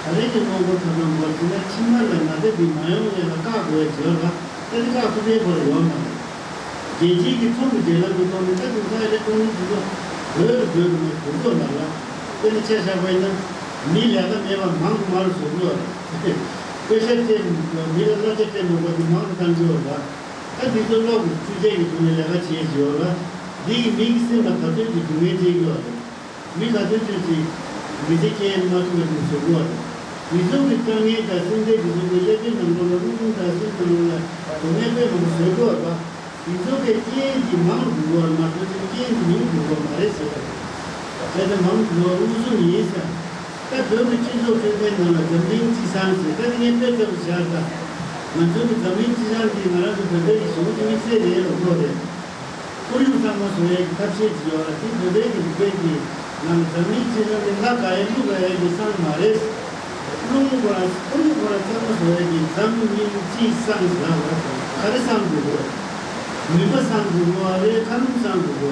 ག་རེ་གི་སྔོན་འགོག་ཐབས་ལམ་སྐོར་ཟེར་ན། ཕྱི་མ་ལ་ན་ཚ་འདི་མ་ཡོང་ཡས་ལ་བཀག་དགོས་ཡས་བརྗོད་པ། ད་དེ་བཀག་ཐུབ་པའི་སྐོར་ཡོད་མ་རེད། རྒྱལ་སྤྱིའི་གི་ཚོང་གི་འབྲེལ་ལམ་གྱི་ཐོག་ནས་ད་དེང་སང་ཨི་ལེག་ཊོ་ནིག་འདི་ཚོ་བོད་རུ་བོད་རུ་མ་བོད་ཚོ་མ་རེད། དེ་ནི་ཆ་བཞག་པ་ཡིན་ན་མི་ལས་ཀ་མེད་པ་མང་དུ་མང་རུ་བཟོ་དགོས་རེད། དཔེ་ཆ་སྤྲད། མི་ལ་གླ་ཆ་སྤྲད་མ་དགོས་པ་དེ་མང་དུ་གཏང་གི་ཡོད་རེད་པ། ད་འདི་ཚོ་གློག་གི་ཆུ་ཚད་ཀྱི་ཐོག་ནས་ལས་ཀ་བྱེད་ཀྱི་ཡོད་རེད། འདི་ཡིས་མི་གི་སེམས་ལ་ག་ཚོད་ཀྱི་སྡུག་བསྔལ་སྤྲད་ཀྱི་ཡོད་རེད། མི་ག་ཚོད་ཚོད་ཅིག་མི་ཚེ་སྐྱེལ་མ་ཐུབ་པ་ཅིག་བཟོ་དགོས་རེད། མི་ཚོགས་ཀྱི་དཀའ་ངལ་དང་སེམས་ཁྲལ་འདི་ཚོ་གི་ཀླད་པའི་ནང་ལོགས་ལ་རླུང་དང་སེམས་ནང་ལོགས་ལ་སྡུག་བསྔལ་དཔེ་མང་པོ་བཟོ་དགོས་རེད་པ། མི་ཚོགས་ཀྱི་རྐྱེན་གྱིས་མང་དུ་འགྲོ་བར་མ་གཏོགས་ཅིག་རྐྱེན་གྱིས་ཉུང་དུ་འགྲོ་མ་རེད་ཟེར་བ་རེད། དེ་ལྟར་མང་དུ་འགྲོ་བ་མངོན་སུམ་ཡིན་ཟེར། ད་བོད་ཀྱི་སྤྱི་ཚོགས་འཕྲོད་བསྟེན་ནང་ལ་འཛམ་གླིང་སྤྱི་བསང་ཟེར། ད་དེ་ངས་དཔེ་ལྟ་བུ་བཞག་ད། ང་ཚོ་གི་འཛམ་གླིང་སྤྱི་བསང་འདི་ང་རང་ཚོ་བོད་པའི་གཞུང་གི་དམིགས་བསལ་རེད་ལ་གོ་རེད། ཁོར་ཡུག་གཙང་མ་བཟོ་ཡས་ཀྱི་ཐབས་ཤེས་ཅིག་ཡོད་ལ། དེ་བོད་པའི་གི་རིག་པའི་གི་ནང་འཛམ་གླིང་སྤྱི་བསང་འདི་ལྷ་དགའ་ཡས་ཀླུ་དགའ་ཡས་ཀྱི་བསང་མ་རེད། རླུང་ཁོ་རང་ཁོར་ཡུག་ཁོ་རང་གཙང་མ་བཟོ་ཡས་ཀྱི་འཛམ་གླིང་སྤྱི་བསང་ཟེར་བ་རེད། ག་རེ་བསང་དགོས་གོ། མུན་པ་བསང་དགོས་གོ་རེད། མཁའ་རླུང་བསང་དགོས་གོ།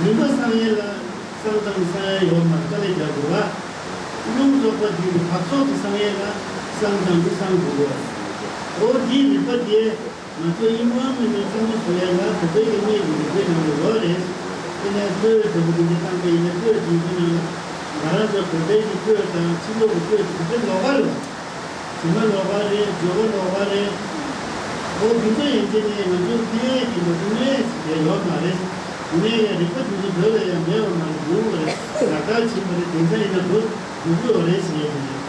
མུན་པ་བསང་ཡས་ལ་བསང་ཐང་བསང་ཡས་ཡོད་མ་རེད། དཀའ་ལས་རྒྱག་དགོས་པ། རླུང་བཙོག་པ་འདི་གི་འབག་བཙོག་དེ་བསང་ཡས་ལ་བསང་ཐང་དུ་བསང་དགོས་གོ། འོ་འདིའི་རིག་པ་དེ། ང་ཚོ་ཨིན་ཝན་མེན་ཊི་གཙང་མ་བཟོ་ཡས་ལ་བོད་པའི་གི་གནས་ཀྱི་རིག་པའི་ནང་ལ་ཡོད་རེད། དེ་ནས་སྤོས་དེ་བོ་དེ་འདྲ་བཏང་པ་ཡིན་ན་སྤོས་དེ་ཚོ་ནང་ལ་ང་རང་ཚོ་བོད་པའི་གི་སྤོས་དང་ཕྱི་ལོགས་ཀྱི་སྤོས་དེ་དེ་ཚོ་ལོགས་ཀ་རེད། དྲི་མ་ལོགས་ཀ་རེད། སྦྱོར་བ་ལོགས་ཀ་རེད། འོ་དེ་ཚོ་ཡན་ཆད་ནས་ང་ཚོ་ཕན་ཡས་ཀྱི་ང་ཚོ་གནོད་ཡས་ཅིག་ཡོད་མ་རེད། གནོད་ཡས་རིག་པ་དེ་ཚོ་བོད་ལ་ཡང་མེད་པ་མ་རེད། ཡོང་བ་རེད། ལག་བསྟར་བྱེད་པ་རེད། དེང་སང་ཡིན་ན་བོད་འགྲོ་གི་ཡོད་རེད་ཟེར་ཡས་དེ་རེད།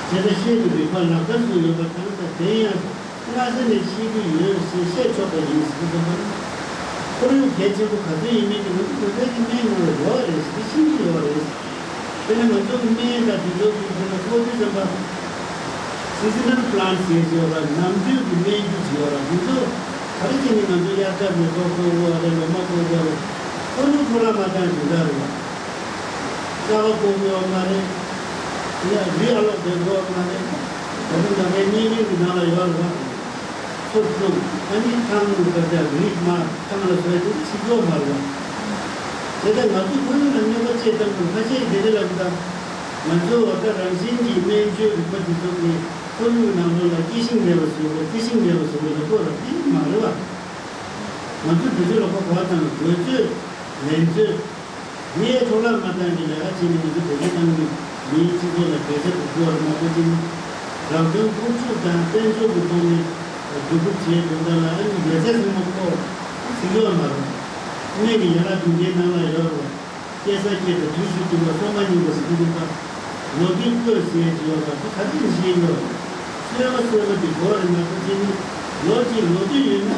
དེ་ལྟར་ཤེས་ཀྱི་རིག་པ་ལག་བསྟར་སུ་ཡོད་པ་དང་། ད་དེ་ཡང་སྔ་ས་ནས་ཤེས་ཀྱི་ཡོད་ཟེར་བཤད་ཆོག་པ་ཡིན་ཟེར་གྱི་འདུག་པ་ནི། ཁོར་ཡུག་གལ་ཆེན་པོ་ག་ཚོད་ཡིན་མིན་དེ་ང་ཚོ་བོད་པའི་གི་སྨན་ནང་ལ་ཡོད་རེད་ཟེར། དེ་ཤེས་ཀྱི་ཡོད་རེད། དེ་ནས་ང་ཚོ་གི་སྨན་དང་དེ་ཚོ་གི་དེ་ལ་ཁོ་ཚོའི་ཙམ་པ། སི་ཛི་ནལ་པི་ལན་ཊི་ཟེར་གྱི་ཡོད་ར། ནམ་དུས་ཀྱི་སྨན་རྒྱུ་ཅིག་ཡོད་ར། དེ་ཚོ་ག་རེ་བྱས་ནས་ང་ཚོ་དབྱར་ཁ་མེ་ཏོག་བཀོག་དགོས་རེད། ལོ་མ་བཀོག་དགོས་རེད། ཁོ་ཚོ་ཁོ་ར་མ་བཏང་ཞིག་ད་རེད། རྩ་བ་བཀོག་དགོས་ཡོད་མ་རེད། ཡ་རི་ཨ་ལོག་བསྡད་དགོས་ཡོད་མ་རེད། ད་དུང་ད་ལྟའི་སྨན་རིན་གྱི་ནང་ལ་ཡོད་རེད་བ། ཚོ་བཅུག་ཨ་ནི་ཐང་ལ་ད་ལྟ་རིགས་མ། ཐང་ལ་བཟོས་དེ་ཕྱི་ལོགས་མ་རེད། དེ་ལྟར་ང་ཚོ་ཁོར་ཡུག་ལ་གནོད་པ་བྱེད་སྟངས་དང་ཁ་ཤས་དེ་རེད་ལབ་ད། ང་ཚོ་འོ་ད་རང་བཞིན་གྱི་སྨན་བཅོས་རིག་པ་དེ་ཚོ་གིས་ཁོར་ཡུག་ནང་ལོགས་ལ་སྐྱེ་ཤིང་མེད་པ་བཟོ་དགོས། རྩི་ཤིང་མེད་པ་བཟོ་དགོས་ལབ་དགོས་ར། དེ་མ་རེད་བ། ང་ཚོ་དེ་ཚོ་ལ་ཁོ་གོ་བ་བཏང་དགོས་ཚོད་ལེན་ཚོད། དེའི་འཕྲོ་བརླག་མ་བཏང་གི་ལས་ཀ་བྱས་ནས་ང་ཚོ་བོད་མི་ཏང་གི་མིའི་སྤྱི་ཚོགས་ལ་བེད་སྤྱོད་དགོས་པར་མ་གོ་ཅིང་། རང་དོན་ཕུགས་ཚུགས་དང་དཔལ་འབྱོར་གྱི་ཐོག་ནས་སྒྲུབ་སྒྲུབ་བྱས་དོན་དག་ལ་ཨ་ནི་ཡོད་ཚད་ཚང་མ་ཁོ་ཚིག་ཡོད་མ་རེད། སྨན་གྱི་ཡན་ལག་བདུན་ཅན་ནང་ལ་ཡོད་རེད། སྐྱེ་ས་སྐྱེ་དང་དུས་སུ་གྱུར་པ་སོ་མ་ཉིད་པ་ཟེར་གྱི་འདུག་ག་ལོ་དུས་བསྐོས་ཟེར་གྱི་ཡོད་པ་དེ་ག་དུས་ཤེས་ཡོད། གསོལ་བ་གསོལ་བ་དེ་གོ་རེ་མ་གཏོགས་ཅི་ནི་ལོ་གཅིག་ལོ་དུས་ཡོད་ན།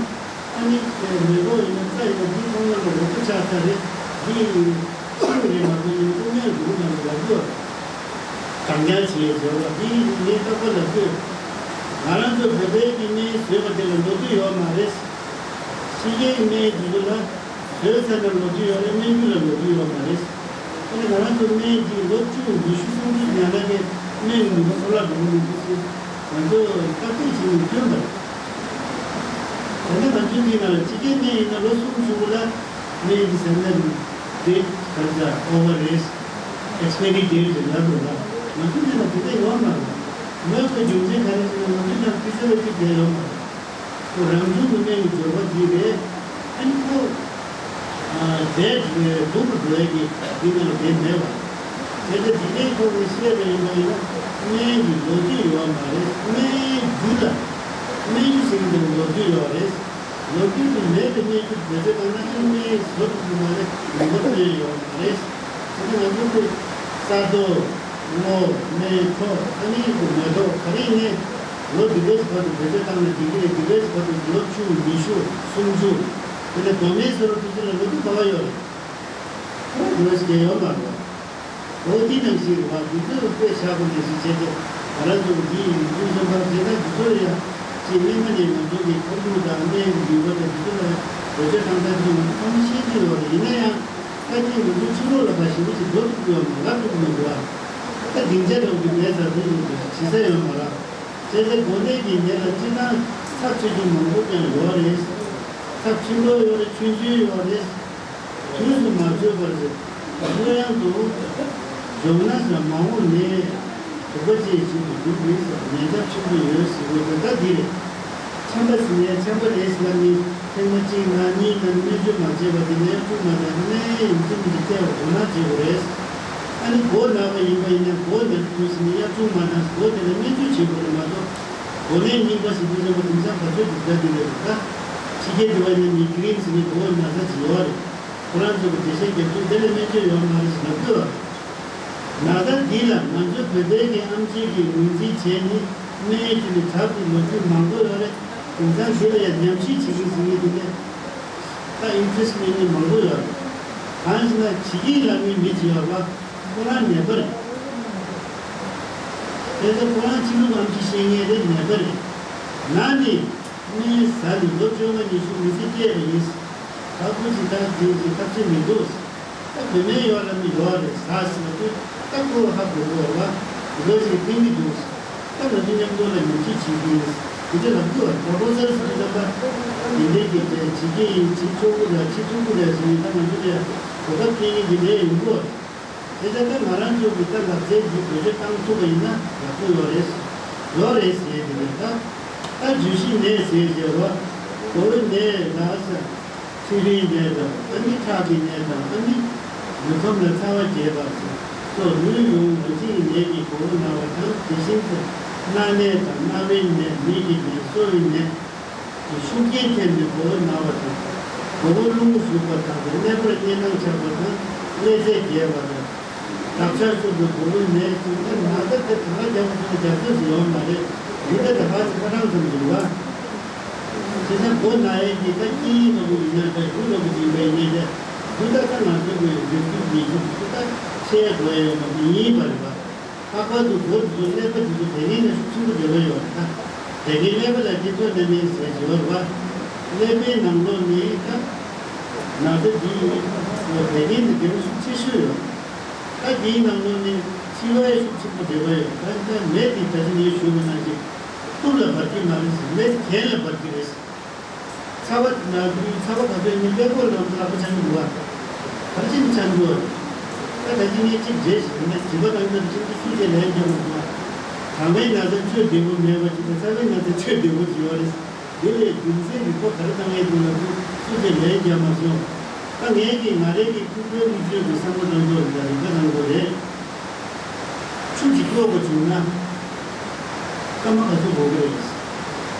ཨ་ནི་དེ་མེ་ཏོག་ཡིན་ན་རྩྭ་ཡིན་ན་འདི་མཐོང་ན་ལ་འོ་ཐུག་ཆགས་ས་རེད། འདི་ཤིང་རེད་མ་གཏོགས་ཡིན་ན་ཀུན་མེད་འདུག་ན་ལ་ལ་གོ། གྲངས་ཀྱང་བྱེད་བྱེད་པ་འདི་ངས་རྟག་པར་ལབ་དགོས། ང་རང་ཚོ་བོད་པའི་གི་སྨན་བཟོས་པ་དེ་ལ་ལོ་དུས་ཡོད་མ་རེད། ཕྱི་རྒྱལ་གྱི་སྨན་དེ་ཚོ་ལ་བཟོས་ཚར་ན་ལོ་དུས་ཡོད་རེད། སྨན་རྒྱུ་ལ་ལོ་དུས་ཡོད་མ་རེད། ཨ་ནི་ང་རང་ཚོ་སྨན་གྱི་ལོ་བཅུ་ཉི་ཤུ་སུམ་ཅུ་ཉར་ན་གི་སྨན་གྱི་ནུས་པ་འཕྲོ་བརླག་འགྲོ་གི་མི་འདུག་ཟེར་ང་ཚོ་བརྟག་དཔྱད་བྱེད་ནས་ཐོན་པ་རེད། ད་ནི་ང་ཚོའི་འདི་ན་ཕྱི་རྒྱལ་སྨན་ཡིན་ན་ལོ་གསུམ་བཞི་པོ་ལ་སྨན་གྱི་ཟ་ན་རིང་date ག་ཚ་over རེད། expiry date རེད་ལབ་རེད་ལ། ང་ཚོ་འདི་ན་དེ་འདྲ་ཡོད་མ་རེད། མོས་པའི་རྒྱུ་མཚན་ག་རེ་ཟེར་ན་ང་ཚོ་ནང་preservative དེ་ཡོད་མ་རེད། ཁོ་རང་བྱུང་གི་སྨན་གྱི་སྦྱོར་བ་འདི་རེད། ཨ་ནི་ཁོ་ཨ་རྫས་འདུག་པ་འགྲོ་ཡ་གི་འདི་ནང་དེ་མེད་པ། དེ་ལྟ་འདི་འདྲའི་ཐོག་ནས་བཤད་པ་ཡིན་པ་ཡིན་ན་སྨན་གྱི་ལོ་རྒྱུས་ཡོད་མ་རེད། སྨན་རྒྱུ་ལ་སྨན་རྒྱུ་ཟེར་གྱི་འདུག་ལོ་རྒྱུས་ཡོད་རེད། ལོ་རྒྱུས་དེ་མེད་པའི་སྨན་རྒྱུ་བེད་སྤྱོད་བཏང་ན་ཨ་ནི་སྨན་བཟོ་ཐུབ་ཀྱི་མ་རེད། ནུས་པ་ཐོན་ཡོད་མ་རེད། དེ་ནི་ང་ཚོ་ཚོས་ས་རྡོ། སྔོ། སྨན། ཁྲོ། ཨ་ནི་མེ་ཏོག་ག་རེ་ཡིན་ནའི་ལོ་འདི་འདྲའི་བར་དུ་བེད་སྤྱོད་བཏང་ན་འགྲིག་གི་རེད། འདི་འདྲའི་བར་དུ་ལོ་བཅུ་ཉི་ཤུ་སུམ་ཅུ། དེ་ནས་རྡོ་སྨན་ཟེར་བ་དེ་ཚོ་ལ་ལོ་དུས་ག་བ་ཡོད་རེད། ཁོ་འགྲོ་ཞིག་ཡོད་མ་རེད། ལོ་འདི་ནང་བཞིན་རེད་བ། འདི་ཚོ་དཔེ་བཞག་པ་ནང་བཞིན་བྱས་ཏེ་ང་རང་ཚོ་གི་འདི་ཡིན་དུས་བསམ་པ་བྱས་ན་འདི་ཚོ་ལ་ཡང་ཅིག་སྔོན་མ་ནས་ང་ཚོ་གི་ཁོར་ཡུག་དང་སྨན་གྱི་ནུས་པ་དང་འདི་ཚོ་ལ་བེད་སྤྱོད་བཏང་ས་འདི་ང་ཚོ་ཚང་མ་ཤེས་ཀྱི་ཡོད་རེད། ཡིན་ན་ཡང་། ད་ཅིག་ང་ཚོའི་ཕྱི་ལོགས་ལ་ཕར་ཞེ་པོ་ཅིག་འགྲོ་ཐུབ་ཀྱི་ཡོད་མ་རེད། ལབ་ཐུབ་ཀྱི་མི་འདུག་ཨ། ད་སྡིངས་ཆ་འདྲ་བོ་ཅིག་མེད་ཙང་དེ་ཡིན་དུས་བྱེད་ས་ཡོད་མ་རེད། བྱས་ཙང་འགོ་ནད་ཀྱི་ནད་ལ་སྤྱིར་བཏང་ཚབས་ཆེ་རྒྱུ་མང་པོ་ཀྱང་ཡོད་རེད། ཚབས་ཆེན་པོ་ཡོད་རེད། ཆུང་ཆུང་ཡོད་རེད། དུས་སུ་མ་བཟོད་པར་གློ་ཡང་དུ་འཇོམས་ན་ཟ་མ་འོངས་ནད། དུག་པ་ཅན་ཞིག་ཏུ་འགྱུར་བའི་ཉེན་ཚབས་ཆེན་པོ་ཡོད་ཟེར་བ་དེ་ད་འདི་རེད། ཆམ་པ་ཟིན་ནས་ཆམ་པ་རེད་ཟེར་ལབ་ནས་ཐེངས་མ་གཅིག་ན་གཉིས་ན་སྨན་བཅོས་མ་བྱས་པ་དེ་ནས་གཡག་ཆུང་མ་ན་སྨན་ཡིན་གཅིག་མིན་གཅིག་སྤྲད་པ་དགོས་ན་བྱེད་དགོས་རེད། ཨ་ནི་མགོ་ན་བ་ཡིན་པ་ཡིན་ན་མགོ་ན་དུས་ཟིན་ནས་གཡག་ཆུང་མ་ན་མགོ་དེ་ལ་སྨན་བཅོས་བྱེད་དགོས་རེད་མ་གཏོགས། མགོ་ནད་རྙིང་པ་ཟེར་དུས་ཙམ་པ་དེང་སང་ག་ཚོད་ཀྱི་དགྲ་དེ་རེད་ད། ཕྱི་རྒྱལ་དེ་བ་ཡིན་ན་མི་གི་རིན་ཟེར་ནས་མགོ་ན་ས་ཅིག་ཡོད་རེད། ཁོ་རང་ཚོ་གི་འགྲེལ་བཤད་རྒྱབ་དུས་དེ་ལ་སྨན་བཅོས་ཡོད་མ་རེད་ཟེར་ལབ་དགོས་པ་རེད། ན་ཚ་འདི་ལ་ང་ཚོ་བོད་པའི་གི་ཨེམ་ཆི་གི་ངོས་འཛིན་བྱས་ནས་སྨན་བཅོས་ནས་དྲག་ཏུ་ལོ་རྒྱུས་མང་པོ་ཡོད་རེད། དེང་སང་འདི་ལ་ཡང་ཉམས་ཞིབ་བྱེད་ཀྱི་ཟེར་ནས་འདི་ལས་ད་ཨིན་ཊི་རེ་སི་མེད་ནི་མང་པོ་ཡོད་རེད། གང་ཞེ་ན་ཕྱི་རྒྱལ་ལ་མི་མི་བྱེད་ཡོད་པ་ཁོ་རང་ནད་པ་རེད། དེ་ཚོ་ཁོ་རང་ཕྱི་ལུགས་ཨེམ་ཆི་ཤེས་མཁན་རེད། ནད་པ་རེད། ན་ནི་སྨན་ཟ་ནས་ལོ་བཅོ་ལྔ་ཉི་ཤུ་མི་ཚེ་སྐྱེལ་བ་ཡིན། ད་ཁོ་ཅིག་ད་དེ་ཅིག་ཐབས་ཤེས་མི་འདུག་ད་བུད་མེད་ཡོད་ལ་མི་ཡོད་རེད་ཟ་ཟེར་བ་དེ་ད་ཁོ་ཧ་གོ་གོ་བ་ལོ་ཞིག་ཕན་གྱི་འདུག་ད་ང་ཚོ་མཉམ་དུ་ལ་ཉམས་ཞིབ་བྱེད་ཀྱི་ཡིན། དེ་ཚོ་ལབ་དགོས་པ་པོ་རོ་ཕེ་སར་ཟེར་གྱི་ཙམ་པ་དེ་འདྲའི་གི་དེ་བྱེད་ཀྱི་ཡིན། བྱེད་ཆོག་གི་རེད། བྱེད་ཐུབ་ཀྱི་རེད་ཟེར་ནས་ད་ང་ཚོ་ལ་གོ་སྐབས་སྤྲད་མཁན་དེ་འདྲའི་ཡོང་གི་ཡོད་རེད། དེ་ལྟར་ད་ང་རང་ཚོ་གི་ད་ལག་རྩལ་འདི་བེད་སྤྱོད་བཏང་ཐུབ་པ་ཡིན་ན་ཡག་པོ་ཡོད་རེད། ཡོད་རེད་ཟེར་དེ་རེད་ད། ད་བརྗོད་གཞི་ནད་ཟེར་ཟེར་བ། མགོ་བོའི་ནད་ལ་ཟེར། མཆིན་པའི་ནད་དང་ཨ་ནི་ཁྲག་གི་ནད་དང་ཨ་ནི་ལུས་ཁམས་ལ་ཚ་བ་རྒྱས་པ་ཟེར་སོགས་ལུས་ཡོངས་ལ་གཅིན་གྱི་ནད་ཀྱིས་མགོ་བོ་ན་བ་དང་། དེ་བཞིན་དུ་རྣ་ནད་དང་རྣ་བའི་ནད། མིག་གི་ནད། སོ་བའི་ནད། ཤུགས་རྐྱེན་ཐེབས་ནས་མགོ་བོ་ན་བ་དང་། མགོ་བོ་རླུང་ཟུག་པ་དང་། ཀླད་པར་གཉན་ནག་ཆགས་པ་དང་། ཀླད་རྫས་རྒྱས་པ་དང་། འདབ་ཆགས་ཤོར་བའི་མགོ་བོའི་ནད། ཅིག་ནི་ན་ཚ་དེ་གང་ལ་རྒྱག་དགོས་ན་རྒྱག་ཐབས་ཟེར་ཡོད་མ་རེད། མི་འདི་ད་ག་ཚོད་ཁ་གྲངས་ཙམ་ཡིན་པ། དེ་ནས་མགོ་ན་ཡས་ཀྱི་ད་སྐྱིད་ཡིན་ལོ་གི་ཡིན་ན་ད་ཡུལ་ལོ་གི་ཡིན་པ་ཡིན་ནའི་ད་འདི་ད་ད་ང་ཚོ་གི་རིགས་རྒྱུད་ཀྱི་ཡིན་ཚུལ་དེ་ད་ཤེས་དགོས་ཡ་ཡོད་མ་རེད། ཡིན་པ་རེད་པ། ལྷག་པར་དུ་མགོ་འདི་ཚོ་ཀླད་པ་འདི་ཚོ་བད་ཀན་ནས་ཤུགས་ཆེན་པོ་འབྲེལ་བ་ཡོད་རེད་ད། བད་ཀན་ཀླད་པ་ལ་འདི་ཚོ་ནས་ནས་ཟེར་བྱེད་པ་རེད་པ། ཀླད་པའི་ནང་ལོགས་ནས་ད་ན་ཚ་འདི་ཡིན་བད་ཀན་འདི་འབྲེལ་བ་ཤུགས་ཆེ་ཤོས་ཡོད། ད་འདིའི་ནང་ལོགས་ནས་མཆིན་པའི་ཤུགས་ཆེན་པོ་འབྲེལ་བ་ཡོད། ད་ད་མེ་འདི་ད་ཅི་ནས་ཞུ་བ་ནང་བཞིན་གཏུབ་ལ་འབར་གྱི་མ་རེད་ཟེར། མེ་འདི་གྱེན་ལ་འབར་གྱི་རེད་ཟེར། ཚ་བ་ན་དུས་ཚ་བ་ག་ཚོད་ནི་ཀླད་ཀོར་ནང་དུ་ལག་པ་འཆང་གི་འདུག་བ། ག་རེ་བྱས་ནས་འཆང་གི་ཡོད་རེད། ད་ད་ཅི་ངས་གཅིག་བརྗེད་ཞིག་ཡིན་ན་སྦྱིན་པ་གང་ལྟར་ཁྱེད་ཚོ་སུ་གཅིག་ལན་རྒྱག་མ་སོང་བ། གྲང་བའི་ན་ཚ་བཅོས་བདེ་པོ་མེད་པ་ཅིག་དང་ཚ་བའི་ན་ཚ་བཅོས་བདེ་པོ་ཅིག་ཡོད་རེད། དེ་ལས་རྒྱུ་མཚན་རིག་པ་ག་རེ་བཏང་ཡས་འདུག་ལབ་དུས་སུ་གཅིག་ལན་རྒྱག་མ་སོང་། ད་ངས་ཀྱིས་ང་རའི་གི་ཕྲུ་གུའི་མིག་ཆུའི་གི་བསམ་བློ་གཏོང་རྒྱུ་རེད། ད་རིག་པ་གཏོང་རྒྱུ་རེད། ཆུ་ཅིག་གཡོག་པ་བྱུང་ན། སྐར་མ་ག་ཚོད་འགོར་གི་རེད།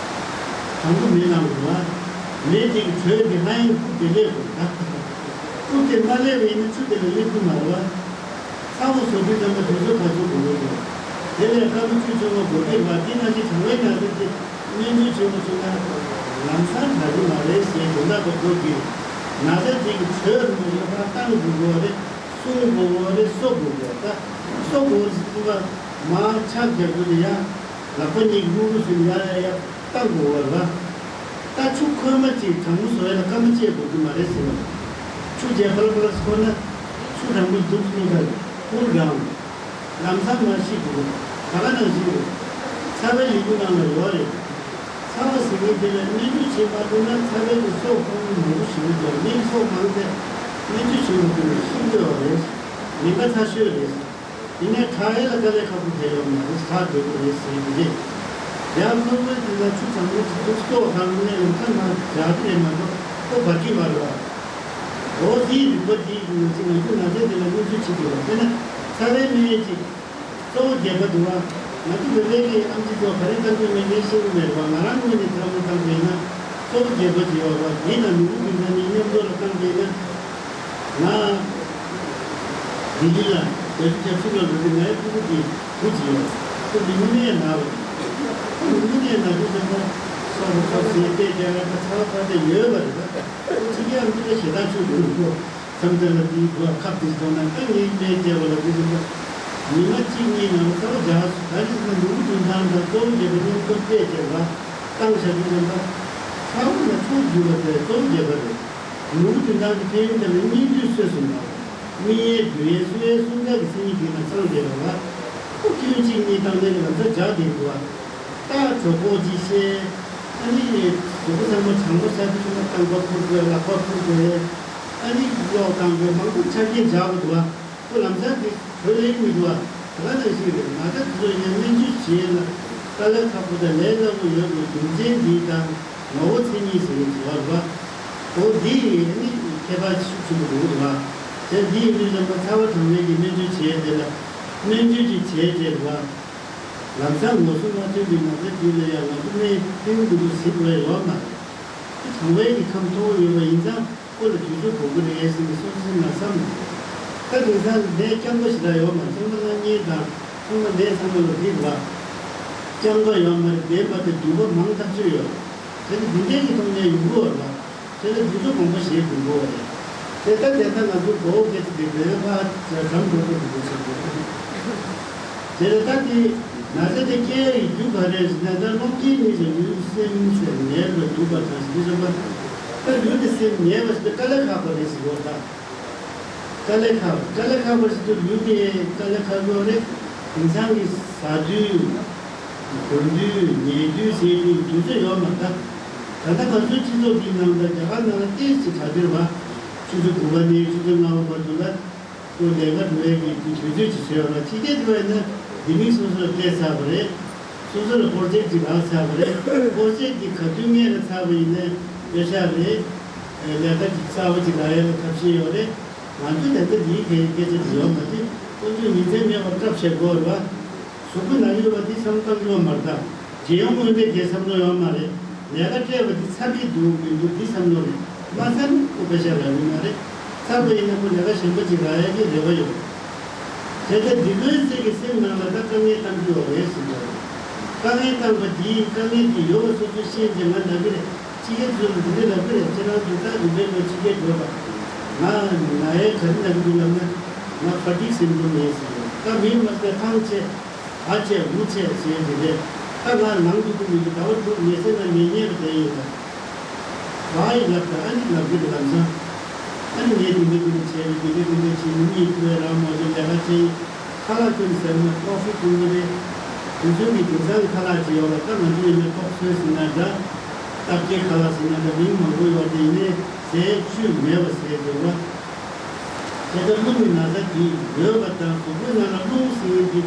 དང་པོ་མེ་ནང་དུ་བ། མེ་དེ་གི་དྲོད་དེ་ལྷ་ཡང་ཁུག་དེ་ལས་དགོས་ད། ཆུ་དེ་མ་སླེབས་པ་ཡིན་ན་ཆུ་དེ་ལ་སླེབས་ཀྱི་མ་རེད་བ། ཚ་བོ་བཟོ་དུས་ཙམ་པ་དུས་ཚོད་ག་ཚོད་འགོར་གྱི་འདུག་དེ་ལས་སྐམ་པོ་ཆུ་ཆུང་བ་འགོར་གྱི་རེད་བ། དེ་ནང་བཞིན་གྲང་བའི་ན་ཚ་དེ་སྨན་བཅོས་བྱེད་དགོས་བྱུང་ན་ལམ་སང་དྲག་གི་མ་རེད་ཟེར་དོན་དག་པ་གོ་གི་རེད། ན་ཚ་དེ་གི་དྲོད་རུ་མ་ཡོད་པ་བཏང་དགོས་དགོས་རེད། སྲུང་དགོས་དགོས་རེད། གསོ་དགོས་དགོས་ད། གསོ་དགོས་ཟེར་བ་མར་ཕྱག་རྒྱག་དགོས་དེ་ཡ། ལག་པ་གཉིས་ཀྱི་སྨུག་པོ་བཟོས་ནས་ཡར་ཡར་ཡར་བཏང་དགོས་བ་རེད་བ། ད་ཆུ་ཁོལ་མ་གཅིག་གྲང་མོ་བཟོ་ཡ་ལ་སྐར་མ་གཅིག་འགོར་གྱི་མ་རེད་ཟེར་བ། ཆུ་བརྒྱབ་པ་ལ་པ་ལ་ཁོལ་ན་ཆུ་གྲང་མོ་འདུག་སེ་ལ་ཁོལ་གང་། ལམ་སང་མར་ཤི་འགྲོ་གི་རེད། ད་ག་ནང་བཞིན་རེད། ཚ་བའི་ལུས་པོ་ནང་ལ་ཡོད་རེད། ཚ་བ་ཟེར་མཁན་དེ་ལ་སྨན་བཅོས་བྱེད་མ་ཐུབ་ན་ཚ་བའི་གི་སྲོག་ཕོག་མཁན་མང་པོ་ཞིག་ཡོད་ཀྱང་མིའི་སྲོག་མང་ཚད་སྨན་བཅོས་བྱེད་མ་ཐུབ་ན་ཤི་གི་ཡོད་རེད། ཉེན་ཁ་ཚ་ཤོས་རེད། ཡིན་ནའི་དྲག་ཡས་ལ་དཀའ་ལས་ཁག་པོ་ཐེབས་ཡོད་མ་རེད། ཚ་དགོས་ཀྱི་རེད་ཟེར་གྱི་རེད། ཡང་ཁོ་བོས་དེ་ལ་ཆུ་གྲང་མོ་ཆུ་ཚོད་ལྟོགས་ཁང་ནས་ཡོང་ཐབས་མ་བྱ་གི་རེད་མ་གཏོགས་ཁོ་བར་གྱི་མ་རེད་བ། འོ་དེའི་རིག་པ་དེའི་ནང་བཞིན་ང་ཚོ་ན་ཚ་དེ་ལ་སྨན་བཅོས་བྱེད་དགོས་བ། དཔེར་ན་ཚ་བའི་སྨན་ཡས་ཅིག་གཙོ་བོ་རྒྱས་པ་འདུག་བ། ང་ཚོ་བོད་པའི་གི་ཨམ་ཆི་ཚོ་ག་རེ་བཏང་དགོས་མིན་ངས་ཤེས་ཀྱི་མེད་རེད་བ། ང་རང་ངོས་ནས་ཚ་བ་བཏང་དགོས་ན་གཙོ་བོ་རྒྱས་པ་ཅིག་ཡོད་བ། དེ་དང་ནུ་བོ་བདུན་ཚན་གཉིས་མཉམ་དུ་ལ་བཏང་དགོས་ན། ང་ལྡི་ལི་ལ་བོད་ཀྱི་ཆབ་སྲིད་ལ་འགྲོ་དུས་ངའི་ཕྲུ་གུ་དེ་བུ་གཅིག་ཡོད། ཁོ་ནི་མི་ནས་ན་བ། ཁོ་ནི་མི་ནས་ན་དུས་ཙམ་པ་སོག་པོ་ཁོ་ཟས་བལྟས་རྒྱ་གར་ཁ་ཚ་བ་ཁ་དེ་ཡོད་པ་རེད་ད། ཁོ་ཕྱི་རྒྱལ་ཨ་མི་རི་ཀ་ཞེ་དྲག་ཆུ་འགྲོ་ཁོ་མཚམས་མཚམས་ལ་དེའི་བུ་ཁབ་དེ་ཐོག་ན་ད་ངའི་སྨན་བལྟས་པ་ལ་དུས་ཙམ་པ་ཉི་མ་གཅིག་གཉིས་ནང་ལ་ཚ་བ་འཇགས་སུ་ད་རེས་ན་ནུ་བོ་བདུན་ཐང་དང་གཙོ་བོ་རྒྱས་པ་མཉམ་དུ་བལྟས་རྒྱ་གར་བཏང་བཞག་དུས་ཙམ་པ་ཚ་བ་ལ་ཆུ་རྒྱུ་བ་དེ་གཙོ་བོ་རྒྱས་པ་རེད། ནུ་བོ་བདུན་ཐང་གི་ཕན་ཡོན་དེ་ལ་གཉིས་འདུས་སོ་གསུམ་དང་། སྨིན་ཡས་འདུས་ཡས་གསོ་ཡས་གསུམ་ཀ་གི་མཚན་ཉིད་དེ་ལ་ཚང་བསྡད་པ་ལ། ཁོ་སྐྱོན་གཅིག་གཉིས་བཏང་ནས་ལམ་སང་འཇགས་བསྡད་འདུག་བ། ད་གྲོད་ཁོག་ཅིག་བཤལ། ཨ་ནི་གཟུགས་པོ་ཚང་མ་གྲང་མོ་ཆགས་དུས་ཙམ་པ་རྐང་པ་འཁུར་དགོས། ལག་པ་འཁུར་དགོས། ཨ་ནི་གློག་བཏང་དགོས། མང་པོ་ཆ་རྐྱེན་འཇགས་པ་འདུག་བ། ཁོ་ལམ་སང་དེ་བྲོས་ལེན་མི་འདུག་བ། དེ་ག་ནང་བཞིན་རེད། ང་ཚོ་དེ་ཚོ་ཡང་སྨན་བཅོས་བྱེད་ཡས་ལ་དཀའ་ལས་ཁག་པོ་དང་ལས་སླ་པོ་ཡོད་དགོས་རྒྱུ་མཚན་འདི་དང་། ངོ་བོ་མཚན་ཉིད་ཟེར་བའི་འབྲེལ་བ་རེད་བ། འོ་འདི་ཡིན་ནི་ཁྱད་པར་ཤུགས་ཆེན་པོ་འདུག་རེད་བ། བྱས་འདི་ཡིན་དུས་ཙམ་པ་ཚ་བ་གྲང་མོའི་གི་སྨན་བཅོས་བྱས་དེ་ལ་སྨན་བཅོས་ཅིག་བྱས་རྗེས་རེད་བ། ལམ་སང་ངོ་སོ་མ་ཐོན་པའི་ང་ཚོ་འདི་ལ་ཡང་ང་ཚོ་སྨན་ཕན་གྱི་འདུག་ཟེར་དགོས་ཡ་ཡོད་མ་རེད། གྲང་བའི་གི་ཁམས་མཐོ་བོ་ཡོད་པ་ཡིན་ཙང་ཁོ་ལ་དུས་ཚོད་དགོས་ཀྱི་རེད་ཟེར་ནས་སོ་སོ་སེམས་ལ་བསམ། ད་དེང་སང་ནད་རྐྱང་པ་ཞིག་ལ་ཡོད་མ་རེད། ཚང་མ་སྣ་བརྙན་དང་ཚང་མ་ནད་ཚང་མ་ལ་འགྲིག་རེད་བ། རྐྱང་པ་ཡོད་མ་རེད། བདེན་པ་དེ་འདུས་པ་མང་ཐག་ཆོད་ཡོད། དེ་ནི་འདི་འདྲའི་གི་ཐོག་ནས་ཡོང་གི་ཡོད་རེད་བ། དེ་ནི་དུས་ཚོད་མང་པོ་ཞིག་དགོས་ཀྱི་ཡོད་རེད། དེ་ལྟར་དེ་ལྟར་ང་ཚོ་མགོ་བོ་སྐད་ཆ་དེ་བོད་པ་ཕར་གྲམ་འགྲོ་ཐུབ་དགོས་ཟེར་གྱི་ཡོད། དེ་ལས་ད་དེ་ན་ཚ་དེ་སྐྱེ་ཡི་རྒྱུ་ག་རེ་ཟེར་ན། ད་སློབ་དཀྱིལ་ནས་ཀྱང་ལུས་སེམས་ཟེར་ནད་ལ་འདུག་པ་དང་ཟེར་དུས་ཙམ་པ། ད་ལུས་དེ་སེམས་ནད་པ་ཟེར་དེ་དཀའ་ལས་ཁག་པ་རེད་ཟེར་གྱི་ཡོད་ད། དཀའ་ལས་ཁག་པ། དཀའ་ལས་ཁག་པ་ཟེར་དུས་ལུས་དེ་དཀའ་ལས་ཁག་པོ་རེད། དེང་སང་གི་ཟ་དུས། གོན་དུས། ཉལ་དུས་ཟེར་དུས་དུས་ཚོད་ཡོད་མ་རེད་ད། ད་ལྟ་ང་ཚོའི་སྤྱི་ཚོགས་འདིའི་ནང་ལ་རྒྱ་གར་ནང་ལ་ཏོག་ཙམ་གྲ་སྒྲིག་རེད་བ། ཆུ་ཚོད་དགུ་པ་ནས་ཆུ་ཚོད་ལྔ་པ་བར་དུ་ལ། ཁོ་ལས་ཀ་འགྲོ་ཡས་ཀྱི་དུས་ཚོད་ཅིག་བཟོས་ཡོད་ལ། ཕྱི་རྒྱལ་འགྲོ་ཡས་ན་ལྡེ་མིག་སོ་སོ་ལ་སྤྲད་ཚར་བ་རེད། སོ་སོ་ལ་པོར་ཇེག་ཅིག་རག་ཚར་བ་རེད། པོར་ཇེག་འདི་ག་དུས་སྔོན་ལ་ཚར་བ་ཡིན་ན་དཔེ་ཤག་རེད། ལས་ཀ་ཅིག་གསར་པ་ཅིག་རག་ཡས་ལ་ཐབས་ཤེས་ཡོད་རེད། ང་ཚོས་ད་ལྟ་འདིའི་སྐད་ཆ་འདི་ཡོད་མ་རེད། ཁོ་ཚོས་ཉིན་མཚན་མེད་པར་སྐྲག་བྱེད་དགོས་རེད་བ། གཟུགས་པོ་ན་ཡོད་པ་འདི་བསམ་བློ་བཏང་གི་ཡོད་མ་རེད་ད། རྒྱལ་ཡོངས་སྔོན་གཏན་གྱི་བསམ་བློ་ཡོད་མ་རེད། ལས་ཀ་སྤྲད་པ་འདི་ཚར་གྱི་འདུག་མི་འདུག་འདི་བསམ་བློ་རེད། མ་ཚར་ན་ཁོ་པེ་ཤ་རག་གི་མ་རེད། ཚར་བ་ཡིན་ན་ཁོ་ལས་ཀ་གཞན་པ་ཅིག་རག་ཡག་གི་རེ་བ་ཡོད། དེ་ལྟར་འདི་ལོའི་ཚེ་གི་སེམས་ནང་ལ་ད་དཀའ་ངལ་གཏམ་རྒྱུ་ཡོད་རེད་ཟེར་འདུག་དཀའ་ངལ་བཏང་པ་འདིའི་དཀའ་ངལ་འདི་ཡོད་པ་སོ་སོས་ཤེས་བྱས་ང་ན་གི་རེད། ཕྱི་རྒྱལ་ཚོ་ལ་འདི་འདྲ་ལབ་ཀྱི་རེད། ཁྱེད་རང་ཚོ་ད་རིམ་པས་ལོ་ཕྱི་རྒྱལ་འགྲོ་པ། ང་ན་ཡས་ག་རེ་ན་གི་འདུག་ལབ་ན། ང་ཕ་ཏིག་སིན་ཌོམ་ཡིན་ཟེར། ད་མིང་མ་བརྗེད་ཐང་ཆད། ཨ་ཆད་འུ་ཆད་ཟེར་གྱི་རེད། ད་ང་ལངས་འདུག་གི་མི་འདུག་ད་བར་དུ་མི་ཚེ་ན་མི་རྙེད་པ་དེ་ཡིན་ད། བ་ཡི་ལབ་ད་ཨ་ནི་ལབ་གི་རེད་ལམ་སང་། ཨ་ནི་ངས་འདི་འདྲ་འདི་འདྲ་བྱས་རེད། འདི་འདྲ་འདི་འདྲ་བྱས་མི་གཉིས་ཐུ་བས་རང་མོ་ཚོ་ལས་ཀ་བྱས་ཡིན། ཁ་ལག་ཁྱོད་ཟེར་ན་ཀོ་ཧྥི་བཏུང་གི་རེད། དེ་ཚོ་གི་དེང་སང་གི་ཁ་ལག་ཅིག་ཡོད་ལ། ད་ང་ཚོ་ཡིན་ན་ཏོག་ཚོད་ཟིན་ན་འདྲ། སྟབས་ཀྱི་ཁ་ལག་ཟིན་ན་འདྲ། མིང་མང་པོ་ཡོད་དེ་ཡིན་ནའི་ཟས་བཅུད་མེད་པ་ཟས་དེ་བ། དེ་ལྟར་རླུང་གི་ན་ཚ་འདི་ཡོད་པ་དང་གཟུགས་པོའི་ནང་ལ་རླུང་ཟེར་མཁན་འདི་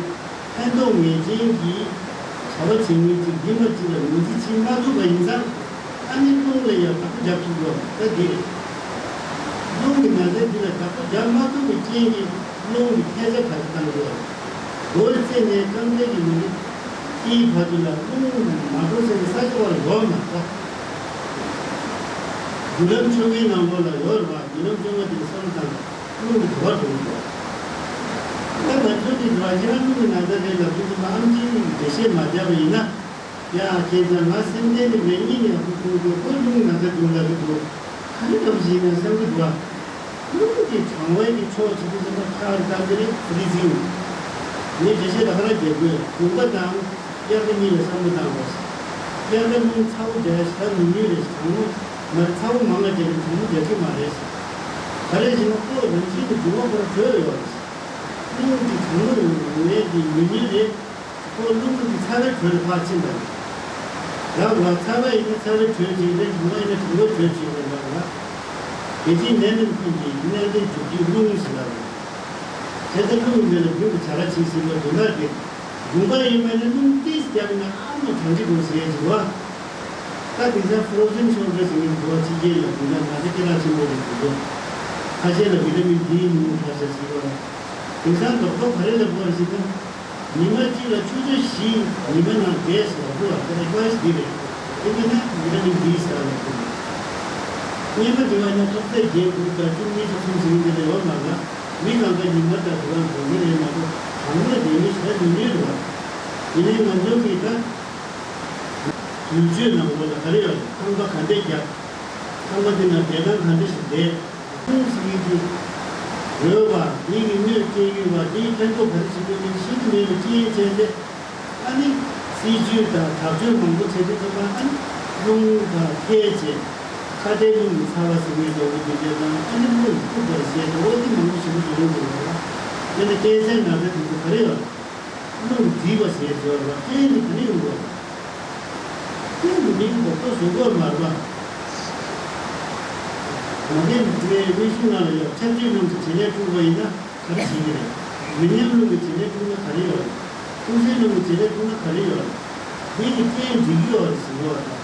ཕན་འདོགས་ངེས་ཅན་གྱི་བྱ་བ་བྱེད་མཁན་ཅིག་འདི་མ་གཅིག་ལ་ངོས་འཛིན་བྱེད་མ་ཐུབ་པ་ཡིན་ཙང་། ཨ་ནི་རླུང་ལ་ཡང་བདག་པོ་རྒྱབ་ཐུབ་དགོས་ད་འདི་རེད། རླུང་གི་ན་ཚ་འདི་ལ་བདག་པོ་རྒྱབ་མ་ཐུབ་པའི་རྐྱེན་གྱིས་རླུང་གི་འཕེལ་ཆ་ག་ཚོད་བཏང་དགོས། མགོ་ལ་རྩེ་ནས་རྐང་རྩེ་གི་མི་རིགས་ཀྱི་བར་དུ་ལ་རླུང་མ་འགྲོ་ས་ནས་ས་ཆ་བར་ཡོང་མ་ཐག་བརྒྱུད་ལམ་བཅོ་ལྔའི་ནང་ལོགས་ལ་ཡོད་རེད་བ། བརྒྱུད་ལམ་བཅོ་ལྔ་དེ་བསམ་བློ་བཏང་ན་རླུང་གི་དུ་བ་འགྲོ་གི་འདུག་ད་ང་ཚོ་དེ་ར་ཁྱེད་རང་རླུང་གི་ན་ཚ་རེད་ལབ་དུས་ཙམ་པ་ཨེམ་ཆི་རིགས་ཀྱི་འགྲེལ་བཤད་མ་བརྒྱབ་པ་ཡིན་ན། ཡ་ཁྱེད་ཚང་ང་སེམས་ལྡན་ནི་མེད་ཉིན་ནས་ཧུ་ཁུང་གི་ཁོ་རླུང་ན་ཚ་འགྲོ་ལབ་ཀྱི་འདུག་ག་རེ་འདྲ་པོ་ཞིག་ཡིན་ན་བསམ་གྱི་འདུག་བ། རླུང་གི་གྲང་བའི་གི་ཕྱོགས་ཅིག་དེ་ཚོ་ཁ་རུ་བཏང་གི་རེད། ཕི་རི་ཛིང་། ངས་འགྲེལ་བཤད་ལ་ཁ་ལག་རྒྱག་དགོས། དགུན་ཁ་དང་དབྱར་ཁ་གཉིས་ལ་བསམ་བློ་བཏང་དགོས། དབྱར་ཁ་རླུང་ཚ་བོ་འདྲ་ཞིག་ད་ཉུང་ཉུང་རེད། གྲང་མོ་མ་རེད། ཚ་བོ་མང་ང་རྒྱག་གི་གྲང་མོ་རྒྱག་གི་མ་རེད། ག་རེ་ཞིག་ན་ཁོ་རང་བཞིན་གྱི་འགྱུར་བ་ཁོ་རང་བྲོས་ཡོད་རེད། རླུང་གི་གྲང་མོ་ཡོད་ངས་དེ་ཉུང་ཉུང་རེད། ཁོ་རླུང་གི་ཚ་བའི་དྲོད་ལ་ཕར་ཕྱིན་པ་རེད། ལགས་ལ་ཚ་བ་ཡིན་ན་ཚ་བའི་དྲོད་ཅིག་རེད། གྲང་བ་ཡིན་ན་གྲང་བའི་དྲོད་ཅིག་རེད་ལགས་ལ། དེ་ཅིག་ནད་རྣམས་ཀུན་གྱི་གནད་དོན་མཇུག་རྒྱུ་རླུང་ཞེས་ལབ་རེད། དེ་ལྟར་རླུང་གི་ནད་ལ་རྒྱུན་དུ་བྱ་ར་བྱེད་ཟིན་པ་དོན་དག་དེ། དགུན་ཁ་ཡིན་པ་ན་རླུང་ཏིས་བརྒྱབ་ན་ཨ་མ་གྲང་ཅི་དགོས་ཟེར་གྱི་བ། ད་དེང་སང་ཕོ་རོ་ཛེན་ཤོལ་ཌར་ཟེར་མཁན་འདུག་བ། ཕྱི་རྒྱལ་ལ་དེང་སང་ན་ཚ་སྐད་གྲགས་ཆེན་པོ་རེད་འདུག་གོ། ཁ་ཤས་ལ་བི་ཊ་མིན་ཌི་ཉུང་དྲགས་ཤག་ཟེར་བ། དེང་སང་ཌོག་ཊར་ག་རེ་ལབ་དགོས་རེད་ཟེར་ན། ཉི་མ་གཅིག་ལ་ཆུ་ཚོད་བཞི་ཉི་མ་ནང་བསྡད་ཟེར་བ་འདུག་བ། ད་ཨེ་ཌ་ཝའི་སི་འདི་རེད། ཨེ་ཌི་ཝའི་སི་འདི་རེད། ཨེ་ཌི་ཝའི་སི་འདི་ཟེར་བ་འདུག་སྔོན་མ་དེ་བ་ཡིན་ན་ཐོག་ཚད་བརྒྱད་དགུ་དང་བཅུ་གཉིས་བཅུ་གསུམ་ཟེར་མཁན་དེ་འདྲ་ཡོད་མ་རེད། མི་གང་ག་ཉི་མ་དང་དུ་བ་འགྲོ་གི་རེད་མ་གཏོགས་གྲང་མོ་ལ་བསྡད་མི་ཞེ་དྲག་ཉུང་ཉུང་རེད་བ། ཡིན་ནའི་ང་ཚོ་གིས་ད་དུས་ཚོད་ནང་ལོགས་ལ་ག་རེ་ཡོད་རེད། ཁང་པ་ག་འདྲས་རྒྱབ། ཁང་པ་དེ་ནང་བསྡད་སྟངས་ག་འདྲ་ཞིག་བསྡད། རླུང་ཟེར་མཁན་དེ་རོལ་བ་དེ་ཡི་གནོད་སྐྱེལ་ཡུལ་བ་དེའི་ཕན་ཐོགས་ག་རེ་བྱེད་དགོས་མིན་ཤེས་ཀྱི་མེད་པའི་རྐྱེན་བྱས་ཏེ། ཨ་ནི་སྲིད་ཇུས་དང་དྲག་སྤྱོད་མང་པོ་བྱེད་དུས་ཙམ་པ་ཨ་ནི་རླུང་དང་འཕེལ་བྱས། ཁ་གཏད་རླུང་གི་ཚ་བ་ཟེར་མཁན་འདྲ་བོ་དེ་འདྲ་དང་ཨ་ནི་རླུང་གི་སྐུད་པར་བྱས་འདྲ་བོ་དེ་མང་པོ་ཞིག་འགྲོ་གི་འདུག་ལ། དེ་ནི་ཀན་སར་ན་ཚ་དེ་ཚོ་ག་རེ་ཡོད་རེད། རླུང་འདྲིས་པ་ཟེར་ཟེར་བ་རྐྱེན་དེ་ག་ནས་ཡོང་དགོས། རྐྱེན་དེ་མིའི་ལྡོག་ཐོ་བཟོ་དགོས་མ་རེད་པ། ང་ཚོའི་མི་མི་ཤིང་ནང་ལ་ཡོད་ཆབས་ཅིག་རླུང་གི་བྱེད་ལས་འཁྲུགས་པ་ཡིན་ན་ག་རེ་བྱེད་ཀྱི་རེད། མི་ཉམས་རླུང་གི་བྱེད་ལས་འཁྲུགས་ན་ག་རེ་ཡོད་རེད། ཀུན་གཞི་རླུང་གི་བྱེད་ལས་འཁྲུགས་ན་ག་རེ་ཡོད་རེད། དེ་གི་རྐྱེན་འདྲི་རྒྱུ་ཡོད་རེད་ཟེར་གྱི་ཡོད་རེད།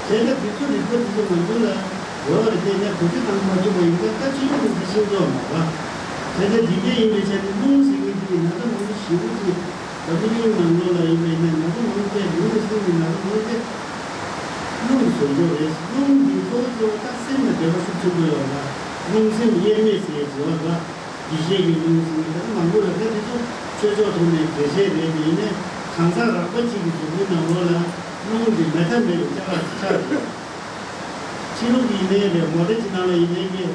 དེ་ལྟར་དུས་ཚོད་རིག་པ་དེ་ཚོ་ང་ཚོ་ལ་ཡོད་རེད། དེ་ནས་བེད་སྤྱོད་བཏང་མ་ཐུབ་པ་ཡིན་ན་ད་ཕྱི་ལོགས་ཀྱི་ཤིང་ཏོག་མ་རེད། དེ་ལྟར་འདི་འདྲ་ཡིན་པའི་ཆ་ནས་རླུང་ཟེར་མཁན་དེ་ཡིན་ན་ད་མང་པོ་ཞེ་པོ་ཅིག་ད་མི་རིགས་ནང་ལོགས་ལ་ཡིན་པ་ཡིན་ན་ན་ཚ་མང་པོ་སྟེ་རླུང་གི་སེམས་ཀྱི་ན་ཚ་མང་པོ་སྟེ་རླུང་བཟོ་འཇོག་རེད། རླུང་འདི་གཙོ་བོ་གཙོ་བོ་ད་སེམས་ལ་འབྲེལ་བ་ཤུགས་ཆེན་པོ་ཡོད་ལ་རླུང་སེམས་དབྱེར་མེད་ཟེར་ཡས་བྱེད་བ་ལ། དགེ་བཤེས་ཀྱི་རླུང་ཟེར་ནས་ད་མང་པོ་ལ་ད་དེ་ཚོ་ཆོས་ཕྱོགས་ཐོག་ནས་འགྲེལ་བཤད་རེད། དེ་ཡིན་ནའི་གང་ཟག་རགས་པ་གཅིག་གི་གཟུགས་པོའི་ནང་ལོགས་ལ་རླུང་གི་མེ་མཐའ་མེད་པའི་ལྕགས་ལ་ཆགས་ཡོད། ཕྱི་རླུང་གི་ཡིན་ནའི་རེད། མོ་ཊ་གཅིག་ནང་ལ་ཡིན་ནའི་གི་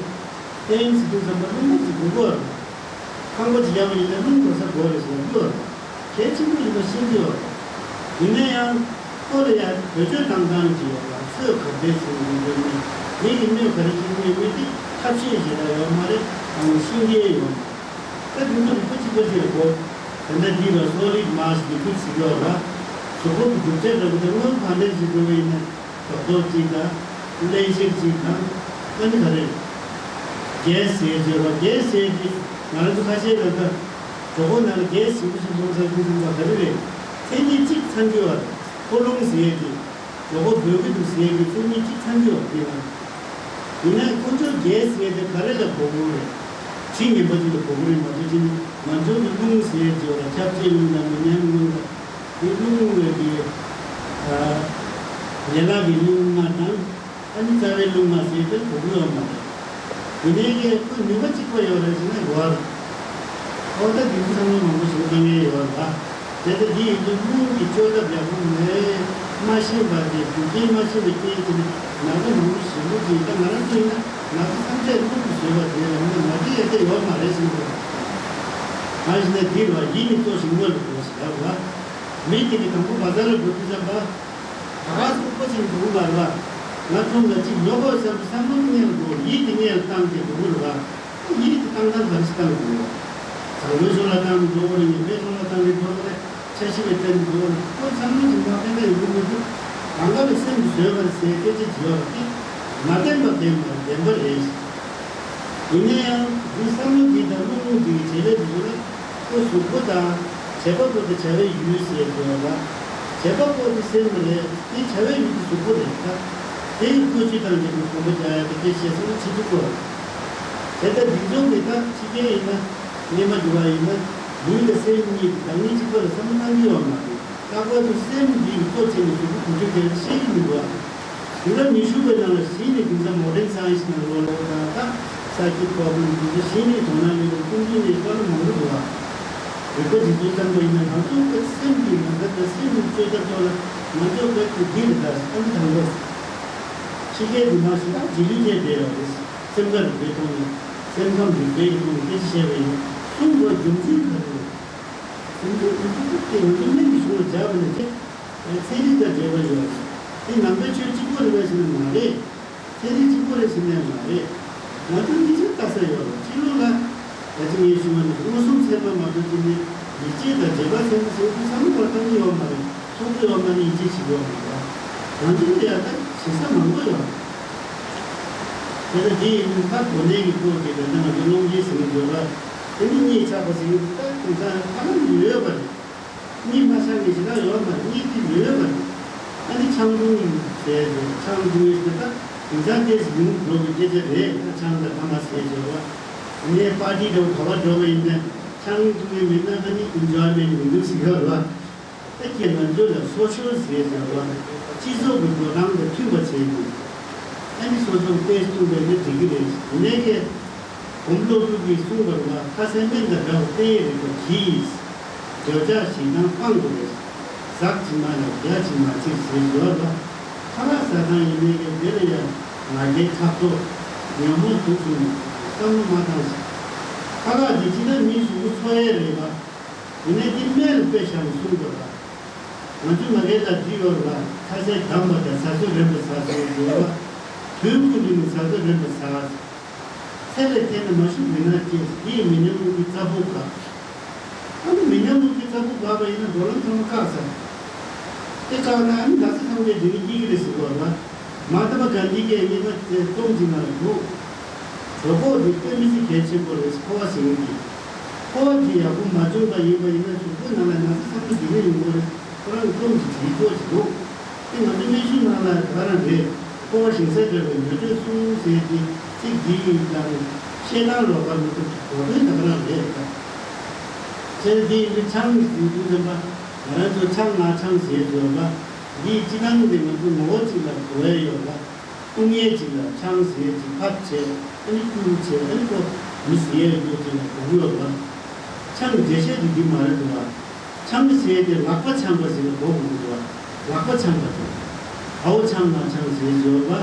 ཨེམ་ཟེར་དུས་ཙམ་པ་རླུང་མ་གཅིག་འགུལ་གོ་རེད། ཁང་པ་གཅིག་རྒྱབ་པ་ཡིན་ན་རླུང་འགྲོ་ས་དགོས་རེད་ཟེར་ན་འགྲོ་རེད། གལ་ཆེན་པོ་ཡིན་པ་ཤེས་ཀྱི་ཡོད་རེད། ཡིན་ན་ཡང་ཁོ་ལ་ཡང་བེད་སྤྱོད་བཏང་སྟངས་ཀྱི་ཡོད་ལ་ཚོས་ག་འདྲས་ཟེར་ནས་འདོད་ནས་དེ་གི་གནོད་ག་རེ་བྱེད་ཀྱི་ཡོད་མེད་དེ་ཐབས་ཤེས་ཞེ་དྲག་ཡོད་མ་རེད། དང་ཤེས་ཀྱི་ཡོད་མ་རེད། ད་དེ་ཚོ་རིག་པ་གཅིག་པ་གཅིག་ལ་གོ། ད་ལྟ་འདི་ལ་སོ་ལིཌ་མཱ་སི་ལི་ཀུའིཌ་ཟེར་གྱི་ཡོད་ལ། གཟུགས་པོ་གི་གྲུབ་ཆ་འདྲ་པོ་དེ་སྔོན་ག་འདྲས་ཟེར་དགོས་པ་ཡིན་ན། རྡོག་རྡོག་གཅིག་དང་། བརླན་གཤེར་གཅིག་དང་། ཨ་ནི་ག་རེ། གེ་སི་ཟེར་བརྗོད་པ་གེ་སི་ཟེར་དེ་ང་རང་ཚོ་ཁ་ཤས་ལ་ད་གྲོད་ཁོག་ནང་ལ་གེ་སི་ཞིག་པོ་ཞིག་འཛོམས་ས་ཀུན་གསུངས་པ་ག་རེ་རེད། མཚན་ཉིད་གཅིག་ཚང་གི་བ་རེད། ཕོ་རླུང་ཟེར་དེ་གྲོད་ཁོག་སྦོས་ཀྱི་འདུག་ཟེར་དེ་མཚན་ཉིད་གཅིག་ཚང་གི་བ་དེ་ན། ཡིན་ན་ཁོ་ཚོ་གེ་སི་ཟེར་དེ་ག་རེ་ལ་གོ་དགོས་རེད། དྲི་ངན་པ་ཅིག་ལ་གོ་དགོས་རེད་མ་གཏོགས་ཅི་ནི་ང་ཚོ་གི་རླུང་ཟེར་བརྗོད་པ་ཁྱབ་བྱེད་རླུང་དང་མི་ཉམས་རླུང་དང་། དེ་རླུང་བའི་དེ། ལས་ལག་གི་རླུང་ལྔ་དང་། ཨ་ནི་རྩ་བའི་རླུང་ལྔ་ཟེར་དེ་གོ་དགོས་ཡོད་མ་རེད། དེ་ནས་ཀྱི་ཁོའི་ནུས་པ་གཅིག་པ་ཡོད་རེད་ཟེར་ན་ཡོད་རེད། ཨོ་ད་དེ་ཚོ་ཚང་མ་མང་པོ་ཞིག་བཏང་ཡས་ཡོད་རེད་ད། དེ་ལྟ་འདི་ཡིན་དུས་རླུང་གི་བཅོས་ཐབས་ཡག་པོ་མེད། མ་ཤེས་པ་དེ་རྒྱུ་རྐྱེན་མ་ཤེས་པའི་རྐྱེན་གྱིས་ན་ཚ་མང་པོ་ཞིག་འདུག་ཅིང་ད་ང་རང་ཚོ་ཡིན་ན་ན་ཚ་ཐམས་ཅད་རླུང་གིས་བཟོས་པ་དེ་ལ་ཡིན་ན་ང་ཚོ་ཡོད་དེ་ཡོད་མ་རེད་ཟེར་གྱི་འདུག་གང་ཞིག་ན་འདི་རེད་བ། ཡིད་ནི་གཙོ་ཞིང་དངོས་ལ་གོ་ཟེར་ཡག་པོ་ལ། མི་དེ་གི་དང་པོ་བ་ཛར་ལ་འགྲོ་དུས་ཙམ་པ། ད་ག་སུ་ཁོ་ཅིག་འགྲོ་གི་མ་རེད་བ། ང་ཁྲོམ་ལ་ཅིག་ཉོ་དགོས་བསམ་བསམ་བློ་སྔོན་ལ་འགྲོ། ཡིད་དེ་སྔོན་ལ་བཏང་སྟེ་འགྲོ་གི་རེད་བ། ཡིད་དེ་བཏང་སྟངས་ག་རེ་ཞིག་བཏང་དགོས་རེད། བཟང་པོའི་ཕྱོགས་ལ་བཏང་ནས་འགྲོ་གི་རེད། ངན་པའི་ཕྱོགས་ལ་བཏང་ནས་འགྲོ་གི་རེད། འཆར་གཞི་བའི་སྟེང་དུ་འགྲོ་གི་རེད། ཁོ་བསམ་བློ་ཅིག་མ་འཕེན་ན་ཡོང་གི་མི་འདུག་གང་ག་ལ་སེམས་ཀྱིས་བཟོས་པ་རེད་ཟེར་སྐད་ཆ་ཅིག་ཡོད་རེད། དེ་མ་བདེན་པ་བདེན་པ་བདེན་པ་རེད། ཡིན་ན་ཡང་འདི་བསམ་བློ་འདི་དང་རླུང་རླུང་འདི་གི་བྱེད་ལས་འདི་ཚོ་ལ་ཁོ་གཟུགས་པོ་དང་། བྱེད་པ་པོ་དེ་བྱ་བའི་ཡུལ་ཟེར་དགོས་པ། བྱེད་པ་པོ་དེ་སེམས་རེད། དེ་བྱ་བའི་ཡུལ་དེ་གཟུགས་པོ་རེད་ད། དེ་ཡི་བཀོལ་སྤྱོད་དང་འབྲེལ་བའི་གོམ་པ་རྒྱག་ཡ་དེ་སྐད་བཤད་སོང་ན་ཕྱི་དྲོ་སྐོར། དེ་ལྟར་འདི་ཚོ་གི་ད་ཕྱི་རྒྱལ་ཡིན་ན། སྔོན་མ་འགྲོ་བ་ཡིན་ན། ལུས་དང་སེམས་གཉིས་ཀྱི་བདག་ཉིད་གཅིག་པ་ལ་བསམ་བློ་གཏང་གི་ཡོད་མ་རེད། ལྷག་པར་དུ་སེམས་འདི་ཡི་གཙོ་བྱས་ནས་གཟུགས་པོ་གོམ་བགྲོད་རྒྱག་ཤེས་ཀྱི་མི་འདུག་ཨ། དུས་རབས་ཉི་ཤུ་པའི་ནང་ལ་གཞི་ནས་དེང་སང་མོ་ཌན་སའེན་སི་ནང་ལོགས་ལ་དང་ད་ས་ཀི་པོ་རོབ་ལེམ་དེ་ཚོ་གཞི་ནས་དོ་སྣང་མེད་པའི་ཀུན་གཞི་ནས་དཀའ་ལས་མང་པོ་འདུག་བ། རིག་པ་འཛིན་སྐྱོང་བཏང་པ་ཡིན་ན་ང་ཚོ་ཀ་སེམས་ཀྱི་ང་ཚོ་ཀ་སེམས་ཀྱི་བཅོས་ཐབས་ཐོག་ལ་ང་ཚོ་ཀ་ཀྱི་འདི་རེད་ད་ཨ་ནི་དང་པོ། ཕྱི་རྒྱལ་འདི་མ་ཞིག་ད་རྗེས་ལུས་བྱས་བསྡད་ཡོད་རེད། སེམས་ཁམས་རིག་པའི་ཐོག་ནས་སེམས་ཁམས་རིག་པའི་ཐོག་ནས་སྐད་ཆ་བཤད་པ་ཡིན་ན་གསུང་དགོས་རྒྱུ་མཚན་ག་རེ་རེད། དེ་ཚོ་དེ་ཚོ་དེ་ང་ཚོ་སྨན་གྱི་གཞུང་ལ་སྦྱར་བ་ནས་ཚན་རིག་དང་འབྲེལ་བ་ཡོད། དེ་ནང་པའི་ཆོས་གཅིག་པོ་རེད་པས་ཟེར་ན་མ་རེད། ཚན་རིག་གཅིག་པོ་རེད་ཟེར་ནས་མ་རེད། ང་ཚོ་གཉིས་ཆ་ལྟ་ས་ཡོད་རེད། ཕྱི་ལོགས་ལ་ད་ཅི་ངས་ཞུ་བ་ནི་མངོན་སུམ་ཚད་མ་མ་གཏོགས་ཅི་ནས་ཡིད་ཆེས་དང་རྗེས་དཔག་ཚད་མ་ཟེར་དུས་ཚང་མ་བར་སྟོང་གི་ཡོད་མ་རེད། ཚོགས་པའི་འོག་ན་ནི་ཡིད་ཆེས་བྱེད་ཀྱི་ཡོད་མ་རེད། ང་ཚོ་ལ་ཡང་ད་བྱེད་ས་མང་པོ་ཡོད་རེད། དེ་ལ་དེ་ཡིན་ན་ད་གོ་གནས་ཀྱི་ཐོག་གི་ད་ལྟ་ང་ཚོ་སློབ་གཉེར་ཟེར་གྱི་ཡོད་རེད། དེ་ནི་གཉིས་ཆགས་པ་ཟེར་གྱི་ད་དེང་སང་ཧ་ལམ་ཡོད་པ་རེད། གཉིད་མ་ཆག་ནི་ཞེ་དྲག་ཡོད་མ་རེད། གཉིད་དེ་ཡོད་མ་རེད། ཨ་ནི་ཆང་འཐུང་ཟེར་ཏེ་ཆང་འཐུང་ཡོད་ཟེར་ད་དེང་སང་ཏོག་ཙམ་ཉུང་འགྲོ་བའི་སྐད་ཆ་རེད། ད་ཆང་དང་ཐ་མག་ཟེར་ཟེར་བ། ངས་པར་ཊི་འདྲ་བོ་ག་པར་འགྲོ་བ་ཡིན་ན་ཆང་འཐུང་ཡོད་མེད་ན་ཨ་ནི་ཨིན་ཇོའི་མེན་ཊི་མི་འདུག་ཟེར་གྱི་ཡོད་རེད་བ། ད་ཁྱེད་ང་ཚོ་ལ་སོ་ཤལ་ཟེར་ཟེར་བ་སྤྱི་ཚོགས་ཀྱི་འགྲོ་སྟངས་དང་མཐུན་པ་བྱས་ཏེ་ཨ་ནི་སོ་སོ་ཏོག་ཙམ་འཐུང་བ་ཡིན་ན་འགྲིག་གི་རེད། ཡིན་ནའི་ཁྱེད། གོམས་ལོག་ཕྲུག་གིས་གསུངས་པར་བ་ཁ་ཟས་སྨན་དང་འདྲ་བ་སྟེ་རིག་པ་གྱིས། འདོད་ཆགས་ཞེ་སྡང་སྤང་དགོས་པས། ཟག་བྱེད་མ་ལ་རྒྱག་བྱེད་མ་བྱེད་ཟེར་ཡོད་ལ། ཁ་ལག་ཟ་སྟངས་ཡིན་ནའི་ཀྱང་དེ་ལ་ཡང་ང་རྒྱལ་འཕྲག་དོག་ཉོན་མོངས་དུག་གསུམ་བསམ་བློ་མ་བཏང་ཞིག་ཁ་ལག་འདི་ཅི་ལ་མིའི་གཟུགས་པོ་འཚོ་ཡས་རེད་པ། དེ་ནས་འདི་སྨན་ལ་དཔེ་བཞག་ནས་གསུངས་དགོས་པ། ང་ཚོ་མ་གའི་ལ་འདི་ཡོད་རེད་པ། ཁ་ཟས་བསྡམས་པ་དང་ཟ་ཚོད་རན་པ་ཟ་ཟེར་ཡོད་པ། དུས་ཁུག་འདི་ནས་ཟ་ཚོད་རན་པ་ཟ། ཚད་ལས་བརྟན་ན་མ་ཤི་མི་ན་སྐྱེས། འདི་ཡི་མི་ཉམས་རླུང་གི་རྩ་ཕུག་འགག་ཨ་ནི་མི་ཉམས་རླུང་གི་རྩ་ཕུག་འགག་པ་ཡིན་ན་འགྲོ་ལམ་ཚང་མ་བཀག་ཚར། དེ་བཀག་ན་ཨ་ནི་ན་ཚ་ཚང་མས་འདི་ནི་སྐྱེ་གི་རེད་ཟེར་གོ་ར། མ་ཧཱ་ཏ་མ་གན་དྷི་གིས་སྔོན་མ་དེ་རྩོམ་ཅིག་ནང་ལ་འདུག་གྲོད་ཁོག་འདི་དཔེ་མི་སྲིད་གལ་ཆེན་པོ་རེད། ཕོ་བ་ཟེར་མཁན་གྱི། ཕོ་བ་འདི་ཡག་པོ་མ་བྱུང་བ་ཡིན་པ་ཡིན་ན་གཟུགས་པོའི་ནང་ལ་ན་ཚ་ཚང་མ་འདི་ནས་ཡོང་གི་རེད། ཁོ་རང་རྩོམ་གྱི་བྲིས་ཐོག་ཅིག་འདུག་དེ་ང་ཚོ་སྨན་གཞུང་ནང་ལ་ག་རང་རེད། ཕོ་བ་ཞིང་ས་འདྲ་བའི་ནུས་སྟོབས་གསུམ་ཟེར་ཏེ་ཚིག་འདི་ཡིན་ཀྱང་བཤད་སྟངས་ལོགས་ཀ་མི་འདུག་གོ་དོན་ད་ག་རང་རེད་ད། བྱས་ཙང་འདི་ཡིན་དུས་ཆང་ཟེར་དུས་ཙམ་པ་ང་རང་ཚོ་ཆང་ང་ཆང་ཟེར་དུས་ཙམ་པ་འདིའི་སྤྱི་བཏང་འདི་ང་ཚོ་ངོ་བོ་གཅིག་ལ་གོ་ཡ་ཡོད་ལ། བཏུང་ཡས་ཅིག་ལ་ཆང་ཟེར་ཅིག་ཕབ་བྱས་ཨ་ནི་བསྐུར་བྱས་ཨ་ནི་ཁོ་མི་ཟེར་ཡས་ཡོད་ཅིག་ལ་གོ་གི་ཡོད་པ། ཆང་འགྲེལ་བཤད་དེ་འདི་མ་རེད་འདུག་བ། ཆང་ཟེར་ཏེ་ལག་པ་འཆང་བ་ཟེར་ན་གོ་གི་འདུག་བ། ལག་པ་འཆང་བ་དེ། དགའ་བོ་ཆང་ང་ཆང་ཟེར་ཡོད་པ།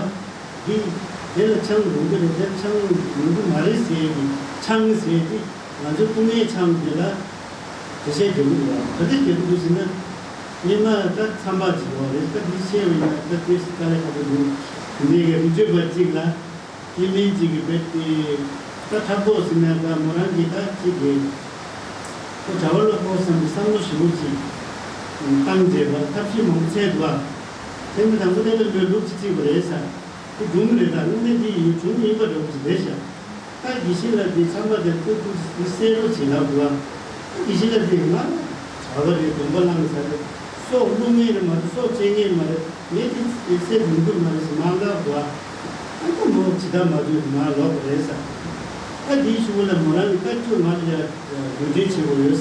འདི་དེ་ལ་ཆང་རུང་གི་རེད་དེ་ཆང་རུང་གི་མ་རེད་ཟེར་ཏེ་ཆང་ཟེར་ཏེ་ང་ཚོ་སྐུ་ངལ་ཆང་འདི་ལ། དེ་བཤད་རྒྱུ་འདུག་ལ་ག་དེ་རྒྱབ་འདུག་ཟེར་ན། སྔོན་མ་ད་མཚམས་པ་ཅིག་ཡོད་རེད། ད་འདི་བཤད་པ་ཡིན་ན་ད་དེ་དཀའ་ལས་ཁག་པོ་འདུག་འདི་གའི་རི་ཆོས་པ་གཅིག་ལ་དེ་མིན་གཅིག་གིས་བེད་དེ་ད་འཁྲབ་ཐོག་ཟེར་ན་ད་མོ་རང་གིས་ད་གཅིག་གིས་ཁོ་གྲྭ་པ་ལ་ཁོ་བསམ་པའི་བསམ་བློ་ཞིབ་པོ་ཅིག་བཏང་རྗེས་པ་ཐབས་ཤེས་མང་པོ་བྱས་འདུག་ཨ། དེ་མི་དང་པོ་དེ་ལ་མོས་ལུག་ཅིག་བརྩིས་པ་རེད་ས། དེ་སྒྲུང་རེད་ད་དངོས་གནས་དེ་ཡིན་བྱུང་ཡིན་པ་འདྲ་པོ་ཅིག་རེད་ཤག་ད་དགེ་བཤེས་ལགས་དེ་ཚང་མ་དེ་ལྟོས་ཐུབ་སེ་གསལ་པོ་བྱེད་ལབ་དགོས། ད་དགེ་བཤེས་ལགས་དེ་ང་གྲྭ་པ་རེད། སྡོམ་པ་བླངས་ཚར་རེད། སྲོག་བླུ་ངེས་རེད་མ་གཏོགས་སྲོག་བཅད་ངེས་མ་རེད། ངས་དེ་བཤད་ཡོང་གི་མ་རེད་ཟེར་མ་ལབ་དགོས། ཨ་ད་མོ་ཇི་ལྟར་མ་བྱུང་མ་ལོག་པ་རེད་ཟེར། ད་དེའི་གཞུག་ལ་མོ་རང་གི་བཀའ་བཀྱོན་ང་ལ་ཡ་ལུས་འབྲེལ་བྱེད་དགོས་ཡོད་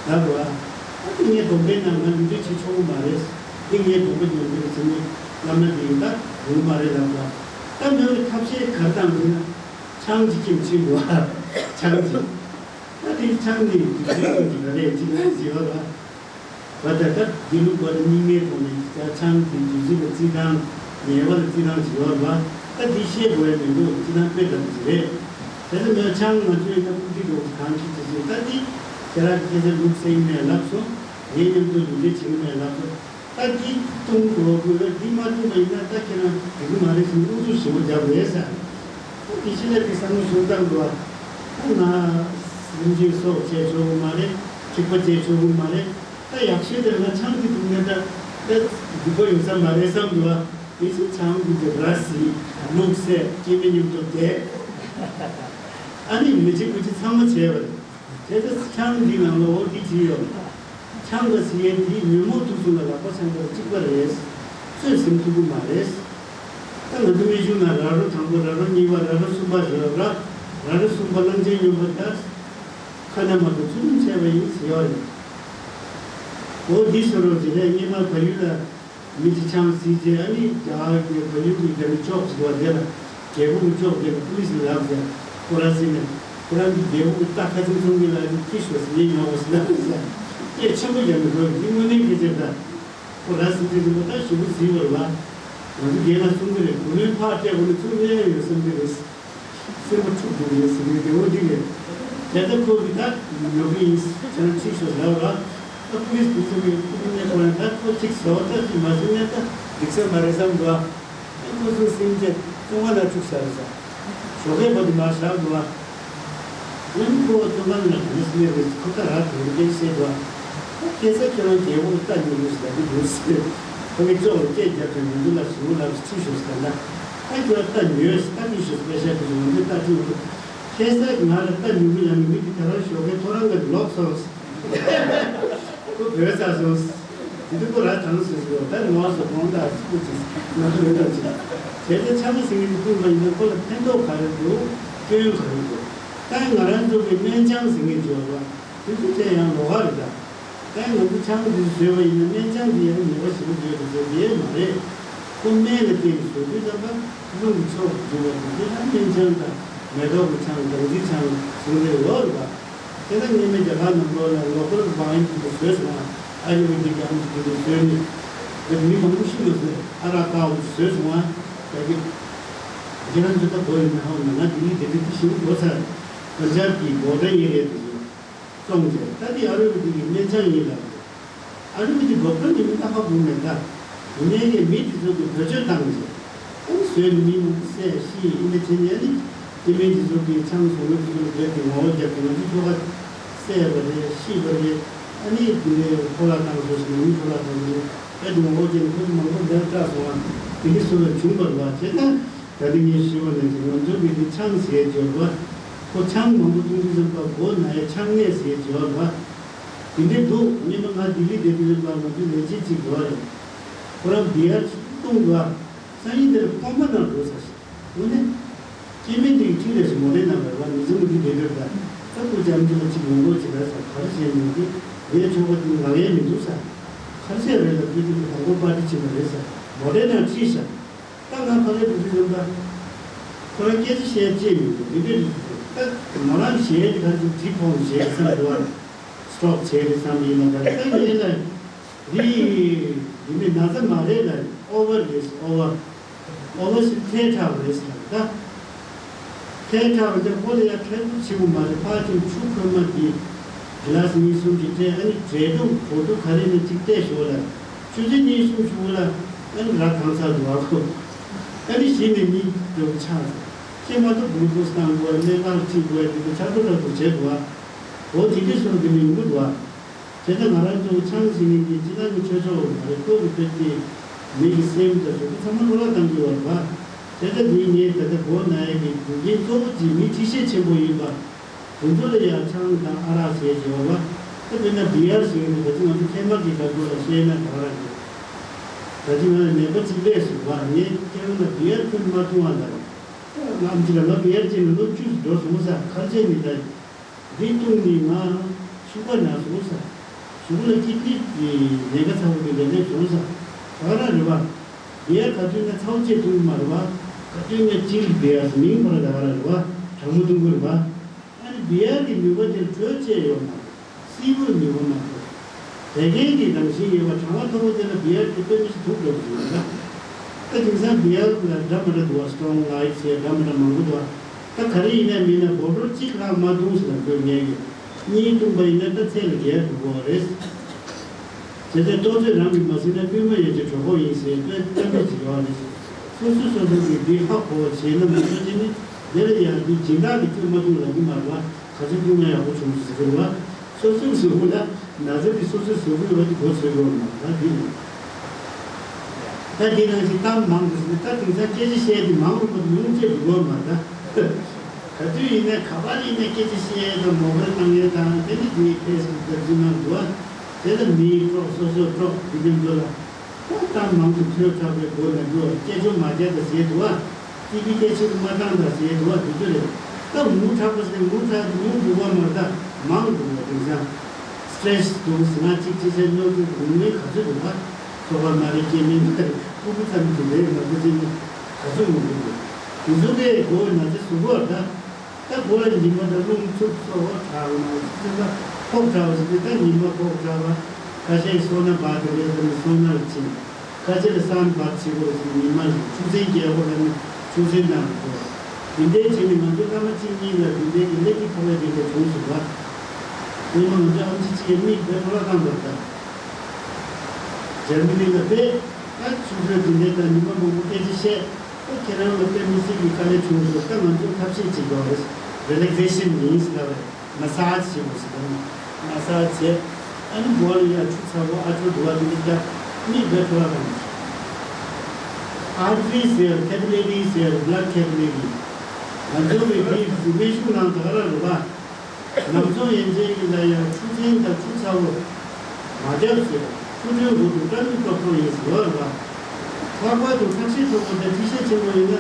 ལབ་དགོས། ཨ་དེ་ངས་སྡོམ་པའི་ནང་ང་ལུས་འབྲེལ་བྱེད་ཆོག་གི་མ་རེད། དེ་ངས་སྡོམ་པ་ཉོ་གི་རེད་ཟེར་ནས་བླ་མ་དེ་ཡིན་ད་ཡོང་གི་མ་རེད་ལབ་དགོས། ད་མོས་ཐབས་ཤེས་ག་རེ་བཏང་ཡིན་ན། ཆང་གཅིག་གིས་ཕྱིན་འགྲོ་བ། ཆང་གཅིག་ད་དེ་ཆང་དེ་དུས་ཚོད་ཀྱི་ར་ལས་གཅིག་ན་ཟེར་བ་ལ། བ་ད་ལྟ་དགེ་ལུགས་པ་རྙིང་མའི་ཐོག་ནས་ད་ཆང་དེ་དུས་ཚོད་ལ་རྩི་སྟངས་ཉལ་བ་ལ་རྩི་སྟངས་ཟེར་བ་ལ། ད་དེ་བཤད་དགོས་ཡ་མི་འདུག་རྩི་སྟངས་དཔེ་ལྟ་བུ་ཞིག་རེད། དེ་ཚོ་མོས་ཆང་ང་ཚོས་ད་ཀུ་ཅི་འགྲོ་གང་ཅི་ཅི་ཞིག་ད་དེ་ཁྱེད་རང་གི་སྐད་ཆ་ལུགས་སེང་ནས་ལབ་སོང་། ངའི་མཉམ་དུ་ལུས་འབྲེལ་བྱེད་ཀྱི་མེད་ལབ་སོང་། ད་འདི་གཏོང་དགོས་དགོས་འདི་མ་གཏོང་པ་ཡིན་ན་ད་ཁྱེད་རང་འགྲིག་གི་མ་རེད་ཟེར་ནས་ཨུ་ཚུགས་ཞེ་པོ་བརྒྱབ་རེད་ཟེར། ད་དེ་ཕྱི་ལ་དེ་བསམ་བློ་ཞིག་བཏང་འདུག་ཨ། ད་ང་སེམས་ཅན་སྲོག་བཅད་ཆོག་གི་མ་རེད། འཁྲིག་པ་བཅད་ཆོག་གི་མ་རེད། ད་ཡག་ཤོས་དེར་ང་ཆང་དེ་འཐུང་ན་ད་ད་སྡིག་པ་ཡོང་ས་མ་རེད་བསམ་འདུག་ཨ། དེ་ཕྱིར་ཆང་འཐུང་དེ་ར་སི་ལུག་སེ་སྐྱེ་མི་མཉམ་དུ་བསྡད། ཨ་ནི་མི་བྱེད་དགུ་བྱེད་ཚང་མ་བྱས་པ་རེད། དེ་ཚོ་ཆང་འདི་ནང་ལ་འོ་འདི་བྲིས་ཡོད། ཆང་གི་ཟེར་ཡས་འདི་ཉོན་མོངས་དུག་གསུམ་ལ་ལག་པ་འཆང་བ་གཅིག་པ་རེད། ཚོད་ཟིན་ཐུབ་ཀྱི་མ་རེད། ད་ང་ཚོ་སྨན་གཞུང་ནང་ར་རོ་དང་པོ་ར་རོ་གཉིས་པ་ར་རོ་གསུམ་པ་ཟེར་བ་ར། ར་རོ་གསུམ་པ་གླང་ཆེན་སྨྱོན་པ་ལྟར། ཁ་ན་མ་ཐོ་ཚུལ་ཁྲིམས་འཆལ་བ་ཡིན་ཟེར་བ་རེད། འོ་འདི་ཟེར་རོ་ཟེར་ནས་སྔོན་མ་བལ་ཡུལ་ལ། མི་གཅིག་ཆང་བཟི་རྗེས་ཨ་ནི་རྒྱ་གར་གྱི་བལ་ཡུལ་གྱི་རྒྱ་མི་ཅོག་ཅིག་བ་དེ་ལ་རྒྱལ་པོ་གི་ཅོག་དེ་ལ་པུ་ལི་སི་ལབ་ཟེར། ཁོ་ར་སི་ནས་ཁོ་རང་གི་རྒྱལ་པོ་གི་རྟ་ཁ་ཚིག་ཚོང་གི་ལ་ནི་ཁྱི་ཤོ་སི་ཡེ་ཉོ་བ་སི་ལབ་ཟེར། སྐད་ཆེན་པོ་རྒྱ་མི་འགྲོ་འདི་དངོས་གནས་ཁྱི་ཆེ་ད། ཁོ་ར་སི་ཅི་རིན་པོ་ད་ཞུ་བོ་སི་བར་བ། ང་ཚོ་རྒན་ལ་གསུང་གི་རེད། གོ་ལོན་ཕར་སྤྲད་དགོས་ནི་ཚུར་གནས་ཡོད་བསམ་གི་རེད། སེམས་པ་འཁྲུག་འདུག་ཡིན་ཟེར་བའི་འདྲ་བོ་འདི་རེད། དེ་ལྟར་ཁོ་གིས་ད་ཉོ་གི་ཡིན་ཟེར་ཁྱེད་རང་ཁྲིད་ཤོག་ཟེར་བ། ད་ཕུ་ལིས་དེ་ཚོ་གིས་ཁོ་གི་གནས་སྐོར་ཡང་ད་ཁོ་ཅིག་ཟེར་བ་ལྟ་ཅིག་མ་ཟིན་ནས་ད་འགྲིག་ས་མ་རེད་བསམ་འདུག་ཨ། ཁོ་ཚོ་སེམས་ཅན་བཙོན་ཁང་ནང་བཅུག་ས་རེད་ཟེར། ཞོགས་ཀས་བར་དུ་མར་བཞག་འདུག་ཨ། ཨ་ནི་ཁོ་བཙོན་ཁང་ནང་ག་འདྲ་སེ་གནས་རེད་ཁོ་ད་ར་དེ་རིང་སྐད་ཆ་བཤད་འདུག་ཨ། ཁ་སང་ཁྱེད་རང་རྒྱལ་པོ་ལ་རྟ་ཉོ་དགོས་ཟེར་ལབ་ཀྱི་འདུག་ཟེར། ཁོ་གིས་ཅོག་ལ་སྐད་བརྒྱབ་ཀྱང་ང་ཚོ་ལ་ཞུ་བོ་ལབ་ཁྲིད་ཤོག་ཟེར་ན། ད་ཁྱོད་རྟ་ཉོས་ད་ཁྲིད་ཤོག་པེ་ཤ་དེ་ཚོ་ང་ཚོས་རྟ་ཁྲིད་མི་ཐུབ། ཁ་སང་ང་ལ་རྟ་ཉོ་གི་ཡང་མི་དེ་ད་རང་ཞོགས་ཀས་ཐོ་རངས་ཀ་ལོག་སོང་། ཁོ་བོས་ཚར་སོང་། དེ་དུས་ཁོ་ར་དང་སོ་སོ་ད་ནོར་སོ་གོང་དག་སུ་ཅིག་ང་ཚོ་ལོས་དང་ཅིག་དེ་ཚོ་ཆང་ཟིང་གི་བཏུང་བ་ཡིན་ན་ཁོ་ལ་ཕན་ཐོགས་ག་རེ་འདུག་སྐྱོན་ག་རེ་འདུག་ད་ང་རང་ཚོ་གི་སྨན་ཆང་ཟིང་གི་འབྱོར་བ་དེ་ཚོ་དེ་ཡང་ལོགས་ཀ་རེད་ད། ད་ང་ཚོ་ཆང་འདི་བཟོས་པ་ཡིན་ན་སྨན་ཆང་འདི་ཡང་ཉེས་པ་ཞེ་པོ་ཡོད་པ་བཟོས་དེ་མ་རེད། ཁོ་སྨན་ལ་བརྟེན་ནས་བཟོ་དུས་ཙམ་པ་རླུང་གི་ཕྱོགས་སུ་འཇུག་པ་དང་དེ་ལ་སྨན་ཆང་དང་མེ་ཏོག་གི་ཆང་སྦྲང་རྩིའི་ཆང་ཟེར་ནས་ཡོད་རེད་པ། དེ་ལ་སྔོན་མའི་རྒྱ་གར་ནང་ལོགས་ལ་ལོ་ཀལ་ཝའིན་དེ་འདྲ་བཟོས་སོང་ང་། ཨ་ཡུར་ཝེ་དིག་གི་ཨམ་ཆི་དེ་འདྲ་བཟོས་ནས་དེ་མི་མང་པོ་ཤི་མ་སོང་། ཨ་རག་དཀར་པོ་བཟོས་སོང་ང་། ད་གི་ཁྱེད་རང་ཚོ་ད་གོ་ཡོད་ན་ཧ་གོ་མེད་ན་ལྡི་ལི་དེ་འདྲ་དེ་ཞིག་གོ་ཚར། པན་ཇབ་ཀྱི་བོ་ཌར་ཨེ་རི་ཡ་དེ་ཚོ། བཙོང་བྱས་ད་འདི་ཨ་རུ་བི་འདི་གི་སྨན་ཆང་ཡིན་ལབ། ཨ་རུ་བི་འདི་འབོག་ཐོན་གྱི་མི་ད་ཧ་གོ་མེད་ད། ཡིན་ནའི་གི་མི་དེ་ཚོ་གི་བེད་སྤྱོད་བཏང་བྱས། ཨ་ནི་བཟོས་ནས་མི་མང་པོ་བསད་ཤི་ཡིན་ནའི་བྱས་ནས་ཨ་ནི་སྐྱེ་དམན་དེ་ཚོ་གི་ཆང་བཟོ་མཁན་དེ་ཚོ་ལ་བོད་ཀྱི་ངོ་བོ་རྒྱབ་ཀྱི་ང་ཚོ་ཁྱོ་ག་བསད་པ་རེད་ཤི་བ་རེད། ཨ་ནི་དེ་འདྲའི་ཕོ་ལགས་བཏང་བཟོ་ཞིག་ནང་མི་ཕོ་ལགས་བཏང་བཟོ་ནས་ཨ་དེ་ངོ་བོ་རྒྱབ་ནས་ཁོ་ཚོ་མང་པོ་འདིར་བཀྲ་སོང་བ་དེ་འདྲའི་བཟོ་བ་བྱུང་བ་རེད་བ་བྱས་ད། ད་ལྟ་ངས་ཞུས་པ་ནང་བཞིན་ང་ཚོ་གི་འདི་ཆང་ཟེར་འབྱོར་བ། ཁོ་ཆང་མང་པོ་བཏུང་དུས་ཙམ་པ་མགོ་ན་ཡ་ཆང་ནད་ཟེར་འབྱོར་བ། དེ་འདྲའི་འདུག་སྔོན་མ་ང་ལྡི་ལི་བསྡད་དུས་ཙམ་པ་ང་ཚོའི་ལས་བྱེད་ཅིག་འགྲོ་བ་རེད། ཁོ་རང་བི་ཡར་ཅིག་བཏུང་བ། སང་ཉིན་དེར་ཁང་པ་ནང་འགྲོ་ཚར་ཤག་དངོས་གནས། སྐྱེ་དམན་དེ་ཡི་ཁྲིད་ལས་སུ་མོ་ལེ་ནང་བར་བ་མི་ཚེ་མུ་མཐུད་བསྡད་འདོད་ད། ས་ཁུ་ཅམ་ཅི་ལ་ཅིག་ཡོང་སྒོ་ཅིག་ར་ས་གར་བྱས་མྱོང་གི་ངའི་ཆོག་པ་དེ་ལག་ཡས་མི་འདུག་ས། གར་བྱས་རེད་ལ་བུ་དེ་གི་དང་པོ་པར་ཏི་བྱེད་པ་རེད་ས། མོ་ལེ་ནང་ཁྲིད་ཤག་ད་ང་ཕ་གིར་འགྲོ་དུས་ཙམ་པ། ཁོ་རང་སྐད་ཆ་བཤད་ཅེས་མི་འདུག་འདི་འདྲས་རེད་འདུག་ད་ང་རང་གཞས་དེ་ག་ཚོད་བྲིས་ཕོངས་གཞས་བསམ་འདུག་ཨ། སི་ཊོབ་བྱས་རེད་བསམ་ཡིན་ན་ད་ད་ངས་ལ། འདི་འདི་ནི་ན་ཚ་མ་རེད་ལ་ཨོ་བར་རེད་ཨོ་བར། ཨོ་བར་སི་ཐལ་དྲགས་རེད་ཟེར་ད། ཐལ་དྲགས་པ་འདི་ཁོ་ལ་ཡང་ཐལ་ཆེ་པོ་མ་རེད་ཕར་ཕྱིན་ཆུ་ཁོལ་མ་འདི། གི་ལ་སི་གཉིས་གསུམ་ཅིག་སྤྲད་ཨ་ནི་འབྲས་ལྡུམ་གོ་ལྡུམ་ག་རེ་ནས་ཅིག་སྤྲད་ཞོག་ལ། ཆུ་ཚོད་གཉིས་གསུམ་ཞུ་ལ་ཨ་ནི་ར་གང་ཚར་འདུག་ཨ་ཁོ། ཨ་ནི་གཞི་ནས་གཉིད་འགྲོ་གི་ཆགས་སོང་། ཁྱེད་མ་གཏོགས་གུ་ལུ་ཀོ་སི་བཏང་དགོས་ཨ་ནི་སྨན་ཁང་ཁྲིད་དགོས་ཨ་ནི་ཆར་པ་ར་ཐུག་བྱེད་དགོས་ཨ། འོ་དེ་དུས་སོང་དེ་མི་ཡོང་གི་འདུག་ཨ། དེ་ལྟར་ང་རང་ཚོ་ཆང་ཟིན་ནས་ཀྱི་སྤྱི་བཏང་གི་ཆོས་ཕྱོགས་མ་རེད་ཁོ་གི་ཕེབས་ཏེ། མི་གི་སེམས་དང་གཟུགས་པོ་ཚང་མ་བློ་ལ་བཏང་གི་ཡོད་རེད་པ། དེ་ལྟར་དེའི་ངས་ད་ལྟ་མགོ་ན་ཡས་ཀྱི་རྒྱུ་རྐྱེན་གཙོ་བོ་གཅིག་མི་མཁྲིས་ཤས་ཆེན་པོ་ཡིན་པ། དེ་ཚོ་ལ་ཡང་ཆང་དང་ཨ་རག་བྱས་ཡོད་པ། ད་དཔེར་ན་བི་ཡར་ཟེར་གྱི་འདུག་ད་ཅི་ང་ཚོ་ཁེ་མ་གི་བར་སྐོར་ལ་བཤད་ན་ག་ར་གི། ད་ཅི་ང་ལ་ནད་པ་གཅིག་སླེབས་སོང་བ་ངས་ཁྱེད་རང་ལ་བི་ཡར་ཁྱོན་མ་འཐུང་བ་ལ། ང་ཨམ་ཆི་ལ་ང་བི་ཡར་བྱས་ནས་ལོ་བཅུ་ཙམ་འགྲོ་སོང་ས་ཁར་བྱས་ནས་ད། འདི་བཏུང་ནི་ང་ཤུག་པ་ན་སོང་ས། གཟུགས་ལ་ཀིཌ་ནི་ནད་པ་ཚ་བོ་གི་ལས་ལས་བྱུང་ས། ད་ག་རང་རེད་བ། བི་ཡར་ག་དུས་ན་ཚ་བོ་ཅེས་བཏུང་གི་མ་རེད་བ། ག་དུས་ན་ཅིལ་བི་ཡར་མིང་ཁོ་ར་ད་ག་རང་རེད་བ། གྲང་མོ་བཏུང་གི་རེད་བ། ཨ་ནི་བི་ཡར་གི་ནུས་པ་དེར་དྲོད་ཅེས་ཡོད་མ་རེད། སྲིན་བུའི་ནུས་པ་མ་གཏོགས། བད་ཀན་གྱི་རང་བཞིན་ཡོད་པ་གྲང་བ་མཐོ་པོ་དེ་ལ་བི་ཡར་གྱི་དཔེ་མི་ཞིག་ཐུག་འགྲོ་གི་ཡོད་ལ། ད་དེང་སང་བི་ཡར་ལ་འདྲ་མི་འདྲ་འདུག་བ་སི་ཊོང་ལའིཊ་ཟེར་འདྲ་མི་འདྲ་མང་པོ་འདུག་བ། ད་ག་རེ་ཡིན་ན་མིན་ན་བོ་ཊལ་གཅིག་ལྷག་མ་བཏུང་ཟེར་ལ་འགྲོ་ངེས་ཀྱི། གཉིས་བཏུང་པ་ཡིན་ན་ད་ཚད་ལ་བརྒལ་འགྲོ་གི་རེད། དེ་ཚེ་ལྟོ་ཚོད་རང་གིས་མ་ཟིན་ན་པུས་མོ་ཡན་ཆད་གྲོད་ཁོག་ཡིན་ཟེར་དཔེ་གཏམ་དཔེ་ཅིག་ཡོད་རེད། སོ་སོ་སོ་སོ་གིས་འདི་ཧ་གོ་བ་བྱས་ན་མ་གཏོགས་ཅི་ནི་དེ་ལ་ཡང་འདི་སྦྱིན་བདག་གིས་ཁྱོད་མ་བཏུང་ལབ་ཀྱི་མ་རེད་བ། ག་ཚོད་བཏུང་ན་ཡག་པོ་བྱུང་ཟེར་གི་རེད་བ། སོ་སོའི་གཟུགས་པོ་ལ་ན་ཚ་འདི་སོ་སོའི་གཟུགས་པོའི་འོག་ཏུ་འགོ་ཚུགས་ཡོད་མ་རེད་འདི་རེད། ད་འདི་ནང་བཞིན་གཏམ་མང་དུ་ཟེར་ད་དེང་སང་སྐད་ཆ་བཤད་དེ་མང་རུ་པ་ཉུང་བཅས་འགྲོ་གི་མ་རེད་ད། ག་དུས་ཡིན་ནའི་ག་པར་ཡིན་ནའི་སྐད་ཆ་བཤད་དང་མོ་བལ་བཏང་ཡས་དང་དེ་ནི་དེའི་ཕེ་སི་བུག་དང་ཅི་ནང་འདུག་བ། དེ་ལ་མིའི་སྲོག་སོ་སོའི་སྲོག་དེ་མཉམ་དུ་ལ། ད་གཏམ་མང་དུ་ཐོས་དྲགས་པའི་སྒོ་ནས་འགྲོ་སྐད་ཅོར་མ་རྒྱག་དང་ཟེར་འདུག་བ། ཏི་ཏི་སྐད་ཆེན་པོ་མ་བཏང་དང་ཟེར་འདུག་བ་དེ་ཚོ་རེད། ད་ངུ་དྲགས་པ་ཟེར་ངུ་དྲགས་ངུ་འདུག་བ་མ་ད་མང་འདུག་བ་དེང་སང་། སི་ཊེ་རེ་སི་འདུག་ཟེར་ན་གཅིག་གཅིག་བྱས་གནོད་འཚེ་འདུག་ངུ་མཁན་ག་ཚོད་འདུག་བ། ཚོགས་པ་མ་རེད་སྐྱེ་མིན་ནི་ཕྲུ་གུ་ཙམ་གྱི་ལས་མ་བུ་ཅན་ནི་ག་ཚོད་མི་འདུག་དེ་ཚོ་གས་མགོ་ན་ཚ་ཟུག་གོ་ད། ད་མགོ་ལ་ཉི་མ་དང་རླུང་འཚུབ་སོགས་དྲག་མ་ཚིག་ཚིག་ལ་ཁོག་དྲག་པ་ཞིག་དེ་ད་ཉི་མ་ཁོག་དྲག་པ། ཁ་ཤས་སོ་ན་བ་དེ་རེད་ད་ནི་སོ་ན་ལ་ཕྱིན། ཁ་ཆེ་ལ་སན་བར་བྱེད་དགོས་ཟེར་ཉི་མ་ཆུ་ཚན་རྒྱལ་པོ་ལ་ནི་ཆུ་ཚན་ནང་དུ། འདི་འདྲའི་བྱས་ནས་ང་ཚོ་སྐར་མ་གཅིག་གཉིས་ལ་འདི་འདྲའི་གི་ཀླད་ཀྱི་ཕོག་པའི་འདི་འདྲ་བྱུང་སོང་བ། ཉི་མ་ང་ཚོ་ཨམ་ཆི་གཅིག་གིས་མིག་བེ་ཕོ་ལ་བཏང་བར་ད། འཇར་མ་ནི་ལ་བེ། ཨ་ཆུ་ཚོད་འདི་འདྲའི་ད་ཉི་མ་མང་པོ་སྐད་ཆ་བཤད། ཨ་ཁྱེད་རང་ལ་དཔེ་མི་སྲིད་ཀྱི་དཀའ་ལས་བྱུང་སོང་ད་ང་ཚོ་ཐབས་ཤེས་བྱེད་དགོས་རེད། རི་ལེག་ཟེ་ཤིན་ཡིན་ཟེར་བ་རེད། མ་སཱཇ་བྱེད་དགོས་ཟེར་དང་། མ་སཱཇ་བྱས། ཨ་ནི་མགོ་ལ་ཡ་ཆུ་ཚ་པོ་ཨ་ཆུ་དུ་བ་དེ་འདྲ་བརྒྱབ། མིག་བེ་ཕོ་ལ་དང་། ཨར་ཊི་རི་ཟེར་ཀེ་པི་ལེ་རི་ཟེར་བྷ་ལཌ་ཀེ་པི་ལེ་རི། ང་ཚོ་བའི་མིག་གཟུགས་མེད་ཤུགས་ནང་དུ་ཧ་ལ་རུ་བ། ནམ་ཚོང་ཡན་ཆད་ཀྱི་ལ་ཡ་ཆུ་ཚན་དང་ཆུ་ཚ་པོ། མ་བརྒྱབ་ཟེར། ཆུ་ཚན་འགོ་དུ་ཀྲ་མིག་ཀྲོག་ཀྲོག་ཡིན་ཟེར་བ་རུ་བ། ལྷག་པར་དུ་ཐག་ཤེས་ཆོག་པོ་དང་འདྲི་ཤེས་ཆེན་པོ་ཡིན་ན།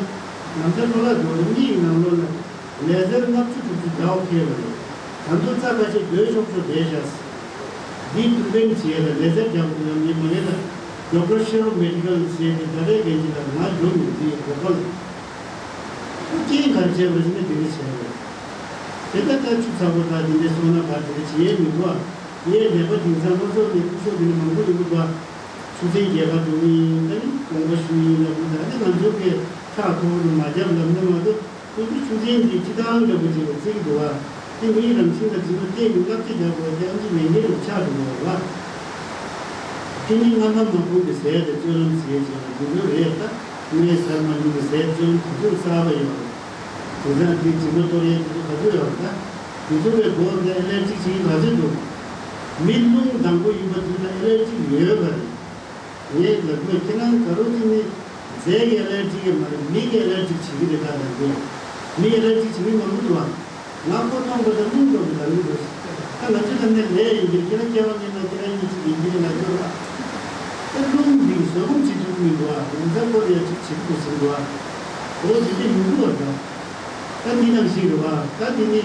ནམ་ཚ་ཁྲོ་ལ་འགྲོ་རུ་གཉིས་ཀྱི་ནང་ལོགས་ལ། ལེ་ཟར་ལྔ་བཅུ་དྲུག་ཅུ་འདྲ་བོ་ཁེལ་བ་རེད། ད་དུང་རྩ་ཁ་ཤས་སྡོད་ཆོག་ཆོག་བསྡད་བཞག་འདིའི་ཐུགས་ཕན་བྱེད་ཡ་ལ་ལེ་ཟར་རྒྱག་དགོས་ཡ་མེད་མ་རེད་ལ། ཌོག་ཊར་ཤེ་རོ་མེ་ཌི་ཀལ་ཟེར་ཏེ་ད་རེས་གན་ཅི་ལ་ང་འགྲོ་མི་འདི་རོགས་པ་ལ། ཁོ་རྐྱེན་གར་བྱས་པ་ཞིག་ན་དེ་འདྲ་བྱས་རེད། དེ་ལྟ་ལྟ་ཆུ་ཚ་པོ་དང་དེ་འདྲ་སོང་ན་བར་དེ་འདྲ་བྱེད་ཡས་མི་འདུག་ཨ། ངས་ནད་པ་དེང་སང་སློབ་གྲོགས་ནས་སྐུ་ཞབས་དེ་འདྲ་མང་པོ་ཡོང་གི་འདུག་ཨ། ཆུ་ཚན་རྒྱལ་ཁ་འགྲོ་གི་ཡིན་ད་ནི་དགོངས་པ་ཞུ་ཡིན་ལབ་གི་ད་ནི་ང་ཚོ་གིས་ཁྲག་མཐོ་པོ་རུ་མ་བརྒྱབ་ལབ་ན་མ་གཏོགས། ཁོ་ཚོ་ཆུ་ཚན་འདི་སྤྱི་བཏང་འདྲ་པོ་ཅིག་ལ་བརྩི་གི་འདུག་བ། དེ་མིའི་རང་བཞིན་ལ་བརྩིས་ན་སྐད་མི་ལབ་ཅི་བརྒྱབ་དགོས་དེ་ཨམ་ཅི་མེད་མཁན་རུ་ཆགས་འགྲོ་གི་རེད་བ། དེ་ནི་རྔ་མ་མ་བུ་གི་ཟས་དང་སྤྱོད་ལམ་ཟས་བྱས་པ་འདི་ཚོ་རེད་ད། སྨན་ཟ་མ་ནུ་གི་ཟས་སྤྱོད་ལམ་ག་ཚོད་གསར་པ་ཡོད་རེད། དེང་སང་འདི་མཇིང་པ་གཏོར་ཡས་དེ་ཚོ་ག་ཚོད་ཡོད་རེད་ད། དེ་ཚོ་བས་སྒོ་འདི་ཨེ་ལར་ཇི་བྱེད་ཀྱི་ག་ཚོད་འདུག་མི་རླུང་དང་པོ་ཡིན་པ་དེ་ལ་ཨེ་ལར་ཇི་ཡོད་པ་རེད། ངས་ལབ་དགོས་ཁྱེད་རང་དགའ་རོགས་ཅིག་ནི་རྫས་ཀྱི་ཨེ་ལར་ཇི་གི་མ་རེད་མི་གི་ཨེ་ལར་ཇི་བྱེད་ཀྱི་རེད་ད་ལབ་དགོས། མི་ཨེ་ལར་ཇི་བྱེད་མི་མང་པོ་འདུག་ཨ། ང་ཁོ་མཐོང་པ་དང་རླུང་འགྲོ་གི་ལབ་ཀྱི་འདུག་ད་ང་ཚོ་ལ་ནི་ལས་ཡིན་གྱི་ཁྱེད་རང་སྐྱེ་བ་སྔོན་མ་ཁྱེད་རང་གཉིས་ཅིག་ཡིན་གྱི་ལབ་ཀྱི་རེད་ད། ད་རླུང་འདི་བཟོད་སྒོམ་བྱེད་ཐུབ་ཀྱི་མི་འདུག་ཨ། ང་ཚ་ཁོ་ལ་ཡ་ཅིག་བྱེད་དགོས་ཟིན་འདུག་ཨ། འོ་དེ་འདྲ་ཡིན་འདུག་ཨ། ད་ད་འདི་ནང་བཞིན་རེད་བ། ད་འདི་ནི་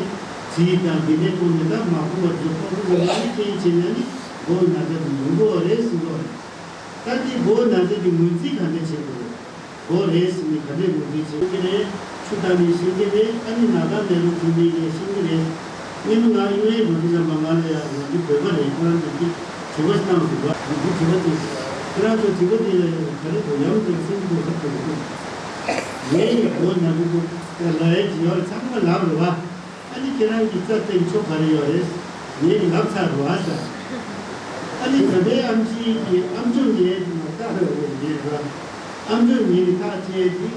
ཇི་དང་འདི་འདྲའི་ཐོག་ནས་ད་མ་ཁོ་བ་ཚོ་ཁོ་ཁོ་ལ་ཡ་ནི་རྐྱེན་བྱས་ན་ནི་མགོ་ན་ཚ་འདི་ཡོང་གི་རེད་ཟིན་འདུག་ཨ། ད་འདི་མགོ་ན་ཚ་འདི་ངོས་འཛིན་ག་འདྲ་བྱེད་དགོས་རེད། མགོ་རེད་ཟེར་ནས་ག་འདྲས་ངོས་འཛིན་བྱེད་ཀྱི་རེད། ཆུ་བཏང་ནས་ཤེས་ཀྱི་རེད། ཨ་ནི་ན་ད་ནད་རོ་བྱུང་ནས་ནས་ཤེས་ཀྱི་རེད། སྔོན་མ་ང་ཨིན་ལན་འགྲོ་དུས་ཙམ་པ་ང་ལ་ཡང་ང་ཚོ་བོད་པ་རེད་ཁོ་རང་ཚོ་འདི་དྲི་བ་བཏང་སོང་བ་འདི་དྲི་བ་དེ་ཁྱེད་རང་ཚོ་དྲི་བ་དེ་ལ་ཡང་ག་རེ་དོ་ཡང་དེ་སེམས་ཀྱི་ཁ་ཐུག་གི་འདུག་ངས་ཡི་མགོ་ན་ཚ་འདུག་ལ་ཡའི་ཇི་ཡོར་ཚང་མ་ལབ་རེད་བ། ཨ་ནི་ཁྱེད་རང་གི་རྩ་སྟེང་ཆོ་ག་རེ་ཡོད་རེད། ངས་ལབ་ཚར་རོ་ཨ་ས། ཨ་ནི་ད་ལྟའི་ཨམ་ཆི་གི་ཨམ་ཅོག་ཉན་ནས་ལྟ་རོགས་ཡོད་རེད་ར། ཨམ་ཅོག་ཉན་ནས་ཐག་བཅད་དེ།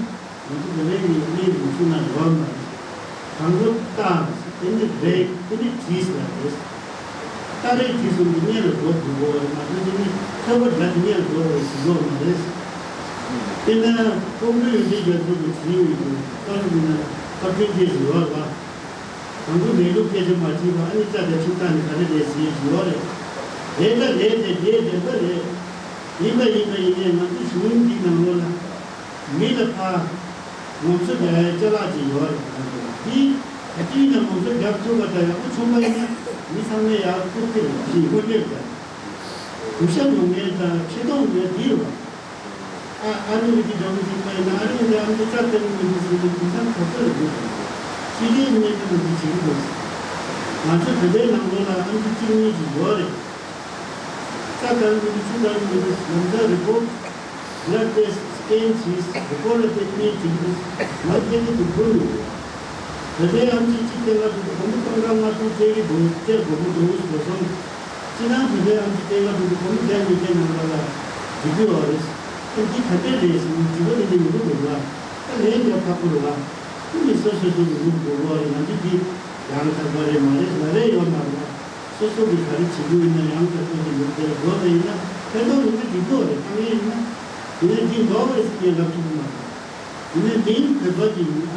ང་ཚོ་ད་ལྟའི་གི་གནས་རིམ་ཆུ་ན་ཡོད་མ་རེད། དང་པོ་ལྟ། དེ་ནི་རེད་དེ་ནི་བྲིས་ལ་རེད། ལྟ་རེད་བྲིས་སོང་གི་གཉེན་ལ་འགྲོ་དགོས་གོ་རེད་མ་གཏོགས་དེ་ནི་ཐོས་པ་འདྲ་གི་གཉེན་ལ་འགྲོ་བ་རེད་ཟེར་གོ་མ་རེད། དེ་ན་ཀོང་ཇོ་ཡོན་ཏན་རྒྱ་མཚོ་གི་བྲིས་ཡོད་ཀྱི་ཀ་ལུ་གི་ན་ཀ་བྲིས་རྒྱས་ཟེར་ཡོད་རེད་བ། དང་པོ་ནས་ལུགས་སྐད་ཆ་མ་དྲིས་པ་ཨ་ནི་རྩ་དང་ཆུ་བཏང་ནས་ག་རེ་རེད་ཟེར་ཞུ་བ་རེད། རེད་ད་རེད་དེ་རེད་རེད་པ་རེད། ཡིན་པ་ཡིན་པ་ཡིན་ནས་ང་ཚོ་གཞུང་འདི་ནང་ལོགས་ལ་མི་ལ་ཕར་ངོམ་སོ་རྒྱག་ཡ་ཅ་ལག་ཅིག་ཡོད་རེད་ང་ཚོ་ལ་འདི་ད་ཅི་ཡིན་ན་ངོམ་སོ་རྒྱག་ཐུབ་པ་དང་ཡག་པོ་བྱུང་པ་ཡིན་ན་མི་ཚང་མས་ཡག་ཐུབ་ཀྱི་རེད་ཞེས་དངོས་གནས་དང་། གུས་ཞབས་ཡོང་མཁན་དང་ཆེ་མཐོང་མེད་འདི་རེད་བ། ཨ་ཨ་ནི་རིགས་ཀྱི་འདྲ་མོ་ཞིག་པ་ཡིན་ན་ཨ་རིགས་འདི་ཨ་མདོ་ཙག་ཙག་མི་འདུག་ཟེར་ནས་དེང་སང་ག་ཚོད་ལ་འདུག་ཟེར། སྤྱི་བདེའི་གནད་དོན་འདི་བྱེད་ཀྱི་འདུག་ཟེར། ང་ཚོ་བོད་པའི་ནང་ལོགས་ལ་ཨ་མདོ་གཅིག་གཉིས་ཅིག་ཡོད་རེད། ཙག་ཙག་མི་འདུག་ཆུ་ཙག་མི་འདུག་ལམ་སང་རི་པོར་ཊི་བྷི་ལཌ་ཊེ་སི་ཊི་སི་ཀེན་བྱས་རི་པོར་ཊི་ལ་དེ་གནས་བྱེད་ཀྱི་འདུག་ང་ཚོ་དེ་འདུག་དགོས་མི་འདུག་བོད་པའི་ཨ་མདོ་གཅིག་སྟེང་ལ་འདུག་སྒོར་མོ་སྟོང་ཕྲག་ལྔ་སྟོང་སྤྲད་ཀྱི་འདུག་སྤྲད་སྒོར་མོ་འདུག་བཟོ་སོང་། སྤྱིར་ན་བོད་པའི་ཨམ་ཆི་སྟེང་ལ་འགྲོ་དུས་སྒོར་མོ་བརྒྱ་ཉིས་བརྒྱ་ནང་ལ་ལ་འཇུག་གི་ཡོད་རེད། ཨ་འདི་ག་འདྲས་རེད་ཟེར་ནས་དྲི་བ་དེ་འདྲ་ཡོང་གི་འདུག་ལ། ད་ལན་རྒྱག་ཁག་པོ་རེད་བ། ཁོ་མི་སོ་སོ་སོ་གི་ལུགས་འགྲོ་གི་ཡོད་རེད། ང་ཚོ་འདི་ཡང་དག་པ་རེད་མ་རེད་ལ་ལས་ཡོད་མ་རེད་བ། སོ་སོ་གི་ག་རེ་བྱེད་རྒྱུ་ཡིན་ན་ཡང་དག་པ་གི་ལུགས་དེ་འགྲོ་བ་ཡིན་ན་ཕན་ཐོགས་མི་འདུག་འགྲིག་གི་རེད་ཁ་ངེས་ཡིན་ན། ཡིན་ན་འདི་འགྲོ་བ་རེད་ཟེར་ངས་ལབ་ཐུབ་ཀྱི་མ་རེད། ཡིན་ན་མིང་བོད་པ་གི་མིང་